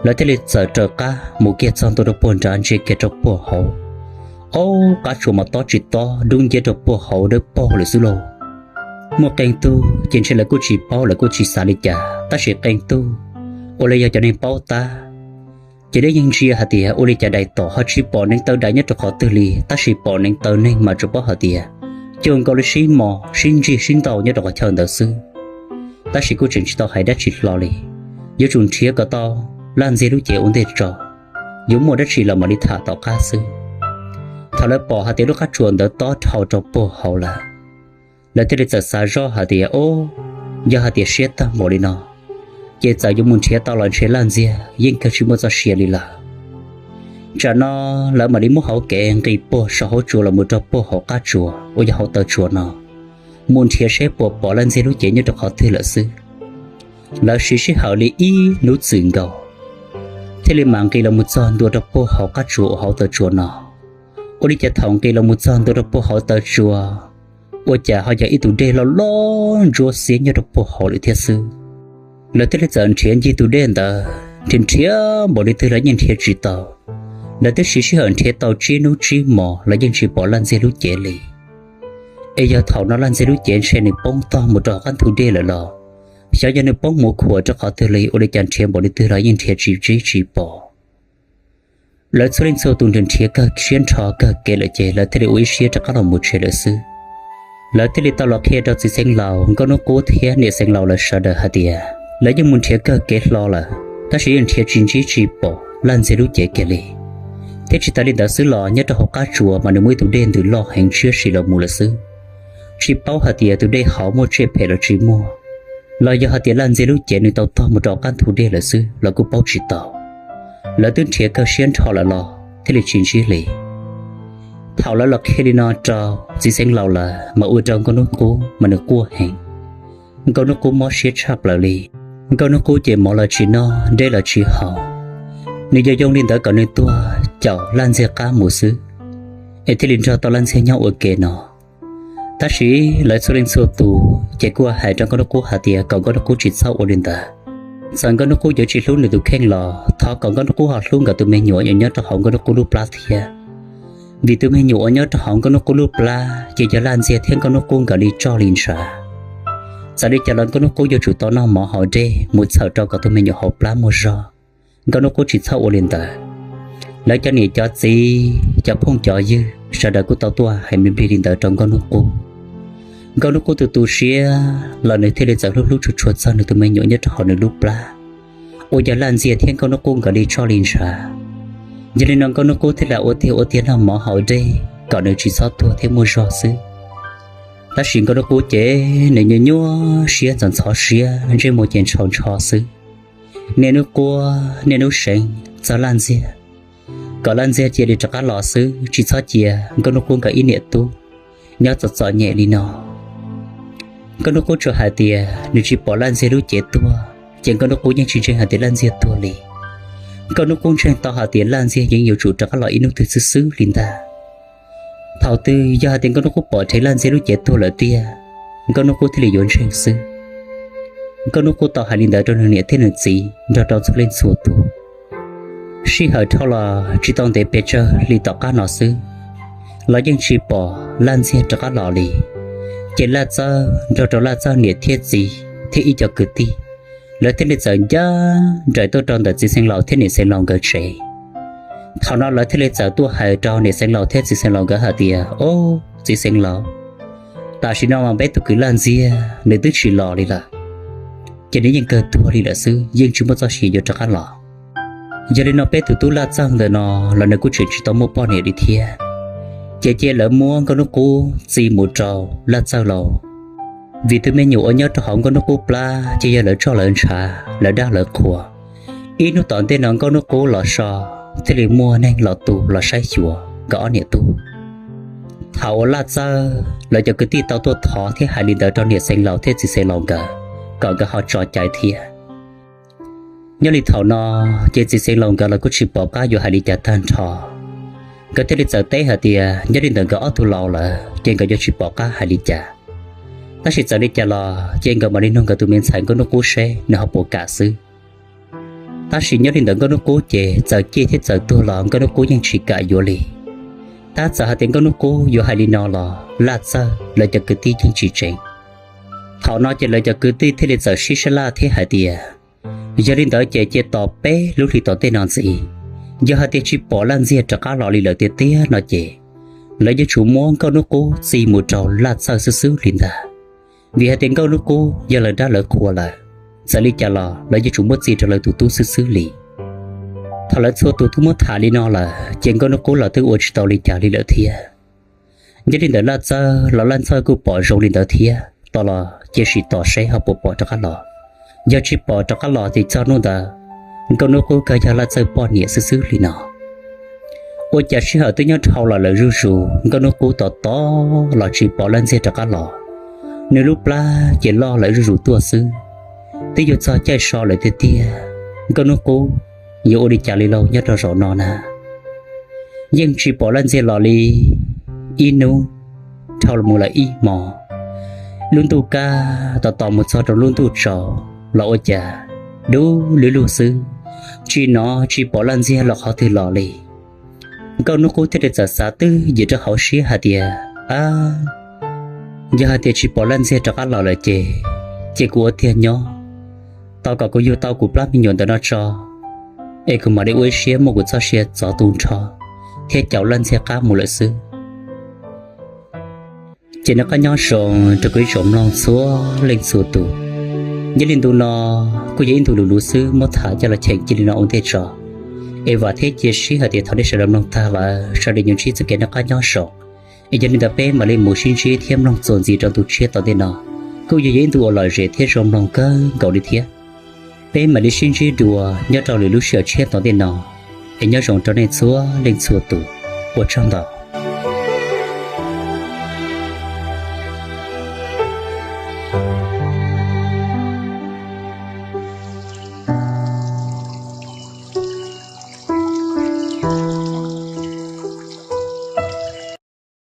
Lawv thiaj li txawm raws qab mus kiag txog ntua rau puag nrad ntsia kiag rau puag hauv. Ob qab tsuas mas tob tsis tob dub nciab rau puag hauv dawb paug lawm xwb lauj. Muaj qee tug ces ntshe lawv kuj tsis paub lawv kuj tsis xav li cas, tab sis qee tug uas li yog cov neeg paub tab ces lawv yeej ntsia hais tias ua li cas dais tom ho tsis pom neev taw dais nyob rau qhov twg li, tab sis pom neev taw neeg mas tsuas paub hais tias cuag nkaus li sib mos sib ntsig sib ntaus nyob rau qhov chaw ntawd xwb. Tab sis kuj tseem tsis tau hais dab tsi hlo li, yuav tsum nrhiav kom tau Laj Ntxiag lub cev ua ntej tso, yuav muaj dab tsi los mam li tham tom qab xwb. Thaum lawv pom hais tias lub qab tsuas ntawd tob dhau rau puag hauv lawm, lawv thiaj li txawm xav zoj hais tias, o, yog hais tias siab tawg npaum li no, ces txawm yuav mus nrhiav tau los ntshe Laj Ntxiag yeej kawg tsis muaj txoj sia li lawm. Tsam no lawv mam li muab hauv kev nqis puag saum hauv tsuas los mus rau puag hauv qab tsuas uas yog hauv taw tsuas no, mus nrhiav seb puas pom Laj Ntxiag lub cev nyob rau qhov twg lawm xwb. Lawv siv sij hawm li ib hnub txwm nkaus, thiaj li mam nqis los mus txog ntua rau puag hauv qab tsuas uas hauv taw tsuas no. Ua li cas thaum nqis los mus txog ntua rau puag hauv taw tsuas, ua cas ho yog ib tug dej loj loj ntsuab xiab nyob rau puag hauv lawm thiab xwb. Lawv thiaj li txawm nrhiav ncig tus dej ntawd, nrhiav nrhiav npaum li twg los yeej nrhiav tsis tau. Lawv twb siv sij hawm nrhiav tau tsib hnub tsib hmos los yeej tsis pom Laj Ntxiag lub cev li. Es yog thaum no Laj Ntxiag lub cev ntshe nws poob tog mus rau hauv qab ntug dej lawm los, xyov yog nws poob mus khuam rau qhov twg li, ua li cas nrhiav npaum li twg los yeej nrhiav tsis ntsib tsis pom. Lawv txhua leej txhua tus nrhiav nrhiav kawg siab nrho kawg kev lawm ces lawv thiaj li ua ib siab rov qab los mus tsev lawm xwb. Lawv thiaj li tau los qhia rau txiv xeev laus Nkauj Hnub Qub thiab niam xeev laus lawv sawv daws hais tias lawv yeej mus nrhiav kawg kev hlo lawm, tab sis yeej nrhiav tsis ntsib tsis pom Laj Ntxiag lub cev kiag li. Thiab tsis tas li ntawd xwb los nyob rau hauv qab tsuas mas nws muaj ib tug dej ntws loj heev tshiab sim los mus lawm xwb. Tsis paub hais tias tus dej hauv muaj tsiaj phem los tsis muaj, los yog hais tias Laj Ntxiag lub cev nws tau tog mus rau qab ntug dej lawm xwb los kuj paub tsis tau. Lawv twb nrhiav kawg siab nrho lawm los thiaj li tsis ntsib li. Thaum lawv los qhia li no rau txiv xeev laus lawm mas ua rau Nkauj Hnub Qub mas nws quaj heev. Nkauj Hnub Qub mob siab tshaj plaws li. Nkauj Hnub Qub ces mov los tsis noj dej los tsis haus, nws yog yoo li ntawd kom nws tuag caum Laj Ntxiag qab mus xwb, es thiaj li nrog tau Laj Ntxiag nyob ua ke no. Tab sis lawv txhua leej txhua tus ces kuj hais rau Nkauj Hnub Qub hais tias kom Nkauj Hnub Qub tsis txhob ua li ntawd. Txawm Nkauj Hnub Qub yuav tsis hlub nws tus kheej los thov kom Nkauj Hnub Qub ho hlub nkawd tus me nyuam uas nyob rau hauv Nkauj Hnub Qub lub plab thiab. Vim tus me nyuam uas nyob rau hauv Nkauj Hnub Qub lub plab ces yog Laj Ntxiag thiab Nkauj Hnub Qub nkawd li tsoj li ntshav. Txawm li cas los Nkauj Hnub Qub yuav tsum tau noj mov haus dej mus txhawm rau kom tus me nyuam hauv plab muaj zog. Nkauj Hnub Qub tsis txhob ua li ntawd. Lawv cov niam cov txiv, cov phooj cov ywg sawv daws kuj tau tuaj hais me plig li ntawd rau Nkauj Hnub Qub. Nkauj Hnub Qub tu tu siab los nws thiaj li txawm hlub hlub tshua tshua txog nws tus me nyuam nyob rau hauv nws lub plab, uas yog Laj Ntxiag thiab Nkauj Hnub Qub nkawd li tsoj li ntshav. Yog li no Nkauj Hnub Qub thiaj li ua tiag ua tiag noj mov haus dej kom nws tsis txhob tuag thiab muaj zog xwb. Tab sis Nkauj Hnub Qub ces nws nyuaj nyuaj siab ntxhov ntxhov siab, ntsej muag ces ntshaus ntsho xwb. Niaj hnub quaj niaj hnub seev txog Laj Ntxiag, kom Laj Ntxiag cia li rov qab los xwb, tsis txhob cia Nkauj Hnub Qub nkawd ib niam tub nyob txom txom nyem li no. Nkauj Hnub Qub tsuas hais tias nws tsis pom Laj Ntxiag lub cev tuag, ces Nkauj Hnub Qub yeej tsis ntseeg hais tias Laj Ntxiag tuag li. Nkauj Hnub Qub ntseeg tau hais tias Laj Ntxiag yeej yuav tsum rov qab los ib hnub twg xwb xwb li ntag. Thaum twg yog hais tias Nkauj Hnub Qub pom dheev Laj Ntxiag lub cev tuag lawm tiag, Nkauj Hnub Qub thiaj li yuav ntseeg xwb. Nkauj Hnub Qub tau hais li ntawd rau nws niam thiab nws txiv nrog rau txhua leej txhua tus. Sij hawm dhau los tsis tau ntev pes tsawg hli tom qab no xwb, los yeej tsis pom Laj Ntxiag rov qab los li. Ces Laj Txawj nrog rau Laj Txawj niam thiab txiv thiab ib co kwv tij, lawv thiaj li txawm ncaj nraim tuaj rau ntawm txiv xeev laus thiab niam xeev laus nkawd tsev. Thaum no lawv thiaj li txawm tuaj hais rau niam xeev laus thiab txiv xeev laus nkawd hais tias, o, txiv xeev laus, tam sim no mas peb tus kwv Laj Ntxiag nws twb tsis los li lawm, ces nws yeej kawg tuag li lawm xwb, yeej tsis muaj txoj sia yuav rov qab los. Yog li no peb tus tub Laj Txawj ntawm no los nws kuj tseem tsis tau muaj poj niam li thiab. Ces cia lawv muab Nkauj Hnub Qub txi mus rau Laj Txawj lauj. Vim tus me nyuam uas nyob rau hauv Nkauj Hnub Qub plab ces yog lawv tsoj lawv ntshav, lawv dab lawv qhuas. Ib hnub tom ntej no Nkauj Hnub Qub los so thiaj li muaj neeg los tu los saib xyuas nkawd ob niam tub. Thaum uas Laj Txawj lawv cov kwv tij tau tuaj thov thiab hais li ntawd rau niam Xeev Laus thiab txiv Xeev Laus nkawd kom nkawd ho tso cai thiab. Nyob li thaum no ces txiv Xeev Laus nkawd los kuj tsis pom qab yuav hais li cas tag nrho. Nkawd thiaj li txawm teb hais tias nyob li ntawd nkawd ob tug laus lawm ces nkawd yuav tsis pom qab hais li cas. Tab sis txawm li cas los ces nkawd mam li nug nkawd tus me ntxhais Nkauj Hnub Qub seb nws ho puas kam xwb. Tab sis nyob li ntawd Nkauj Hnub Qub ces txawm ciaj thiab txawm tuag los Nkauj Hnub Qub yeej tsis kam yuav li. Tab txawm hais tias Nkauj Hnub Qub yuav hais li no los Laj Txawj lawv cov kwv tij yeej tsis tseev. Thaum no ces lawv cov kwv tij thiaj li txawm sib sab laj thiab hais tias, yog li ntawd ces cia tos peb lub hli tom ntej no ntxiv, yog hais tias tsis pom Laj Ntxiag rov qab los li lawm tiag tiag no ces lawv yuav tsum muab Nkauj Hnub Qub txi mus rau Laj Txawj xwb xwb li ntag. Vim hais tias Nkauj Hnub Qub yog lawv dab lawv qhua lawm, txawm li cas los lawv yuav tsum muab txi rau lawv tus tub xwb xwb li. Thaum lawv txhua tus twb muab tham li no lawm ces Nkauj Hnub Qub los twb ua tsis tau li cas li lawm thiab. Nyob li ntawd Laj Txawj los Laj Txawj kuj pom zoo li ntawd thiab, tos los cia sim tos seb ho puas pom rov qab los. Yog tsis pom rov qab los ces txog hnub ntawd Nkauj Hnub Qub kawg yog Laj Txawj poj niam xwb xwb li no. Ua cas sij hawm twb nyob dhau los lawm zuj zus, Nkauj Hnub Qub tos tos los tsis pom Laj Ntxiag rov qab los. Nws lub plab ces loj lawm zuj zus tuaj xwb. Twb yuav txog caij so lawm tiag tiag, Nkauj Hnub Qub yuav ua li cas li lauj nyob rau zaum no na? Yeej tsis pom Laj Ntxiag los li. Ib hnub dhau mus lawm ib hmo, lub ntuj kaj tos tos mus txog rau lub ntuj tsaus los ua cas dub lug lug xwb, tsis hnov tsis pom Laj Ntxiag los qhov twg los li. Nkauj Hnub Qub thiaj li txawm xav twb ywm rau hauv siab hais tias, a, yog hais tias tsis pom Laj Ntxiag rov qab los lawm ces, ces kuv ua tiag nyob, tos kom kuv yug tau kuv plab me nyuam ntawm no tso, es kuv mam li ua ib siab muab kuv txoj sia txov tu nrho thiab caum Laj Ntxiag qab mus lawm xwb. Ces noj qab nyob zoo rau kuv ib tsoom mloog txhua leej txhua tus. Nyob li ntu no kuj yog ib ntu luv luv xwb muab tham coj los cheem cia li no ua ntej tso. Es vam thiab cia siab hais tias thaum nej sawv daws mloog tag lawm sawv daws yuav ntsib txoj kev noj qab nyob zoo. Es yog li ntawd peb mam li mus sib ntsib thiab mloog txuas ntxiv rau ntu tshiab tom ntej no, kuj yog yog ib ntu uas lom zem thiab zoo mloog kawg nkaus li thiab. Peb mam li sib ntsib dua nyob rau lwm lub sij hawm tshiab tom ntej no. Es nyob zoo rau nej txhua leej txhua tus, ua tsaug ntau.